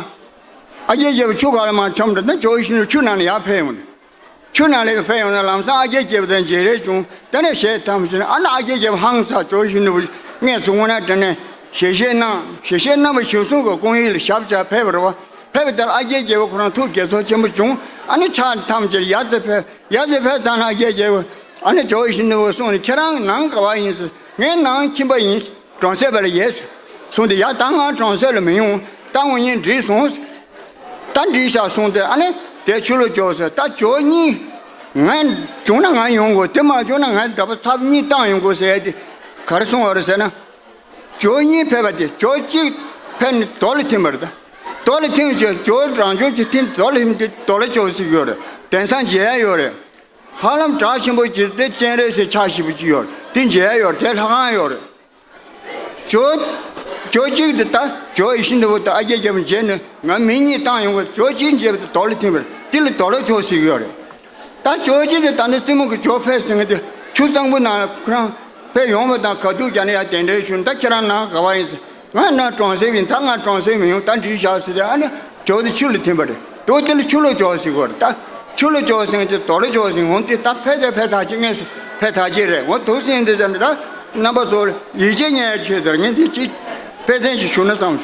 ཨ་རྒྱལ་རྒྱལ་པོ་ཆུ་ཁ་ལ་མར་མཆོངས་འགྲོ་ན་ཇོ་བོ་ཡིད་བཞིན་ནོར་བུ་ཆུ་ནང་ལ་ཡར་ཕེབས་ཡོང་ནས། ཆུ་ནང་ལ་ཕེབས་ཡོང་ན་ལམ་སང་ཨ་རྒྱལ་རྒྱལ་པོ་དང་མཇལ་རེས་བྱུང་། དེ་ནས་ཞལ་འཐམ་བྱས་ནས་ཨ་ནི་ཨ་རྒྱལ་རྒྱལ་པོ་ཧང་སངས། ཇོ་བོ་ཡིད་བཞིན་ནོར་བུ་མངལ་ཚུགས་ན་དེ་ནས་ཞལ་བཞེས་གནང་། ཞལ་བཞེས་གནང་བ་གཞིར་བཟུང་གི་ཀོང་ཡིག་ལ་ཞབས་བཅགས་ཕེབས་པ་རེད་བ། ཕེབས་པ་དེ་ལ་ཨ་རྒྱལ་རྒྱལ་པོ་ཁོ་རང་ཐུགས་དགྱེས་ཚོར་ཆེན་པོ་བྱུང་། ཨ་ནི་ཕྱག་འཐམ་བྱས་ཡར་ཙམ་ཕེབས། ཡར་ཙམ་ཕེབས་ཙམ་ན་ཨ་རྒྱལ་རྒྱལ་པོ་ཨ་ནི་ཇོ་བོ་ཡིད་བཞིན་ནོར་བུ་གསུངས་ནས་ཁྱེད་རང་ནང་ག་བ་ཡིན་ཟེར། ངའི་ནང་ཁྱིམ་པ་ཡིན། གྲོང་གསེབ་པ་ལ་ཡོད་གསུངས་ཏེ། ཡ་ད་ང་གྲོང་གསེབ་ལ་མི་ཡོང་། ད་ངོ་ཉིད་འགྲིག་སོང་། ད་འགྲིག་ཤག་གསུངས་ཏེ་ཨ་ནི་དེ་ཆུ་ལོག་རྒྱོབ་ཟེར། ད་ཇོ་གཉིས་ང་བྱུང་ན་ང་ཡོང་དགོས། དེ་མ་བྱུང་ན་ང་འདྲ་པོ་ཚབ་གཉིས་བཏང་ཡོང་དགོས་ཟེར་ཏེ་ག་རེ་གསུངས་པ་རེད་ཟེར་ན། ཇོ་གཉིས་ཕེབས་པ་དེ་ཇོ་གཅིག་ཕེབས་ནས་རྡོ་ལ་ཐིམ་པ་རེད། ད་རྡོ་ལ་ཐིམ་བྱས་ཇོ་རང་བྱུང་གཅིག་ཐིམ་རྡོ་ལ་ཐིམ་དེ་རྡོ་ལ་ཇོ་ཟེར་གྱི་ཡོད་རེད། དེང་སང་མཇལ་ཡ་ཡོད་རེད། ཧ་ལམ་གྲགས་ཆེན་པོ་གྱི་དེ་སྤྱན་རས་གཟིགས་ཕྱག་བཞི་པོ་གཅིག་ཡོད་རེད། དེ་མཇལ་ཡ་ཡོད་རེད། དེ་ལྷ་ཁང་ཡོད་རེད། ཇོ་ཇོ་གཅིག་དེ་ད་ཇོ་ཡིད་བཞིན་ནོར་བུ་དང་ཨ་རྒྱལ་རྒྱལ་པོ་མཇལ་ནས་ང་མི་གཉིས་བཏང་ཡོང་བ། ཇོ་གཅིག་མཇལ་བ་དེ་རྡོ་ལ་ཐིམ་པ་རེད། དེ་ལ་རྡོ་ལ་ཇོ་ཟེར་གྱི་ཡོད་རེད། ད་ཇོ་གཅིག་དེ་ད་ནི་བཙུན་མོ་གི་ཇོ་ཕེབས་ཟེར་མཁན་དེ་ཆུ་གཙང་པོ་ནང་ལ་ཁོ་རང་ཕེབས་ཡོང་བ་དང་ག་དུས་ཀྱང་ནི་ཡར་གདན་འདྲེན་ཞུས་ནས། ད་ཁྱེད་རང་ནང་ག་བ་ཡིན་ཟེར། ང་ནང་གྲོང་གསེབ་ཡིན། ད་ང་གྲོང་གསེབ་མི་ཡོང་། ད་འགྲིག་བཞག་ཟེར་ཏེ་ཨ་ནི་ཇོ་དེ་ཆུ་ལ་ཐིམ་པ་རེད། ཇོ་དེ་ལ་ཆུ་ལོག་ཇོ་ཟེར་གྱི་ཡོད་རེད། ད་ཆུ་ལོག་ཇོ་ཟེར་མཁན་དེ་རྡོ་ལ་ཇོ་ཟེར། འོ་དེ་ད་ཕེབས་དེ་ཕེབས་ཐག་ཆོད། དངོས་སུ་ཕེབས་ཐག་ཆོད་རེད། འོ་དུ་ཟེར་འདི་ཟེར་ནས་ད། རྣམ་པ་ཚོར་ཡིད་ཆེས་རྙེད་ཡ་ཆེད་དུ་ངས་འདི་ཅིག་དཔེ་མཚོན་ཞིག་ཞུ་ན་བསམ་བྱུང་།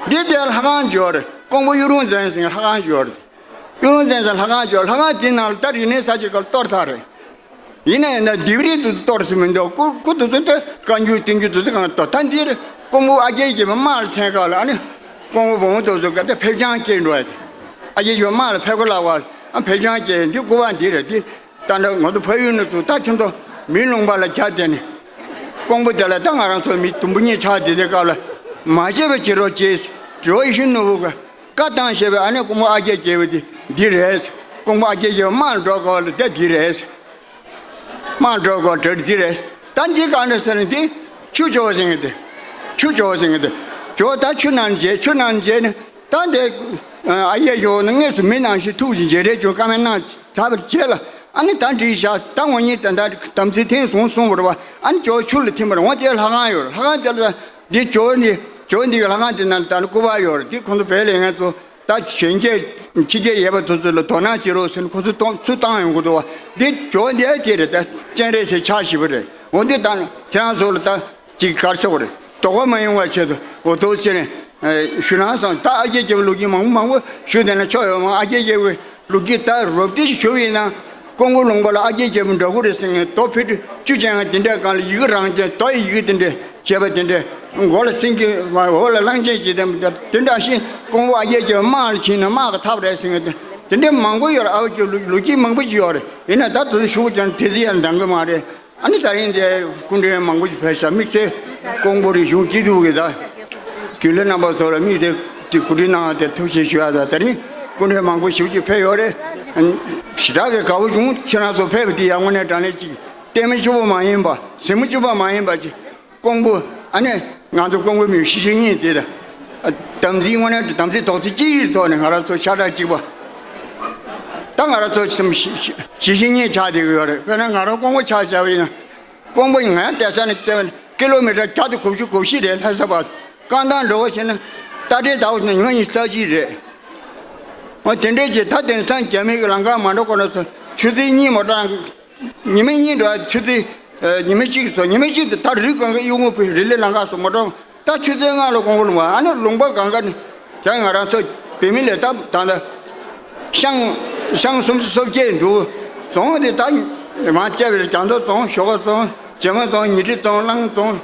འདི་དེ་ལྷ་ཁང་ཅིག་ཡོད་རེད། ཀོང་པོ་གཡུ་རུང་ཚན་ཟེར་ལྷ་ཁང་ཅིག་ཡོད་རེད། གཡུ་རུང་ཚན་ཟེར་ལྷ་ཁང་ཅིག་ཡོད། ལྷ་ཁང་འདི་ནང་ལ་ད་རིག་གནས་གསར་བརྗེ་སྐབས་གཏོར་ཚར་རེད། ཡིན་ན་ཡང་ན་ལྡེབས་རིས་དེ་ཚོ་གཏོར་ས་མི་འདུག་སྐུ་སྐུ་དེ་ཚོ་དེ་བཀའ་འགྱུར་བསྟན་འགྱུར་དེ་ཚོ་གང་གཏོར། ད་འདིར་ཀོང་པོ་ཨ་རྒྱལ་གྱི་དམག་ལ་ཐེན་ཁ་ལ་ཨ་ནི་ཀོང་པོ་བོང་བུ་དེ་ཚོ་ག་དེ་ཕེབས་སྐྱོང་སྐྱེལ་འགྲོ་ཡ་དེ། ཨ་རྒྱལ་གྱི་དམག་ལ་ཕེབས་ག་ལ་བ་ཨ་ཕེབས་སྐྱོང་སྐྱེལ་འདི་སྐུ་པར་འདི་རེད། འདི་ད་ནི་ང་ཚོ་ཕ་ཡུལ་ནས་ཚུར་ད་ཁྱོད་ཚོ་མི་ལུང་པ་ལ་རྒྱ་དེ་ནི་ཀོང་པོ་དེ་ལ་ད་ང་རང་ཚོ་མི་དུམ་བུ་གཉིས་ཆགས་བསྡད་དེ་སྐབས་ལ་མ་བྱས་པ་བྱེད་རོགས་བྱེད། ཇོ་ཡེ་ཤེས་ནོར་བུ་གི་བཀའ་བཏང་བྱས་པའི་ཨ་ནི་ཀོང་པོ་ཨ་རྒྱལ་སྐྱེས་པ་འདི་འདི་རེད། ཀོང་པོ་ཨ་རྒྱལ་སྐྱེས་པ་དམག་འགྲོ་སྐབས་ལ་དེ་འདི་རེད། དམག་འགྲོ་སྐབས་གྲ་སྒྲིག་རེད། ད་འདི་གང་རེད་ཟེར་ན་འདི་ཆུ་ཇོ་བ་ཟེར་མཁན་དེ། ཆུ་ཇོ་བ་ཟེར་མཁན་དེ། ཇོ་བོ་ད་ཆུ་ནང་མཇལ། ཆུ་ནང་མཇལ་ནས་ད་འདི་ཨ་ཡེ་ཇོ་བོ་ནི་དངོས་སུ་མི་ནང་བཞིན་ཐུགས་ཀྱི་མཇལ་འཕྲད་བྱུང་། བཀའ་མོལ་གནང་ཚར་བའི་རྗེས་ལ་ཨ་ནི་ད་འགྲིག་བཞག་ད་ངོ་ཉིད་ད་ད་དམ་ཚིག་ཐེངས་གསུམ་གསུངས་པ་རེད་བ། ཨ་ནི་ཇོ་བོ་ཆུ་ལ་ཐིམ་པ་རེད། འོ་དེ་ལྷ་ཁང་ཡོད་རེད། ལྷ་ཁང་དེ་ལ་འདི་ཇོ་བོ་འདི་ཇོ་བོ་འདི་གི་ལྷ་ཁང་དེ་ནང་ད་ནི་སྐུ་པར་ཡོད་རེད། འདི་ཁོང་ཚོ་བོད་ལས་ངན་ཚོ་ད་གཞོན་སྐྱེས་ཕྱི་རྒྱལ་ཡོད་པ་དེ་ཚོ་ལ་དོ་སྣང་བྱེད་རོགས་ཟེར་ནས་ཁོ་ཚོ་གཏོང་ཚུར་བཏང་ཡོང་གི་འདུག་བ། འདི་ཇོ་འདི་ཨེ་དེ་རེད། ད་སྤྱན་རས་གཟིགས་ཕྱག་བཞི་པ་རེད། འོ་འདི་ད་ཁྱེད་རང་ཚོ་ལ་ད་ཅིག་ག་རེ་ཟེར་བ་རེད། དོགས་པ་མ་ཡོང་བའི་ཆེད་དུ་འོ་ཐུགས་རྗེ་ཆེ་ཞུ་ན་བསམ། ད་ཨ་རྒྱལ་སྐྱེས་པའི་ལོ་རྒྱུས་མང་པོ་མང་པོ་ཞུ་བསྡད་ན་ཆོག་ཡོད་མ། ཨ་རྒྱལ་སྐྱེས་པའི་ལོ་རྒྱུས་ད་རོབ་ཏི་ཞིག་ཞུ་བ་ཡིན་ན། ཀོང་པོ་ལུང་པ་ལ་ཨ་རྒྱལ་སྐྱེས་པའི་འདྲ་སྐུ་རེད་ཟེར་མཁན་རྡོ་ཕི་ཊི་བཅུ་ཅན་གྱི་དེ་འདྲའི་སྒང་ལ་ཡི་གེ་རང་ཅན་རྡོ་ཡི་ཡི་གེ་དེ་འདྲའི་བྱས་པ་དེ་འདྲའི་མགོ་ལ་སེང་གེ་འོག་ལ་གླང་ཆེན་བྱས་དེ་འདྲ་དེ་འདྲ་ཞིག་ཀོང་པོ་ཨ་རྒྱལ་སྐྱེས་པའི་དམག་ལ་ཕྱིན་ནས་དམག་གི་ཐབས་རེད་ཟེར་མཁན་དེ་དེ་འདྲའི་མང་པོ་ཡོད་རེད། ཨ་བ་སྐྱེས་ལོ་ལོ་རྒྱུས་མང་པོ་ཞིག་ཡོད་རེད། ཡིན་ན་ད་དུ་ཞུ་ཅང་དེ་ཚོ་ཡང་འདང་གི་མ་རེད། ཨ་ནི་ད་རིང་འདི་སྐུ་མགྲོན་མང་པོ་ཞིག་ཕེབས་ཤག་དམིགས་བསལ་ཀོང་པོ་རི་གཞུང་སྐྱིད་སྡུག་གི་ད་རྒྱུན་ལས་རྣམ་པ་ཚོ་ལ་དམིགས་བསལ་གྱི་གོ་སྒྲིག་གནང་བ་དེར་ཐུགས་རྗེ་ཆེ་ཞུ་ཡ། ད་ད་རིང་སྐུ་མགྲོན་མང་པོ་ཞིག་ཅིག་ཕེབས་ཡོད་རེད། ཞེ་དྲག་གི་དགའ་པོ་བྱུང་། ཁྱེད་རང་ཚོ་ཕེབས་པ་འདི་ཡང་དངོས་གནས་དྲང་གནས་ཅིག་ལྟད་མོ་གཅིག་པོ་མ་ཡིན་པ། གཟིགས་མོ་གཅིག་པོ་མ་ཡིན་པ་ཅིག་ཀོང་པོ་ཨ་ནི་ང་ཚོ་ཀོང་པོ་མི་གཤིས་ཆེན་གཉིས་དེ་ལ་དམ་ཚིག་དངོས་གནས་དམ་ཚིག་རྡོག་རྩ་གཅིག་སྒྲིལ་ཐོག་ནས་ང་རང་ཚོ་ཤ་ཁྲག་གཅིག་པ། ད་ང་རང་ཚོ་སེམས་གཤིས་གཤིས་གཤིས་ཆེན་གཉིས་ཆགས་བསྡད་ཀྱི་ཡོད་རེད། དཔེར་ན་ང་རང་ཀོང་པོ་ཆ་བཞག་པ་ཡིན་ན། ཀོང་པོ་ང་བསྡད་ས་ནས་བལྟས་པ་ན་ཀི་ལོ་མི་ཊར་བརྒྱ་དང་དགུ་བཅུ་གོ་བཞི་རེད། ལྷ་ས་བར་རྐང་ཐང་འགྲོ་བ་བྱས་ན་རྟ་དྲེལ་ཟླ་བ་ཉི་མ་ཉི་ཤུ་རྩ་གཅིག་རེད། འོ་དེ་འདྲས་ཀྱི་ད་དེང་སང་རྒྱ་མི་གི་ལམ་ཁ་མ་འགྲོ་གོང་ནས་ཆུ་ཚོད་གཉིས་མོ་ཊ་ཉི་མ་གཉིས་འགྲོ་ཆུ་ཚོད། ཉི་མ་གཅིག་ཚོ་ཉི་མ་གཅིག་ཏུ་ད་རི་གང་གི་གཡུག་ངོ་བུ་རི་ལི་ལང་ཀ་སོགས་མ་འགྲོ། ད་ཆུ་ཚོད་ལྔ་ལ་ཀོང་པོ་ལུང་པ། ཨ་ནི་ལུང་པ་གང་ག་ནི་ཀྱང་ང་རང་ཚོ་བོད་མི་ལས་ད་ད་ད་ཤང་ཤང་སུམ་ཅུ་སོ་བརྒྱད་འདུག་རྫོང་དེ་ད་མ་བཅད་པའི་རྒྱ་མདོ་རྫོང་ཞོགས་ཀ་རྫོང་རྗེས་མ་རྫོང་ཉི་ཁྲི་རྫོང་གླང་རྫོང་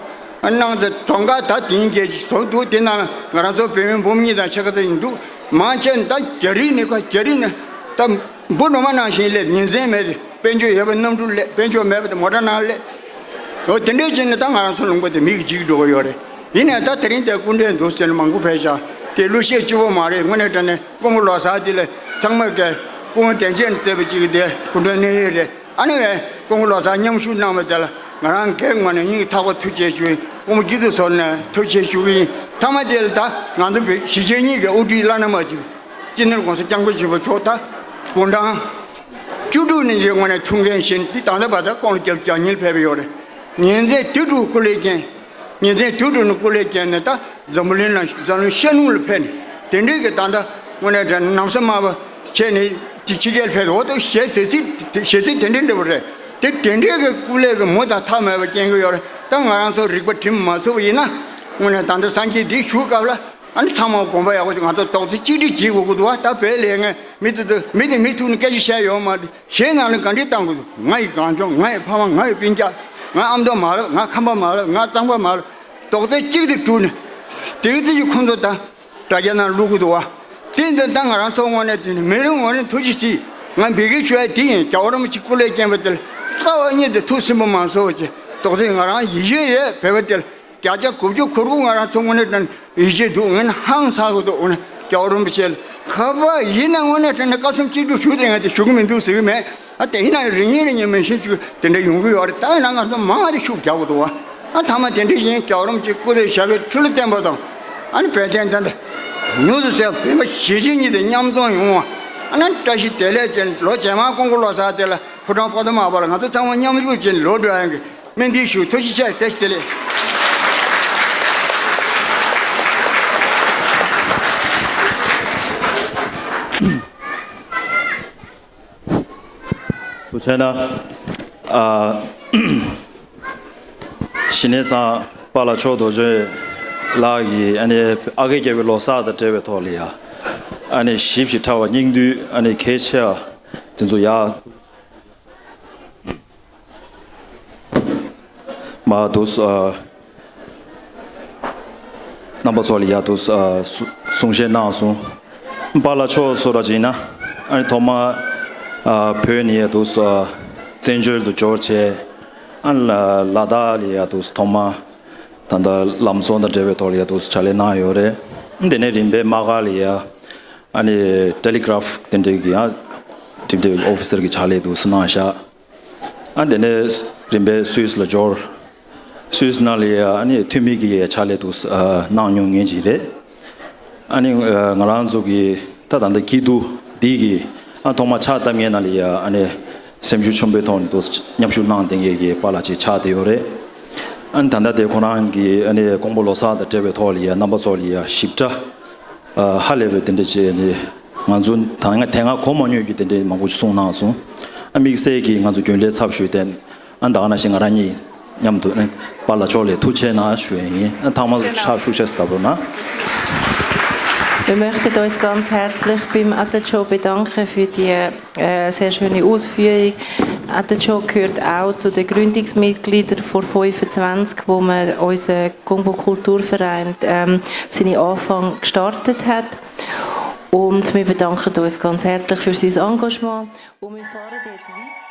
ཨ་གནང་ཚེ་རྫོང་ཁག་ད་དེང་གི་རྫོང་འདུག་དེ་ནང་ང་རང་ཚོ་བོད་མི་འབུམ་གཉིས་དང་ཕྱེད་ཀ་ཙམ་ཡིན་འདུག་མང་ཆེ་ད་རྒྱ་རིགས་ནི་ཁ་རྒྱ་རིགས་ནི་ད་འབུ་སྒྲོལ་མ་ནང་བཞིན་སླེབས་ཉིན་མཚན་མེད་དེ། དཔལ་འབྱོར་ཡོད་པའི་གནམ་གྲུ་སླེབས། དཔལ་འབྱོར་མེད་པ་དེ་མོ་ཊ་ནང་སླེབས། འོ་དེ་འདྲས་བྱས་ནས་ད་ང་རང་ཚོ་ལུང་པ་དེ་མི་གིས་འཇིག་འགྲོ་གི་ཡོད་རེད། ཡིན་ནའི་ད་དེ་རིང་དེ་སྐུ་མགྲོན་འདུག་ཟེར་ནས་མང་པོ་ཕེབས་ཤག་དེ་གླུ་གཞས་གཅིག་པོ་མ་རེད། དངོས་གནས་དྲང་གནས་ཀོང་པོ་ལོ་གསར་དེ་ལ་ཚང་མ་གིས་སྐུ་ངོ་དན་ཅན་བརྩེ་བ་གཅིག་གིས་དེ་སྐུ་མགྲོན་གནང་ཡས་རེད། ཨ་ནི་བས་ཀོང་པོ་ལོ་གསར་མཉམ་ཞུགས་གནང་བ་དེ་ལ་ང་རང་སྒེར་ངོས་ནས་སྙིང་ཐག་པ་ཐུགས་རྗེ་ཆེ་ཞུ་ཡིན། ཀོང་པོ་སྐྱིད་སྡུག་ཚོགས་ནས་ཐུགས་རྗེ་ཆེ་ཞུ་གི་ཡིན། མཐའ་མ་དེ་ལ་ད་ང་ཚོ་བོད་གཞིས་བྱེས་གཉིས་ཀྱི་དབུ་ཁྲིད་བླ་ན་མ་མཆིས་པའི་སྤྱི་ནོར་༸གོང་ས་༸སྐྱབས་མགོན་ཆེན་པོ་མཆོག་ད་དགུང་གྲངས་བཅུ་དྲུག་ནས་བྱས་དངོས་གནས་ཐུགས་འགན་བཞེས་ནས་འདི་ད་ལྟ་བར་དུ་སྐུ་ངོ་བརྒྱ་དང་བརྒྱ་དང་གཉིས་ལ་ཕེབས་ཡོད་རེད། ཉིན་མཚན་དུས་དྲུག་སྐུ་ལས་བསྐྱོན། ཉིན་མཚན་དུས་དྲུག་ནས་སྐུ་ལས་བསྐྱོན་ནས་ད་འཛམ་བུ་གླིང་ལ་འཛམ་གླིང་ཤར་ནུབ་ལ་ཕེབས་ནས་དེ་འདྲའི་གི་ད་ལྟ་དངོས་གནས་དྲང་གནས་ན་བཟའ་དམར་པོ་བྱས་ནས་དེ་ཕྱི་རྒྱལ་ཕེབས། འོ་ད་ཞལ་ཟས་ཚིག་ཞལ་ཚིག་དེ་འདྲའི་འདྲ་པོ་རེད། དེ་དེ་འདྲའི་གི་སྐུ་ལས་གི་མུ་དང་མཐའ་མེད་པ་སྐྱོན་གི་ཡོད་རེད། ད་ང་རང་ཚོ་རིག་པ་དྲིན་མ་ཚུགས་པ་ཡིན་ན་དངོས་གནས་ད་ལྟ་སངས་རྒྱས་འདི་བཞུགས་སྐབས་ལ་ཨ་ནི་ཚང་མ་དགོངས་པ་ཡག་པོ་ཞིག་ང་ཚོ་རྡོག་རྩ་གཅིག་སྒྲིལ་བྱེད་དགོས་ཀྱི་འདུག་བ། ད་བོད་ལས་ངན་མི་དེ་ཚོ་མི་དེ་མི་ཐུག་ནས་སྐད་ཆ་བཤད་ཡོད་མ་རེད། གཞན་ནང་ལ་ག་འདྲས་བཏང་དགོས་འདུག་ང་ཡི་གངས་ལྗོངས། ང་ཡི་ཕ་མ། ང་ཡི་སྤུན་ཀྱག་ང་ཨ་མདོ་མ་ལབ། ང་ཁམས་པ་མ་ལབ། ང་གཙང་པ་མ་ལབ། རྡོག་རྩ་གཅིག་ཏུ་གྲུབ་ནས་དེ་གི་དེ་ཡི་ཁོང་ཚོ་ད་དྲ་རྒྱ་ནང་བླུག་གི་འདུག་བ། དེ་འདི་ད་ང་རང་ཚོ་དངོས་གནས་དྲང་གནས་མི་རེ་ངོ་རེ་ཐུགས་རྗེ་གཟིགས། ང་འབོད་སྐུལ་ཞུ་ཡ་དེ་ཡིན། རྒྱལ་བ་རིན་པོ་ཆེ་སྐུ་ལས་བསྐྱོན་པ་དེ་ལ་རྩ་བ་ཉིད་དུ་ཐུགས་སུན་པོ་མ་བཟོ་བ་བྱས། རྡོག་རྩ་ང་རང་ཡིད་ཆེས་ཡོད། བོད་པ་དེ་ལ་བརྒྱ་ཆ་དགུ་བཅུ་གོ་དགུ་ང་རང་ཚོ་དངོས་གནས་དྲང་གནས་ཡིད་ཆེས་འདུག་ངས་ནི་ཧང་སངས་གི་འདུག་འོ་ན་རྒྱལ་བ་རིན་པོ་ཆེ་ལ་ཁ་པར་ཡིན་ན་དངོས་གནས་དྲང་གནས་བཀའ་གསུང་ཅི་སྒྲུབ་ཞུ་དེ་ང་དེ་ཞུ་གི་མི་འདུག་ཟེར་གི་མེད། ཨ་དེ་ཡིན་ན་རེ་ཉིན་རེ་ཉིན་མིན་ཤིན་ཅིག་དེ་འདྲ་ཡོང་གི་ཡོད་རེད། ད་ཡིན་ན་ང་ཚོ་མང་བ་དེ་ཤུགས་རྒྱག་དགོས་འདུག་བ། ཨ་མཐའ་མ་དེ་འདྲ་ཡིན། རྒྱལ་བ་རིན་པོ་ཆེ་སྐུ་ཚེ་ཞབས་པད་འཕྲིན་ལས་བརྟན་པ་དང་། ཨ་ནི་བོད་དོན་བདེན་མཐའ་མྱུར་དུ་གསལ། བོད་པ་གཞིས་བྱེས་གཉིས་དེ་མཉམ་འཛོམས་ཡོང་བ། ཨ་ནི་བཀྲ་ཤིས་བདེ་ལེགས་ཅན། ལོ་རྗེས་མ་ཀོང་པོ་ལོ་གསར་དེ་ལ་ཕོ་བྲང་པོ་ཏ་མ་པ་ལ་ང་ཚོ་ཚང་མ་མཉམ་ཞུགས་བྱས་ནས་ལོག་འགྲོ་ཡ་གི་སྨོན་འདུན་ཞུ། ཐུགས་རྗེ་ཆེ། བཀྲ་ཤིས་བདེ་ལེགས། ཐུགས་རྗེ་གནང་། ཨ། གཞི་ནས་ཚང་པཱ་ལགས་མཆོག་རྡོ་རྗེ་ལགས་ཀྱིས་ཨ་ནི་ཨ་ཁུ་རྒྱལ་པོའི་ལོ་གསར་དང་འབྲེལ་བའི་ཐོག་ལ་ཡ་ཨ་ནི་ཞིབ་ཞིབ་ཕྲ་བ་སྙིང་བསྡུས་ཨ་ནི་གལ་ཆེ་བ་དེ་ཚོ་ཡ་མ་འདུག་ཨ། རྣམ་པ་ཚོ་ལ་ཡ་དུ་གསུང་བཤད་གནང་སོང་། པཱ་ལགས་མཆོག་སོ་ར་ཅིག་ན་ཨ་ནི་ཐོག་མ་བོད་ནས་ཡ་དུ་བཙན་བྱོལ་དུ་འབྱོར་བྱས་ཨ་ནི་ལ་དྭགས་ལ་ཡ་དུ་ཐོག་མ་ད་ལྟ་ལམ་བཟོ་དང་འབྲེལ་བའི་ཐོག་ལ་ཡ་དུ་ཕྱག་ལས་གནང་ཡོད་རེད། དེ་ནས་རིམ་པས་དམག་སྒར་ལ་ཡ་ཨ་ནི་ཊེ་ལི་གྷ་རབ་དེ་འདྲའི་གི་ཡ་འགྲིམ་འགྲུལ་ཨོ་ཕི་སར་གི་ཕྱག་ལས་དུ་གནང་བཞག་ཨ་དེ་ནས་རིམ་པས་སུད་སི་ལ་འབྱོར། སུད་སི་ནང་ལ་ཡ་ཨ་ནི་འཐུས་མི་གི་ཕྱག་ལས་དུ་གནང་མྱོང་མཁན་ཅིག་རེད། ཨ་ནི་ང་རང་ཚོ་གི་ད་ད་ལྟ་སྐྱིད་སྡུག་འདི་གི་ཨ་ཐོག་མ་ཕྱག་བཏབ་མཁན་ནང་ལ་ཡ་ཨ་ནི་སེམས་ཤུགས་ཆེན་པོའི་ཐོག་ནས་དུ་མཉམ་ཞུགས་གནང་བསྡད་མཁན་གྱི་པཱ་ལགས་ཅིག་ཆགས་བསྡད་ཡོད་རེད། ཨ་ནི་ད་ལྟ་དེ་ཁོ་རང་གི་ཨ་ནི་དགོང་པོ་ལོ་གསར་དང་འབྲེལ་བའི་ཐོག་ལ་ཡ་རྣམ་པ་ཚོ་ལ་ཡ་ཞིབ་ཕྲ། ཧ་ལས་པའི་དེ་འདྲ་བྱས་ནས་ང་ཚོ་ད་སྔ་དེ་སྔ་གོ་མ་མྱོང་རྒྱུ་དེ་འདྲ་མང་པོ་ཞིག་གསུངས་གནང་སོང་། ཨ་དམིགས་བསལ་གྱིས་ང་ཚོ་རྒྱུན་ལས་ཚབ་ཞུས་ཏེ་ཨ་ད་ག་ནང་བཞིན་ང་རང་གཉིས་མཉམ་དུ་ཨ་པཱ་ལགས་མཆོག་ལ་ཐུགས་རྗེ་གནང་ཞུ་ཡ་ཡིན། ཨ་ཐོག་མར་ཕྱག་ཤུགས་ཆེ་ཙམ་བཏབ་རོགས་གནང་། Wir möchten uns ganz herzlich beim Atecho bedanken für die äh, sehr schöne Ausführung. Atecho gehört auch zu den Gründungsmitgliedern vor fünfundzwanzig, wo man unseren Gumbo Kulturverein ähm, seine Anfänge gestartet hat. Und wir bedanken uns ganz herzlich für sein Engagement. Und wir fahren jetzt weiter.